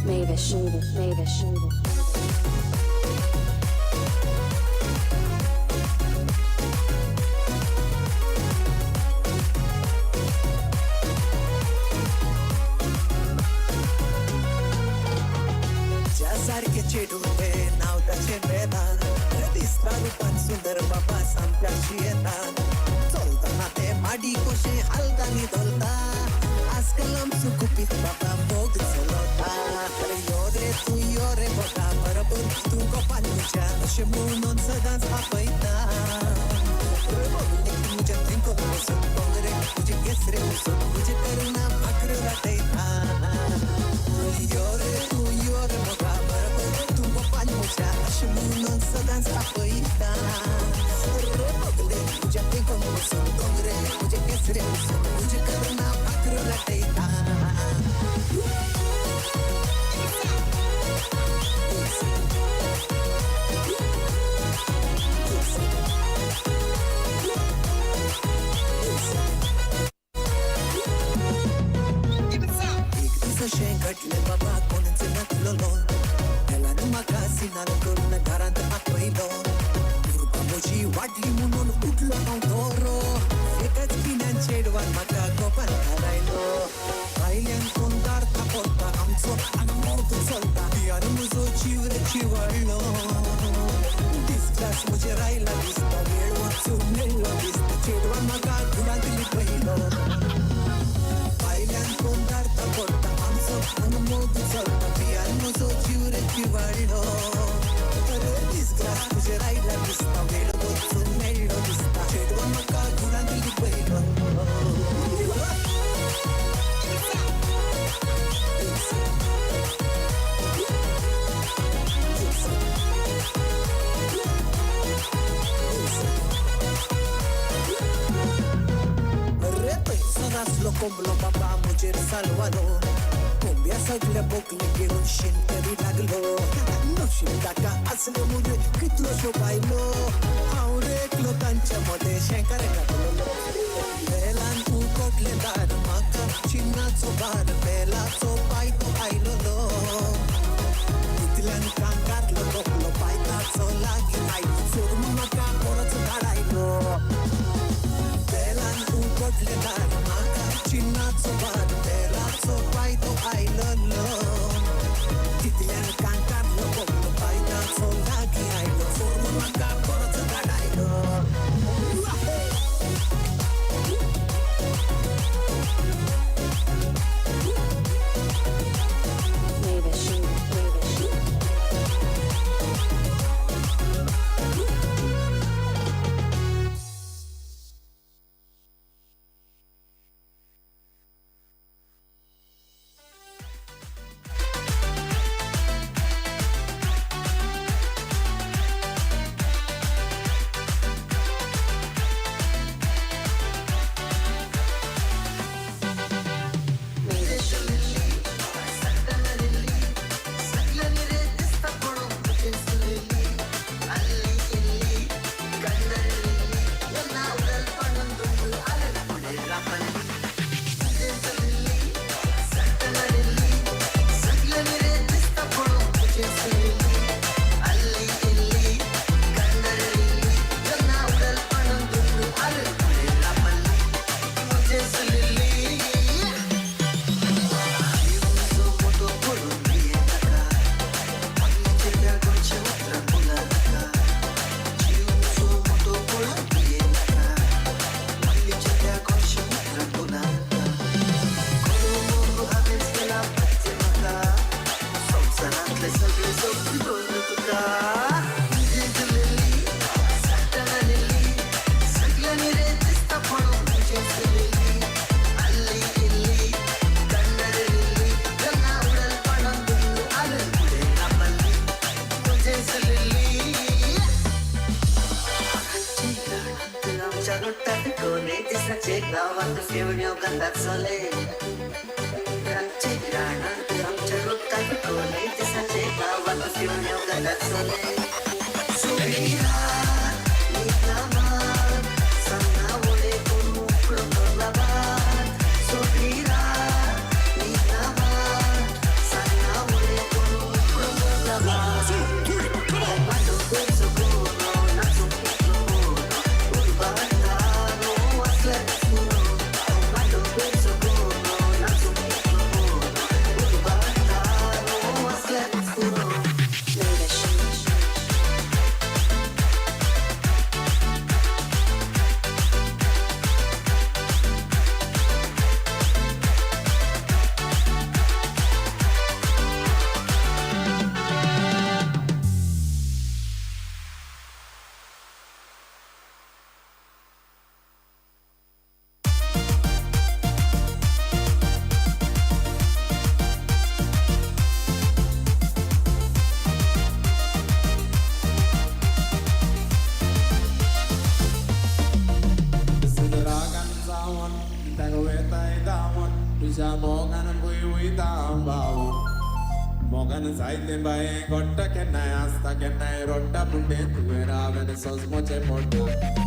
Mavish, Mavish, Mavish. ज्या सारखे चेडूं तें नांव ताचें वेदान, दिसता रुपान सुंदर बाबा सामक्याशी येता. चलतना तें माडी कशें हालता नी धोलता, आजकाल आमचो गुपीत बाबा मोग चलता. अरे यो रे तूं यो रे मोगा बरोबर तूं गोपान म्हज्या, अशें म्हणून सदांच आपयता. तुज्या तेंको वचून दोंगरे तुजे केसरे वचून तुजे करुणा भाकऱ्यो लाटयता. यो रे तूं यो रे मोगा बरोबर तूं गोपान म्हज्या, अशें म्हणून सदांच आपयता. बगले तुज्या तेंको वचून दोंगरे तुजे केसरे वचून तुजे करुणा भाकऱ्यो लाटयता. चेडवान म्हाका गोपान घालायलो भायल्यान कोण दार थापोडटा आमचो हांगा मोग चलता पियान म्हजो जीव रे जिवाळ्ळो डिस्ग्रास म्हजेर आयला दिसता वेळ वचून मेळ्ळो दिसता चेडवान म्हाका घुणांत लिपयलो भायल्यान कोण दार थापोडटा आमचो हांगा मोग चलता पियान म्हजो जीव रे जिवाळ्ळो डिस्ग्रास म्हजेर आयला दिसता वेळ वचून मेळ्ळो दिसता चेडवान म्हाका घुणांत लिपयलो. रे थंयसर आसलो कोंबलो बाबा म्हजेर सालवालो कोंब्या सगल्या बोकले घेवन शीन करी लागलो नशीब ताका आसले मुगे कितलोश्यो बायलो हांव रेकलो तांच्या मदें शेंकार घातलेलो बेलान उगडलें दार म्हाका चिन्नाचो भार बेलाचो पायतो आयलोलो इतल्यान कांकातलो तोपलो पायताचो लागीं आयलो सोडून म्हाका परत धाडायलो बेलान उगडलें दार म्हाका चिन्नाचो भार बेलाचो पायतो आयलोलो तितल्यान कांकातलो तोपलो पायताचो लागीं आयलो सोडून म्हाका परत धाडायलो. Mavish, Mavish. जायते बाये गोट्टा केन्नाय आसता केन्नाय रोडटा पूण तें तुवें रावें सजमोचें पडटा.